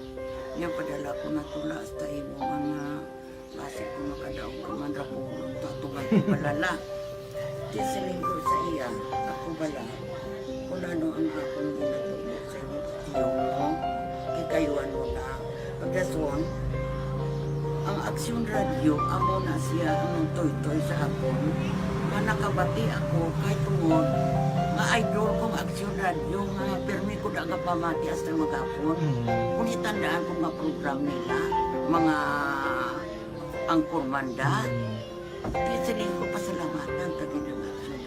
Niya padala ko na tula hasta imo nga Basi kung makadaog ka man ra po, tatugan ko balala. Di siling ko sa iya, ako bala, kung ano ang akong ginatubo sa imong tiyo mo, kikayuan mo na. Pagdason, ang Aksyon Radyo, amo na siya ang nagtoytoy sa akon. Nga nakabati ako, kay tungod, nga idol kong Aksyon Radyo, nga pirmi ko da nga pamati hasta maghapon. Mm. Kung itandaan ko nga program nila, mga Ang kurmanda, mm, ti siling ko pasalamatan ta gid ang Aksyon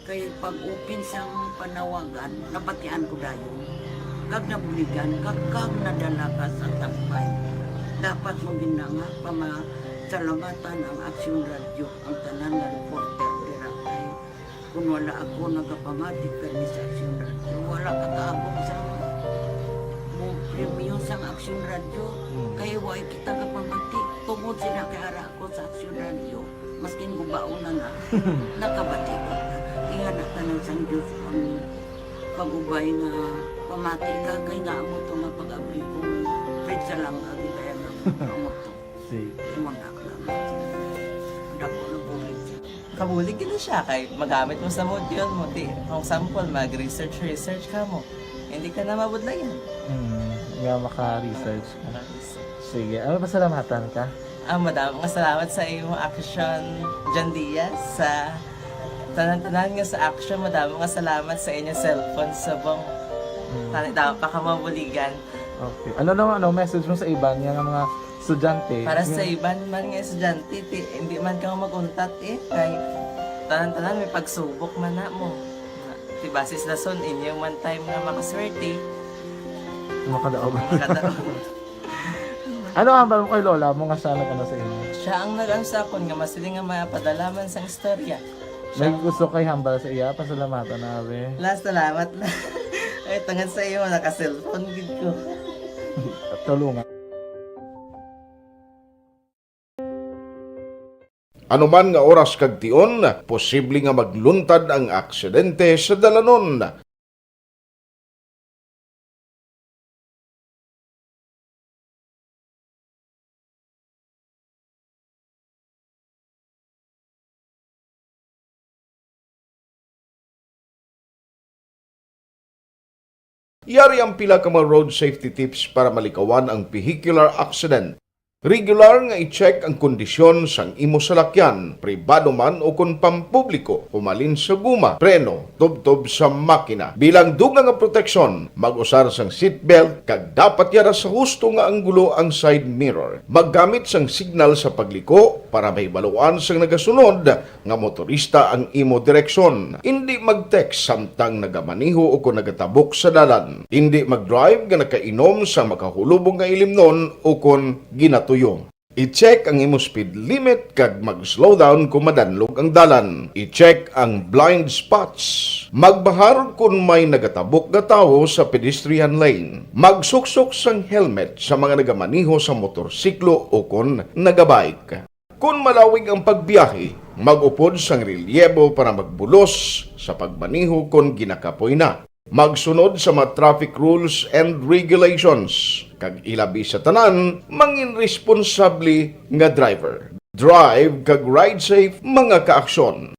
Kay pag-open sang panawagan, nabatian ko dayon. Kag nabuligan ka, kag nadala ka sa tampay. Dapat mo gina nga pamasalamatan ang Aksyon Radyo, ang tanan nga reporter dira kay kung wala ako nagapamati kani sa Aksyon Radyo, wala ka kaabot sa mo premyo sang Aksyon Radyo. Hmm. Kay wa kita kapamati. Tungod sila kay ara ako sa Aksyon Radyo, maskin gubaon na na, nakabati ko. Ingana ka na sang Diyos ang pag-ubay nga pamati ka, kay nga amo to nga pag-abli ko, pwede sa lang ang kaya nga amo to. Sige. Imo na lang. Dako na bulig siya. Kabulig gid siya kay magamit mo sa module mo. Di, kung sample, mag-research, research ka mo. Hindi ka na mabudlayan. Hmm, nga maka-research ka. Maka-research. Sige, ano, pasalamatan ka? Ah, madamo nga salamat sa imo, Action John Diaz, sa tanan-tanan nga sa Action. Madamo nga salamat sa inyo cellphone subong. Hmm. Tani daw pa ka mabuligan. Okay. Ano naman, ano, message mo sa iban nga mga estudyante? Para sa iban man nga estudyante, ti, hindi man ka mag-untat eh. Kay tanan-tanan may pagsubok man na mo. Ti basis lason inyo man time nga makaswerte. Makadaog. Makadaog. Ano ang hambal mo kay lola mo nga siya nag-ano sa inyo? Siya ang nag-ano sa akon nga masiling nga mapadala man sang istorya. May gusto kay hambal sa iya, pasalamatan na, abi. La, salamat na. Ay, tungod sa imo, naka-cellphone gid ko. Tulungan. Ano man nga oras kag tion, posible nga magluntad ang aksidente sa dalanon. Yari ang pila ka mga road safety tips para malikawan ang vehicular accident. Regular nga i-check ang kondisyon sang imo salakyan, pribado man o kon pampubliko, humalin sa guma, preno, tubtob sa makina. Bilang dugang nga proteksyon, mag-usar sang seatbelt kag dapat yara sa husto nga anggulo ang side mirror. Maggamit sang signal sa pagliko para mahibaluan sang nagasunod nga motorista ang imo direksyon. Indi mag-text samtang nagamaneho o kon nagatabok sa dalan. Indi mag-drive nga nakainom sa makahulubong nga ilimnon o kon ginatuyo. I-check ang imo speed limit kag mag-slow down kon madanlog ang dalan. I-check ang blind spots. Magbahar kon may nagatabok nga tawo sa pedestrian lane. Magsuksok sang helmet sa mga nagamaneho sa motorsiklo o kon nagabike. Kon malawig ang pagbiyahe, mag-upod sang relyebo para magbulos sa pagmaneho kon ginakapoy na. Magsunod sa mga traffic rules and regulations, kag ilabi sa tanan, mangin responsable nga driver. Drive kag ride safe, mga kaaksyon.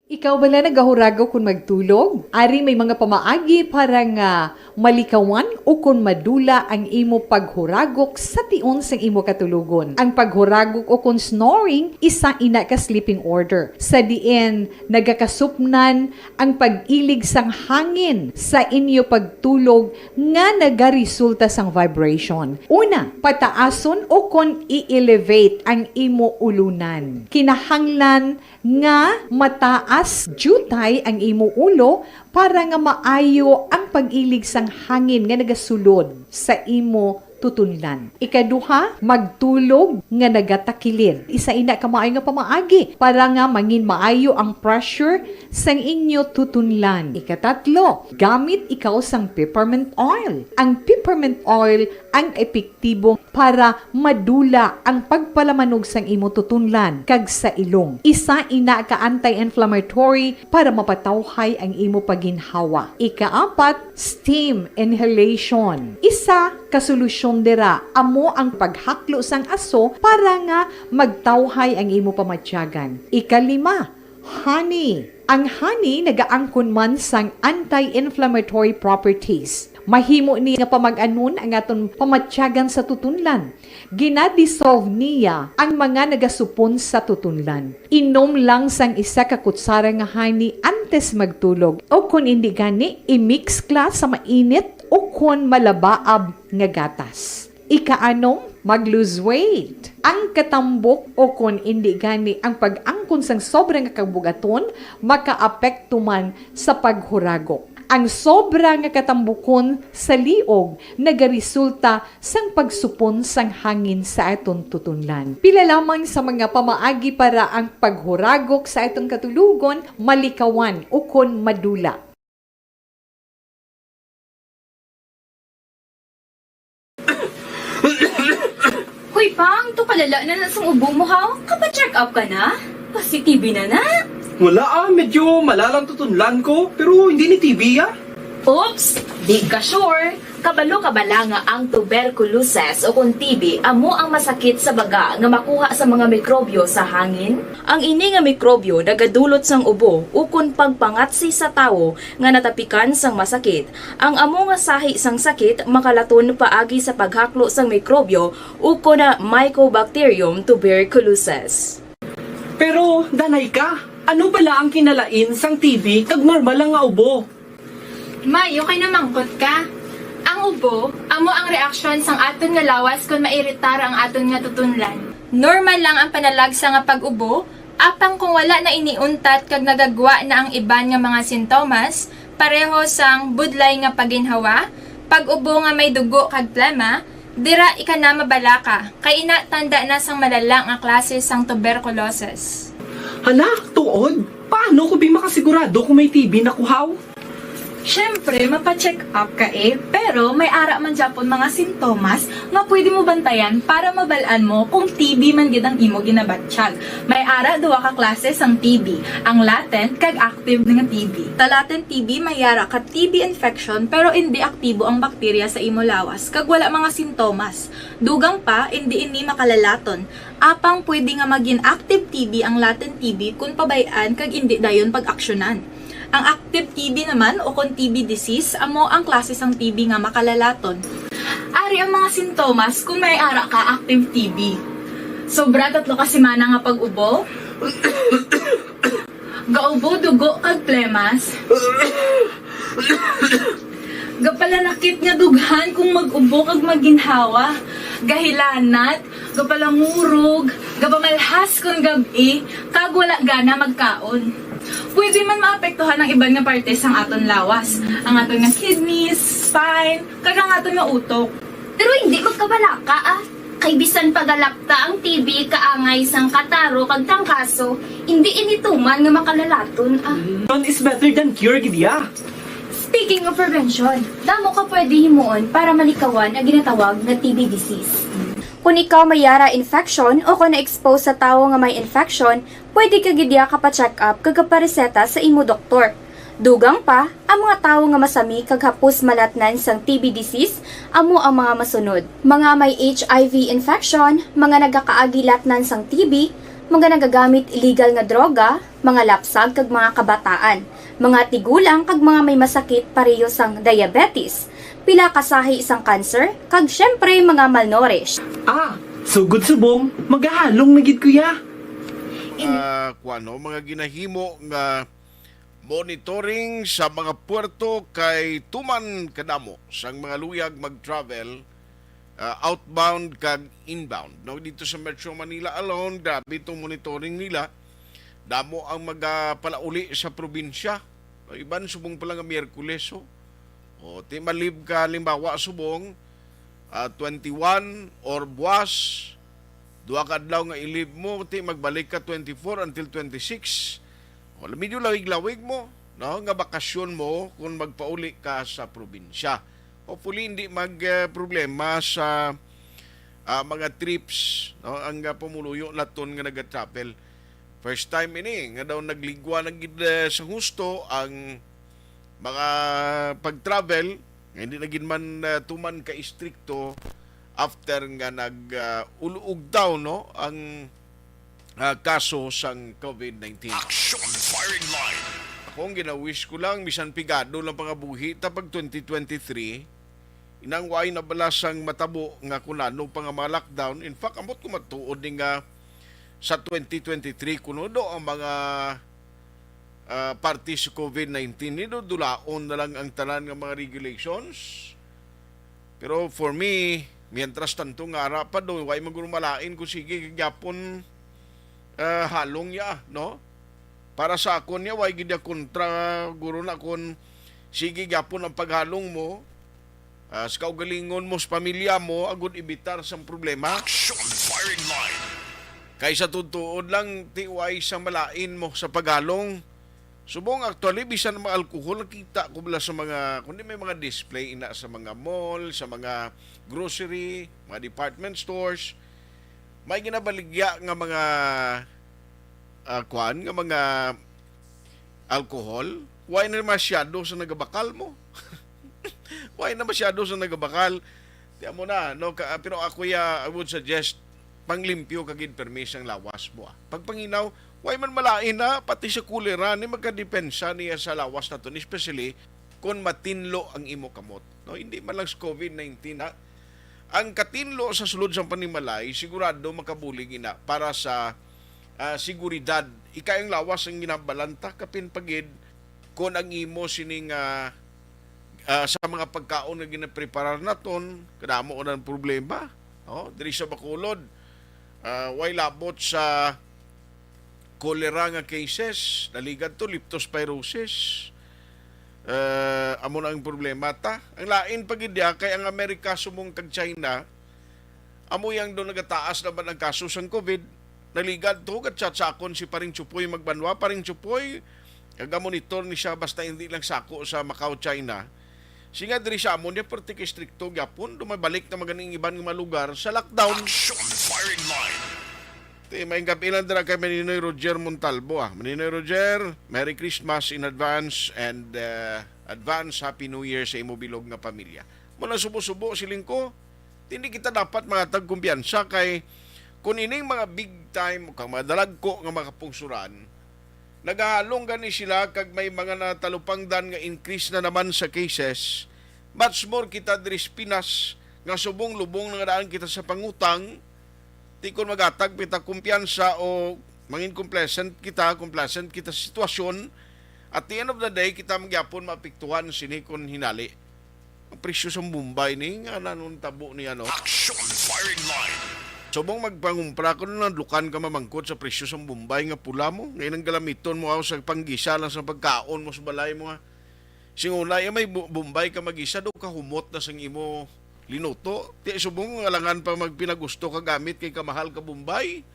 Ikaw bala nagahuragok kon magtulog? Ari may mga pamaagi para nga malikawan ukon madula ang imo paghuragok sa tion sang imo katulogon. Ang paghuragok ukon snoring, isa ina ka sleeping order, sa diin nagakasupnan ang pag-ilig sang hangin sa inyo pagtulog nga nagaresulta sang vibration. Una, pataason ukon i-elevate ang imo ulunan. Kinahanglan nga mataas diutay ang imo ulo para nga maayo ang pag-ilig sang hangin nga nagasulod sa imo tutunlan. Ikaduha, magtulog nga nagatakilid. Isa ina ka maayo nga pamaagi para nga mangin maayo ang pressure sang inyo tutunlan. Ikatatlo, gamit ikaw sang peppermint oil. Ang peppermint oil ang epektibo para madula ang pagpalamanog sang imo tutunlan kag sa ilong. Isa ina ka anti-inflammatory para mapatawhay ang imo paginhawa. Ikaapat, steam inhalation. Isa ka solusyon dira amo ang paghaklo sang aso para nga magtawhay ang imo pamatyagan. Ikalima, honey. Ang honey nagaangkon man sang anti-inflammatory properties. Mahimo ni nga pamag-anon ang aton pamatyagan sa tutunlan. Gina-dissolve niya ang mga nagasupon sa tutunlan. Inom lang sang isa ka kutsara nga honey antes magtulog, o kon indi gani, i-mix kla sa mainit o kon malabaab nga gatas. Ikaanom, mag-lose weight. Ang katambok o kon indi gani ang pag-angkon sang sobra nga kabugaton makaapekto man sa paghuragok. Ang sobra nga katambukon sa liog nagaresulta sang pagsupon sang hangin sa aton tutunlan. Pila lamang sa mga pamaagi para ang paghuragok sa aton katulogon malikawan ukon madula. Hoy, Pang, to kalala na na sang ubo mo, ha? Kapa-check up ka na? Kasi T B na na. Wala ah, medyo malalang tutunlan ko, pero hindi ni T B ah. Oops! Di ka sure? Kabalo ka bala nga ang tuberculosis o kung T B amo ang masakit sa baga nga makuha sa mga mikrobyo sa hangin? Ang ini nga mikrobyo nagadulot sang ubo ukon pagpangatsi sa tawo nga natapikan sang masakit. Ang amo nga sahi sang sakit makalaton paagi sa paghaklo sang mikrobyo ukon na Mycobacterium tuberculosis. Pero, danay ka, ano bala ang kinalain sang T B kag normal lang nga ubo? May, okay na mangkot ka. Ang ubo, amo ang reaksyon sang aton nga lawas kon mairitar ang aton nga tutunlan. Normal lang ang panalagsa nga pag-ubo, apang kung wala na ini untat kag nagagwa na ang iban nga mga sintomas, pareho sang budlay nga paginhawa, pag-ubo nga may dugo kag plema, dira ika na mabalaka, kay ina tanda na sang malala nga klase sang tuberculosis. Hala, tuod? Paano ko bi makasigurado kung may T B na kuhaw? Siyempre, mapa-check up ka eh, pero may ara man gyapon mga sintomas nga pwede mo bantayan para mabal-an mo kung T B man gid ang imo ginabatyag. May ara duha ka klase sang T B, ang latent kag active nga T B. Sa latent T B may ara ka T B infection pero indi aktibo ang bakterya sa imo lawas kag wala mga sintomas. Dugang pa, indi ini makalalaton. Apang pwede nga magin active T B ang latent T B kon pabay-an kag indi dayon pag-aksyonan. Ang active T B naman o kon T B disease amo ang klase sang T B nga makalalaton. Ari ang mga sintomas kon may ara ka active T B. Sobra tatlo ka semana nga pag-ubo. Gaubo dugo kag plemas. Gapalanakit nga dughan kung mag-ubo kag maginhawa. Gahilanat, gapalangurog, gapamalhas kon gab-i, kag wala gana magkaon. Pwede man maapektuhan ang iban nga parte sang aton lawas, ang aton nga kidneys, spine, kag ang aton nga utok. Pero hindi magkabalaka ah. Kay bisan pagalapta ang T B kaangay sang kataro kag trangkaso, hindi ini tuman nga makalalaton ah. Prevention is better than cure gid ya. Speaking of prevention, damo ka pwede himuon para malikawan ang ginatawag nga T B disease. Kung ikaw may yara infection o kung na-expose sa tawo nga may infection, pwede ka gid ya kapa-check up kag kapareseta sa imo doktor. Dugang pa, ang mga tawo nga masami kag hapos malatnan sang T B disease amo ang mga masunod: mga may H I V infection, mga nagakaagi latnan sang T B, mga nagagamit illegal nga droga, mga lapsag kag mga kabataan, mga tigulang kag mga may masakit pareho sang diabetes, pila ka sahi sang cancer, kag syempre mga malnourished. Ah, sugod subong, magahalong na gid ko ya. Ah, kuwano, mga ginahimo nga monitoring sa mga puerto kay tuman kadamo sang mga luyag mag-travel, ah, outbound kag inbound. No, dito sa Metro Manila alone, grabe itong monitoring nila. Damo ang magapalauli sa probinsya. No, iban subong pa lang nga Miyerkules, oh. O, ti malib ka, halimbawa, subong, ah, twenty-one or buwas, duha ka adlaw nga i-leave mo, ti magbalik ka twenty-four until twenty-six. O, medyo lawig-lawig mo, no, nga bakasyon mo kung magpauli ka sa probinsya. Hopefully, hindi mag, eh, problema sa, ah, mga trips, no, ang, ah, pumuluyo naton nga nag-travel. First time ini nga daw nagligwa na gid, eh, sa husto ang mga pag-travel nga hindi na gid man, eh, tuman ka istrikto after nga nag, ah, uluog daw, no, ang, ah, kaso sang COVID nineteen. Action Firing Line. Ako, ang gina-wish ko lang, bisan pigado lang pangabuhi ta pag twenty twenty-three, inang way na bala sang matabo nga kunano pa nga mga lockdown. In fact, ambot ko matuod ni nga sa twenty twenty-three kuno do ang mga, ah, parte sa COVID nineteen, ni do dulaon na lang ang tanan nga mga regulations. Pero for me, Mientras tanto nga ara pa do, way man guro malain kung sige gyapon, ah, halong niya, no? Para sa akon niya, way gid niya kontra guro na kung sige gyapon ang paghalong mo, ah, sa kaugalingon mo, sa pamilya mo, agud ibitar sang problema. Action firing line. Kaysa tuod-tuod lang, ti way sa malain mo sa paghalong. Subong actually, bisan mga alcohol, nakita ko bala sa mga, kundi may mga display ina sa mga mall, sa mga grocery, mga department stores, may ginabaligya nga mga, ah, kwan, nga mga alcohol. Why na masyado sa nagabakal mo? Why na masyado sa nagabakal? Di mo na, no? Ka, pero ako ya, I would suggest, panglimpyo ka gid permi sang lawas mo, ah. Pagpanginaw, way man malain na, pati sa kulera, ni magkadepensa niya sa lawas naton, especially kung matinlo ang imo kamot. No? Hindi man lang sa covid nineteen, ha? Ang katinlo sa sulod sang panimalay, sigurado makabulig ina para sa, ah, seguridad. Ikay ang lawas ang ginabalanta, kapin pagid kung ang imo sining, ah, ah, sa mga pagkaon nga ginapreparar naton, kadamo na ang problema. Oh, diri sa Bacolod, ah, way labot sa cholera nga cases, naligad to leptospirosis. Eh, amo na ang problema ta. Ang lain pa gid diha kay ang Amerika subong kag China, amo yang do nagataas naman ang kaso sang covid. Naligad to, gatsatsakon si Paring Chupoy Magbanwa. Paring Chupoy, nagamonitor ni siya basta hindi lang sako sa Macau, China. Singa diri sa amon, niya perti ka estrikto gyapon. Dumabalik na maganing iban nga mga lugar sa lockdown. Action firing line. Ti, maayong gabi lang dira kay Maninoy Roger Montalbo, ah. Maninoy Roger, Merry Christmas in advance and, uh, advance Happy New Year sa imo bilog nga pamilya. Muna subo-subo, siling ko, hindi kita dapat mangatag kumpiyansa kay kung ining mga big time o kang mga dalagko nga mga kapungsuran, nagahalong gani sila kag may mga natalupangdan nga increase na naman sa cases, much more kita diri sa Pinas nga subong lubong na nga daan kita sa pangutang, ti kon magatag kita kumpiyansa o mangin complacent kita, complacent kita sa sitwasyon, at the end of the day, kita man gyapon maapektuhan sini kon hinali. Ang presyo sang Bombay ni, nga nanon tabo ni ano? Action firing line. Subong magpangumpra ko na dukan ka mamangkot sa presyo sang Bombay nga pula mo. Ngayon ang galamiton mo ako sa panggisa lang sa pagkaon mo sa balay mo, ha. Sing una, iya may bu-, Bombay ka magisa, do kahumot na sang imo linuto. Ti subong nga alangan pa magpinagusto ka gamit kay kamahal ka Bombay.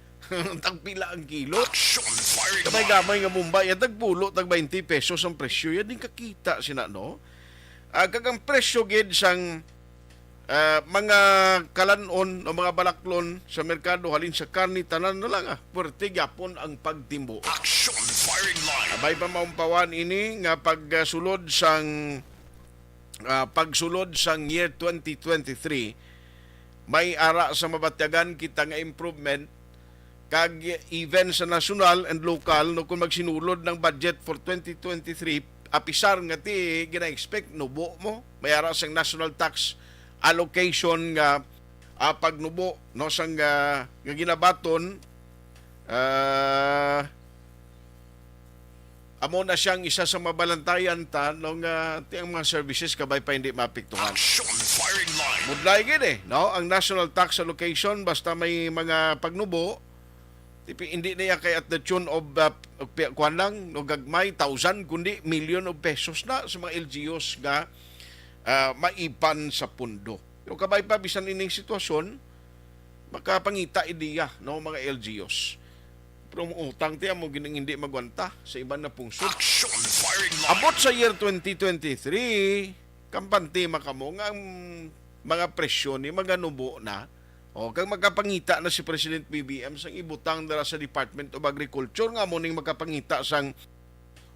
Tagpila ang kilo. Action firing line. Gamay-gamay nga Bombay, ya tagpulo, tag twenty pesos ang presyo. Yan din kakita sina, no? Ah, kag ang presyo gid sang, ah, mga kalan-on o mga balaklon sa merkado, halin sa karne, tanan na lang, ah, puwerte gyapon ang pagtimbo. Action firing line. Abay pa maumpawan ini nga pagsulod sang, ah, pagsulod sang year twenty twenty-three, may ara sa mabatyagan kita nga improvement kag even sa national and local, no, kung magsinulod ng budget for twenty twenty-three, apisar nga ti gina-expect nubo mo, may ara sang national tax allocation nga, ah, pagnubo, no, sang, ah, nga ginabaton, ah, amo na siyang isa sa mabalantayan ta, no, nga ti ang mga services kabay pa hindi maapektuhan. Action firing line. Budlay gid, eh, no? Ang national tax allocation, basta may mga pagnubo, tipi, hindi na iya kay at the tune of, uh, pi-, kuwan lang, no, gagmay, thousand, kundi million of pesos na sa mga L G Us nga, ah, maipan sa pundo. Pero kabay pa, bisan ining sitwasyon, makapangita ideya, no, mga L G Us. Pero ang utang tiya mo gining hindi magwanta sa iban na pungsod. Action firing line. Abot sa year twenty twenty-three, kampante makamo nga ang mga presyo ni maganubo na. O, kag magkapangita na si President B B M sang ibutang dira sa Department of Agriculture nga amo ning magkapangita sang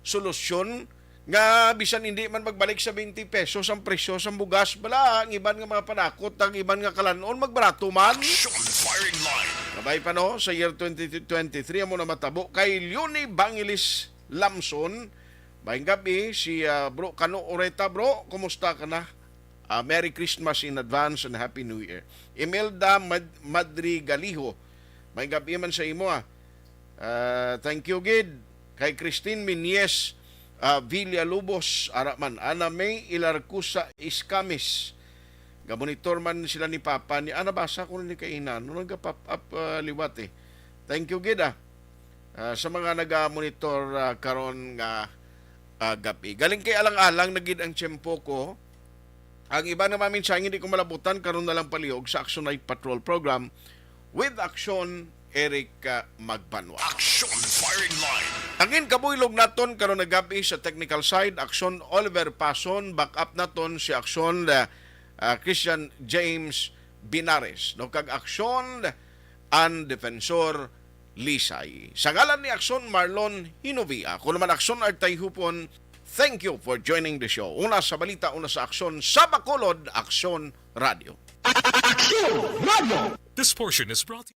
solusyon nga bisan hindi man magbalik sa twenty pesos ang presyo sang bugas, bala, ang iban nga mga panakot, ang iban nga kalan-on, magbarato man. Action firing line. Kabay pa, no, sa year twenty twenty-three, amo na matabo kay Leonie Bangilis Lamson. Maayong gabi, si, ah, Bro Kano Oreta, bro, kumusta ka na? Ah, Merry Christmas in advance and Happy New Year. Imelda Mad-, Madrigaliho, maayong gabi man sa imo, ah. Ah, thank you gid kay Christine Minyes, ah, Villalobos, ara man, Ana May Ilarcusa Iscamis, Gamonitor man sila ni Papa ni, ah, nabasa ko ni kaina, no, nagka-pop up, ah, liwat, eh. Thank you gid, ah. Ah, sa mga naga-monitor, ah, karon nga, ah, gabi. Galing kay alang-alang na gid ang tiyempo ko. Ang iba na mga mensahe hindi ko malabutan, karon na lang palihog sa Action Night Patrol Program with Action Eric, ah, Magbanwa. Action Firing Line. Angin kabuylog naton karon nga gabi sa technical side, Action Oliver Pason, back up naton si Action, ah, ah, Christian James Binares, no, kag Action and Defensor Lisay. Sa ngalan ni Action Marlon Hinovia, ako naman Action Artay Hupon, thank you for joining the show. Una sa balita, una sa aksyon, sa Bacolod, Action Radio. Action Radio. This portion is brought